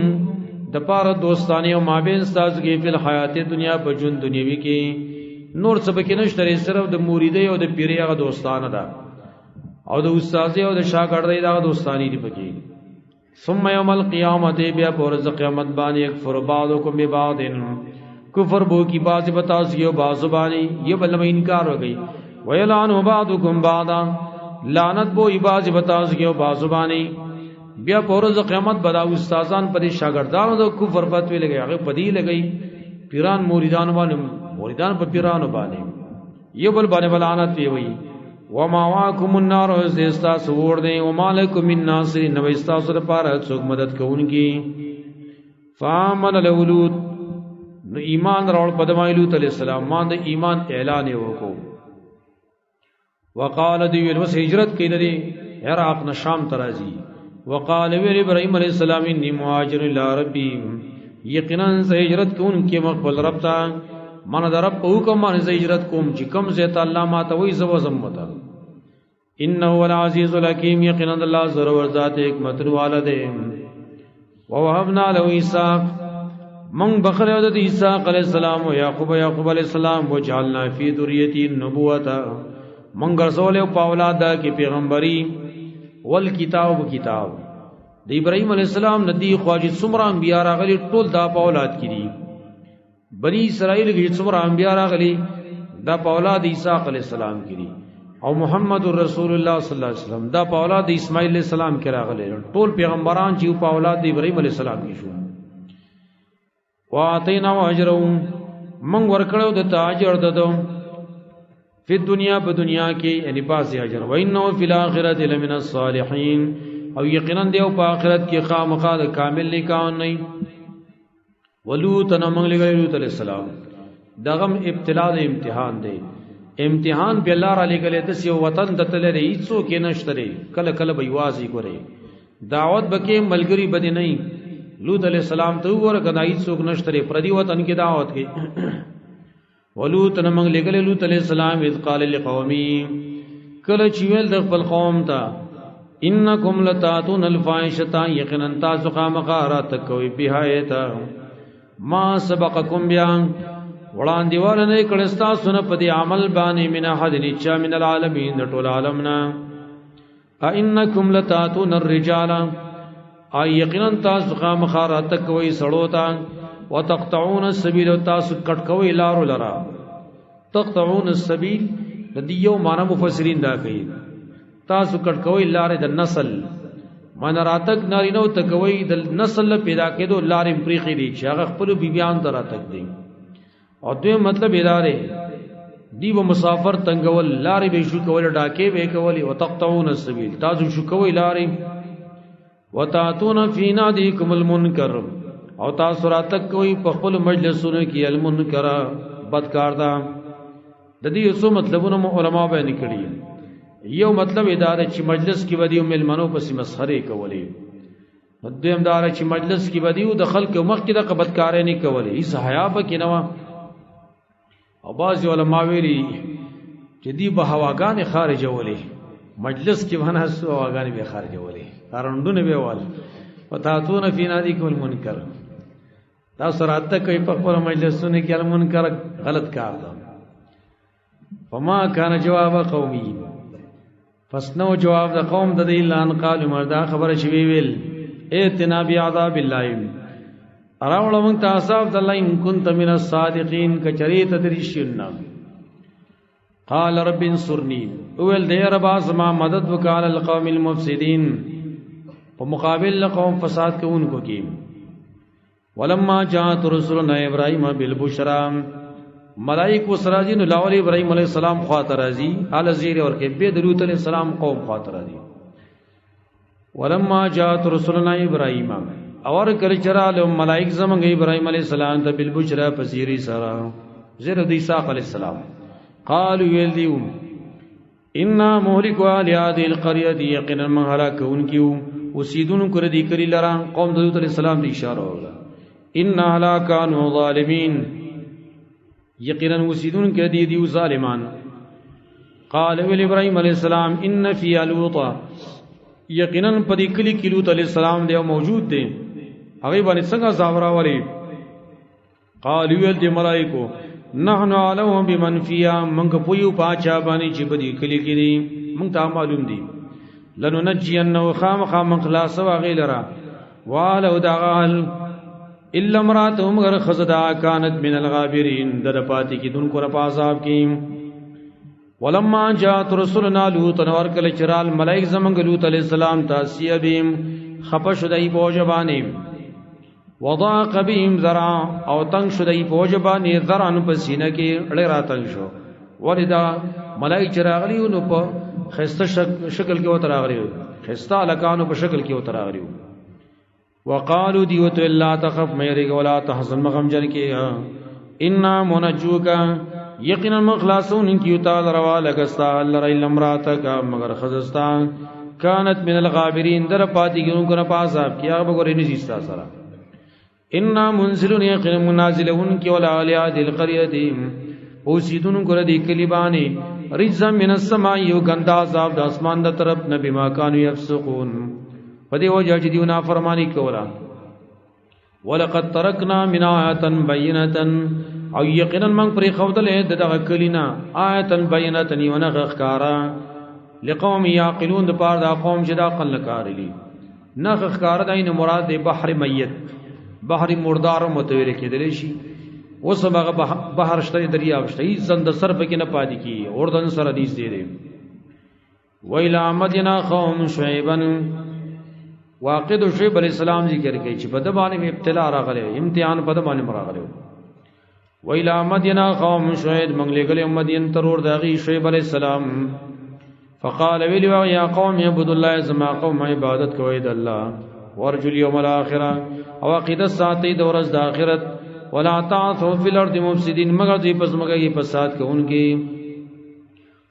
د پاره دوستانی او مابین تاسو کې په حیات دنیا په ژوند دنیوي کې، نور څه پکې نشته، صرف د مریدۍ او د پیرۍ هغه دوستانه ده، او د استادۍ او د شاګردۍ دا دوستانی دي پکې. ثم یوم القیامت، بیا پر ورځ قیامت باندې یکفر بعضکم ببعض، کفر بو کی بعض بتاس یو بعض باندې، یہ بل میں انکار ہو گئی. ویلعن بعضکم بعضا، لعنت بو بعض بتاس یو بعض باندې. بیا پر ورځ قیامت بدا استادان پر شاګردانو د کفر فتوی لګي، هغه پدی لګي پیران مریدان باندې، مریدان په پیرانو باندې، یہ بل باندې لعنت وی وی. وما واکم النار، زستا سور دے، وما لکم من ناصر، نو استا سر پار څوک مدد کوونکی. فامن لولود، نو ایمان راوړ په دمای لوط علیہ السلام، مان د ایمان اعلان یې وکړو. وقال دی ویل وس هجرت کړي لري عراق نه شام ته راځي. وقال ویل ابراهیم علیہ السلام انی مهاجر الی ربی، یقینا زه هجرت کوونکی یم خپل رب ته، من د رب په حکم باندې زه هجرت کوم چې کوم ځای ته الله ما ته وایي زه وځم ورته. انه هو العزیز الحکیم، یقینا الله زورور ذات حکمت والا دی. ووهبنا له اسحاق، من بخره د اسحاق علیہ السلام او یعقوب یعقوب علیہ السلام، وجعلنا فی ذریته النبوۃ، من ګرځول په اولاد کې پیغمبري، والکتاب کتاب. د ابراهیم علیہ السلام ندی خواجه څومره انبیا راغلي ټول دا په اولاد کې دي. بنی اسرائیل کې څومره انبیا راغلي دا په اولاد اسحاق علیہ السلام کې دي، او محمد رسول الله صلی الله علیه وسلم دا په اولاد اسماعیل علیہ السلام کې راغلي. ټول پیغمبران چې په اولاد ابراهیم علیہ السلام کې شو. واتینا اجرهم، من ورکړو د تاجر ددو فی دنیا په دنیا کې، یعنی باز اجر. وانه فی الاخرته لمن الصالحین، او یقینا دیو په آخرت کې خامخا د کامل نیکان نه. ولوط نو موږ لګل لوط علیہ السلام، دغم ابتلا د امتحان دی. امتحان په الله را لګلې د یو وطن د تللی هیڅوک یې نشته دی، کله کله به یوازې ګوري، دعوت بکې ملګری بدی نه. لوط علیہ السلام ته وګوره کنه هیڅوک نشته دی، پردي وطن کې دعوت کوي. ولوط نو موږ لګلې لوط علیہ السلام اذ قال لقومه، کله چې ویل د خپل قوم ته انکم لتاتون الفاحشة، یقینا تاسو خامخا راتکوي بهایته ما سبقکم بیا، وړاندې واله نه کړی ستاسو نه په دې عمل باندې من احد چا من العالمین د ټول عالم نه. انکم لتاتون الرجال، ای یقینا تاسو خامخا راتکوي سړو ته، وتقطعون السبیل، تاسو کټ کوي لارو لرا. تقطعون السبیل د دې یو معنی مفسرین دا کوي، تاسو کټ کوي لارې د نسل، من راتک نارینه او تکوي د نسل پیدا کېدو لارې پریخي دي چې هغه خپل بیبیان ته راتک دي. او دوی مطلب ادارې دی به مسافر تنگول، لارې به شو کول، ډاکې به کولې. وتقطعون السبیل، تاسو شو کوي لارې. وتاتون فی نادیکم المنکر، او تاسو راتک کوي په خپل مجلسونو کې المنکر بدکار ده. د دې څو مطلبونه مو علما بیان کړي. یو مطلب اداره چې مجلس کې ودی او ملمنو پسې مسخره کولې. دویم دار چې مجلس کې ودی او د خلکو مخ کې د بدکارۍ نه کولې، هیڅ حیا پکې نه وه. او بعض علما ویلي چې دی به هواګانې خارجولې، مجلس کې به ناست هواګانې به خارجولې، کارندونه به وال. وتاتون فی نادیکم المنکر، تاسو راته کوي په خپل مجلسونو کې المنکر غلط کار ده. فما کان جواب قومي، پس نو جواب د قوم د دې اعلان قالو مردا خبره شوی ویل ائتنا بعذاب الله، اراوړه مونږ ته عذاب د الله ان كنت من الصادقین، کچری تدریشنا. قال رب انصرني، اول دی رب زما مدد وکال القوم المفسدين، په مقابل قوم فساد کوونکو کې. ولما جاءت رسلنا ابراهيم بالبشرى، ملائک وسراجی نو لاول ابراهيم عليه السلام خواته راځي، ال زیر ورکه به د لوط عليه السلام قوم خواته راځي. ولما جاءت رسلنا ابراهيم، اور کله چرالو ملائک زمنګ ابراهيم عليه السلام ته بالبشرى پسيري سره زیر د اسحاق عليه السلام. قالوا ویل دیو انا مهلك اهل هذه القريه، یقینا من هلاکون کیو وسیدون کر دی کلی لرا. قوم د لوط علیہ السلام دی اشاره وکړه. ان هلاکانوا ظالمین، یقینا وسیدون کر دی دیو ظالمان. قال ویل ابراهیم علیہ السلام ان فی لوط، یقینا پدی کلی کې لوط علیہ السلام دی موجود دی، هغه باندې څنګه عذاب راولي. قال ویل دی ملائکو نحن عالم بمن فيها، منګ پویو پاچا باندې چې بدی کلی کې دي، منګ ته معلوم دي. لننجینه خامخا من خلاص واغی لرا والو دغال الا امراته، مگر خزدا کانت من الغابرین، در پاتی کی دن کو رپا عذاب کی. ولما جاءت رسلنا لوط، نور کل چرال ملائک زمنګ لوط علیہ السلام تاسیہ بهم، خپش دای بوجبانی وضاق بهم ذرا، او تنگ شو دای بوجبانی ذرا پسینه کې اړه را تنگ شو. ولدا ملائک چراغلی نو په خسته شکل کې وتراغلی، خسته لکانو په شکل کې وتراغلی. وقالو دیوت لا تخف میریګ ولا تحزن، مغم جن کې انا منجوک، یقینا مخلاصون کیو تعالی روا لگستا لر امراتک، مگر خزستا کانت من الغابرین، در پاتی کیوں کنه پاساب کیا بګورې نزیستا سره. انا منزلون، یقینا منازلون کی ولا علی هذه القريه، اوسیدون کر دی کلی باندې رجزا من السماء، یو گندا عذاب د اسمان د طرف نبی ما کانوا یفسقون، په دې وجه چې دیو نافرمانی کوله. ولقد ترکنا من آیه بینه، او یقینا من پر خودلې دغه کلینا آیه بینه، یو نه ښکارا لقوم یعقلون، د پاره د قوم چې د عقل نه کار لري. نه ښکارا دین مراد د بحر میت، بحر مردار متویل کېدل شي. اوس هغه بحر شته، دریاب شته، هیڅ زند سر پکې نه پاتې کی، اردن سره دیس دی دی. ویلا مدینا قوم شعیبا، واقع د شعیب علیہ السلام ذکر کوي چې په د باندې ابتلا راغلی، امتحان په د باندې راغلی. ویلا مدینا قوم شعیب، موږ لېږلی مدین ترور د هغې شعیب علیہ السلام. فقال ویلی یا قوم اعبدوا الله، زما قوم عبادت کوئ د الله، وارجوا اليوم الاخره، او عقیده ساتئ د ورځ د آخرت، ولا تعثوا في الارض مفسدين، مگر دې پس مګه یې فساد کوونکي.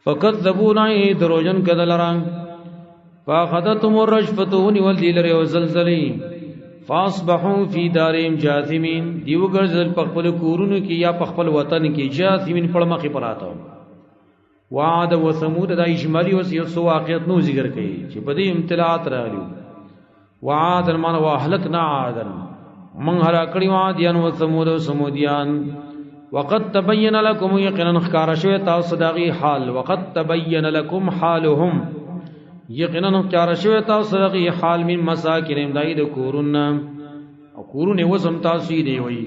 فکذبونا، دروژن کدلرا، فاخذتهم الرجفة، ونیول دی لري او زلزلې، فاصبحوا في دارهم جاثمين، دیو ګرځل په خپل کورونو کې یا په خپل وطن کې جاثمین پړمخې پراته. وعاد و ثمود، دا اجمالی اوس یو څو واقعیت نو ذکر کوي چې په دې امتلاعات راغلي. وعاد من واهلکنا عادا، من هلاک کړي عادیان و ثمود او ثمودیان. وقد تبین لكم، یقینا ښکاره شوی تاسو د هغې حال. وقد تبین لكم حالهم، یقینا ښکاره شوی تاسو د هغې حال. من مساکنهم، دای د کورونه او کورونه وسم تاسو یې دی وایي.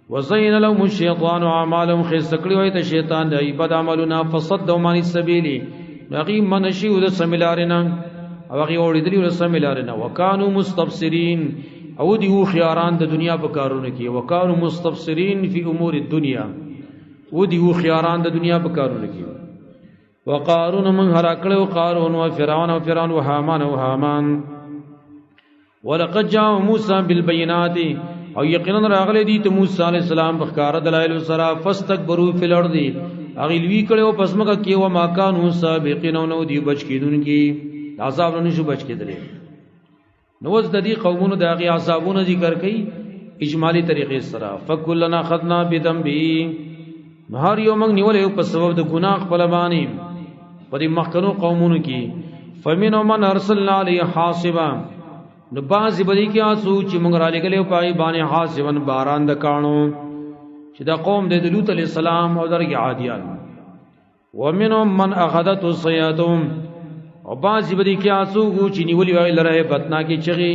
وزین لهم الشیطان اعمالهم، خسته کړي وای ته شیطان د بد عملونه. فصدهم عن السبیل، هغې منشي د سمې لارې نه، او هغې اورېدلي د سمې لارې نه. وکانو مستبصرین، او دی هوښیاران د دنیا په کارونو کې. وکانو مستبصرین فی امور الدنیا، او دی هوښیاران د دنیا په کارونو کې. وقارون، من هلاک کړو قارون، او فرعون او فرعون، او هامان او هامان. ولقد جاء موسی بالبينات، او یقینا راغلی دی ته موسی علیہ السلام په ښکاره دلایل سره. فاستكبروا فی الارض، هغې لوی کړی او پس مکه کې. وما کانوا سابقین، او نو دی بچ کېدونکي، عذاب نه نشو بچ کېدلی. نو اوس د دې قومونو د هغې عذابونه ذکر کوي اجمالی طریقې سره. فکلنا اخذنا بذنبه، نو هر یو موږ نیولی په سبب د ګناه خپل باندې په دې مخکنو قومونو کې. فمنهم من ارسلنا علیه حاصبا، نو بعضې به دې کې آسو چې موږ را لېږلی په هغې باندې حاصبا، باران د کاڼو، چې دا قوم دی د لوط علیه السلام او درګې عادیان. ومنهم من اخذته صیحتهم، او بعضې به دې کې آسو چې نیولي وای لره هیبتناکې چغې،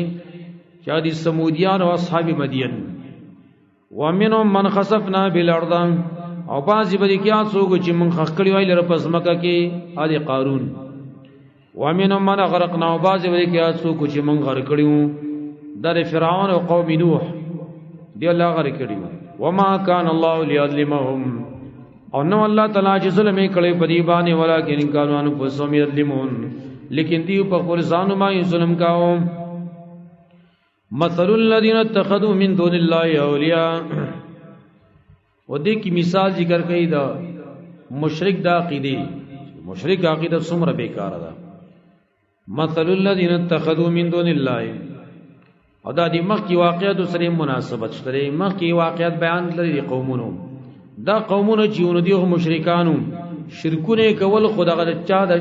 چې هغه دي ثمودیان او اصحاب مدین. ومنهم من خسفنا بالارض، او بعضی به کې څوک چې مونږ خخ کړی وای لره پس مکه کې ال قارون. ومنهم من غرقنا، او بعضی به کې څوک چې مونږ غرق کړیو در فرعون او قوم نوح دی الله غرق کړیو. وما کان الله ليظلمهم، او نو الله تعالی چې ظلم یې کړی په دی باندې، ولکن کانوا انفسهم یظلمون، لیکن دی په خپل ځان باندې ظلم کاوه. مثل الذين اتخذوا من دون الله اولیاء، و دې کی مثال ذکر کړي دا مشرک دا عقیده، مشرک عقیده څومره بیکاره ده. مثل الذين اتخذوا من دون الله، او دا د مخ کی واقعیت سره مناسبت شته. مخ کی واقعیت بیان لري قومونو، دا قومونه چې ونه دي مشرکانو شرکونه کول، خو دغه چا د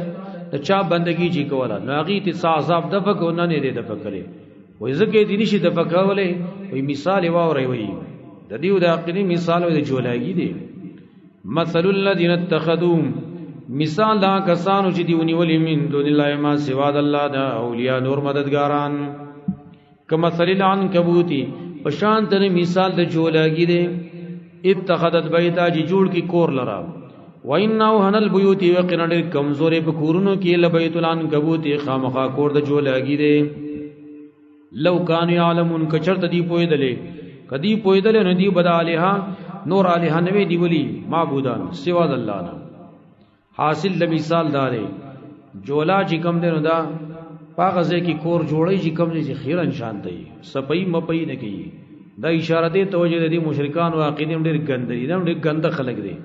چا بندگی چې کوله نو هغه ته عذاب دفع کو نه نه دی دفع کړي. وای زکه دې نشي دفع کولې. وای مثال واوري، وای د دې د عقیدې مثال وای د جولاګي دی. مثل الذين اتخذوا، مثال دا کسانو چې دی ونیولې من دون الله ما سوا د الله دا اولیاء نور مددګاران، کمثل العنکبوت، پشان تر مثال د جولاګي دی. اتخذت بیتا، چې جوړ کی کور لرا. وإنه هن البيوت، یقینا ډېر کمزورې په کورونو کې لبیت العنکبوت، خامخا کور د جولاګي دی. لو کانوا یعلمون، کچرته دی پویدلې، کدی پویدلې نو دی بدا الها نور الها نوې دی ولی معبودان سوا د الله نه. حاصل د مثال دارې جولا چې کم دی نو دا پاغه ځای کې کور جوړی چې کم دی چې خیرن شان دی، سپی مپی نه کوي. دا اشاره دی توجه دی مشرکان او عقیدې ډېر ګنده دي، دا ډېر ګنده خلک دي.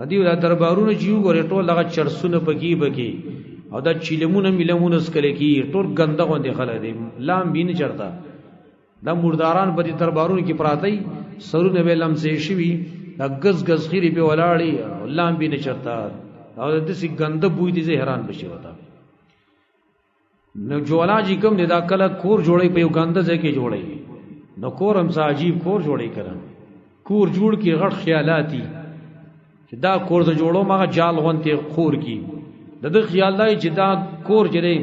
دی دا دربارونه چې وګورې ټول هغه چرسونه پکې بکې او دا چیلمونه ملمونه سکل کی، ټول ګنده غوندې خلک دي، لام بین چرتا. دا مرداران په دې دربارونو کې پراته دي، سرونه به لمسې شوي، دا ګز ګز خیرې په ولاړې، لام بین چرتا، او داسې ګنده بوی دي، زه حیران بشي وتا. نو جولا چې کوم دی دا کله کور جوړی په یو ګنده ځای کې جوړی، نو کور هم څه عجیب کور جوړی کړه، کور جوړ کی غټ خیالاتي چې دا کور زه جوړوم هغه جال غونتې خور کی. د ده خیال دا چې دا کور چې دی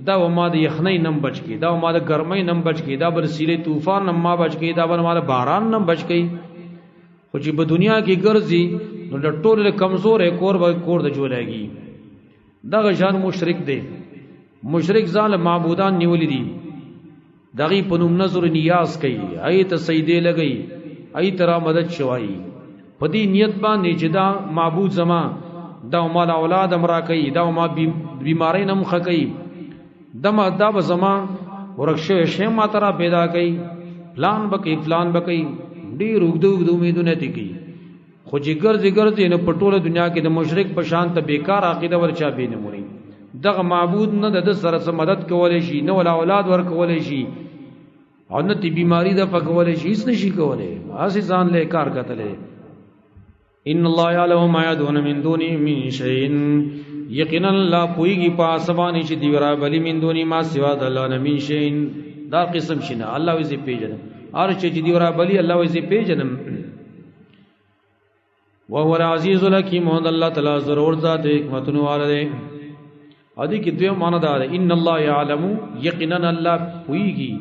دا به ما د یخنۍ نم بچ کړي، دا به ما د ګرمۍ نم بچ کړي، دا به د سیلې طوفان نم ما بچ کړي، دا به ما د باران نم بچ کړي. خو چې په دنیا کې ګرځي نو د ټولو له کمزوری کور به کور د جوړېږي. دغه شان مشرک دی، مشرک ځان له معبودان نیولي دي، دغې په نوم نظر نیاز کوي، هغې ته سجدې لګوي، هغې ته را مدد شوایي، په دې نیت باندې چې دا معبود زما دا ما له اولاد هم راکوي، دا ما بیمارۍ نه هم ښه کوي، دا به زما ورک شوی شی ما ته را پیدا کوي، پلان به کوي، فلان به کوي، ډېر اوږده اوږده امیدونه ترې کوي. خو چې ګرځي ګرځي نو په ټوله دنیا کې د مشرک په شان ته بېکار عقیده ورچا بې نه موني. دغه معبود نه د ده سره څه مدد کولی شي، نه ولا اولاد ورکولی شي، او نه ترې بیماري دفع کولی شي، هېڅ نه شي کولی، هسې ځان له یې کار کتلی. ان الله يعلم ما يدعون من دونه من شيء، یقینا الله پوهیږي په هغه څه باندې چې دوی رابلي من دونه ما سوا د الله نه من شيء. دا قسم شنه الله وایي زه پېژنم، هر چې دوی رابلي الله وایي زه پېژنم. وهو العزیز الحکیم، او الله تعالی ضرور ذات حکمتونو والا دی. او دې کې دویم معنا دا ده ان الله يعلم، یقینا الله پوهیږي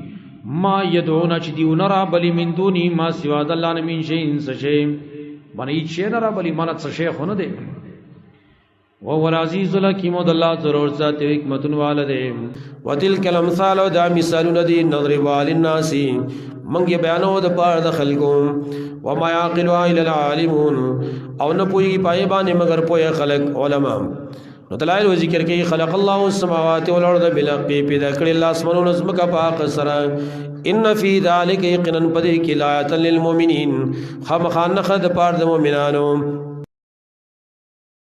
ما يدعون چې دوی نه رابلي من دونه ما سوا د الله نه من شيء څه شی، باندې هیڅ شی نه رابلي، معنی څه شی خو نه دی. وهو العزیز الحکیم، او د الله ضرور ذات حکمتونو والا دی. وتلک الامثال، دا مثالونه دي نضربها للناس، مونږ یې بیانو د پاره د خلکو. وما يعقلها الا العالمون، او نه پوهیږي پای باندې مګر پوهه خلک علما. نو دلایل ذکر کوي خلق الله السماوات والارض بالحق، پیدا کړی الله اسمانونه زمکه په حق سره. ان فی ذلک یقینا پدې کې لآیات للمؤمنین، خامخا نښه د پاره د مؤمنانو.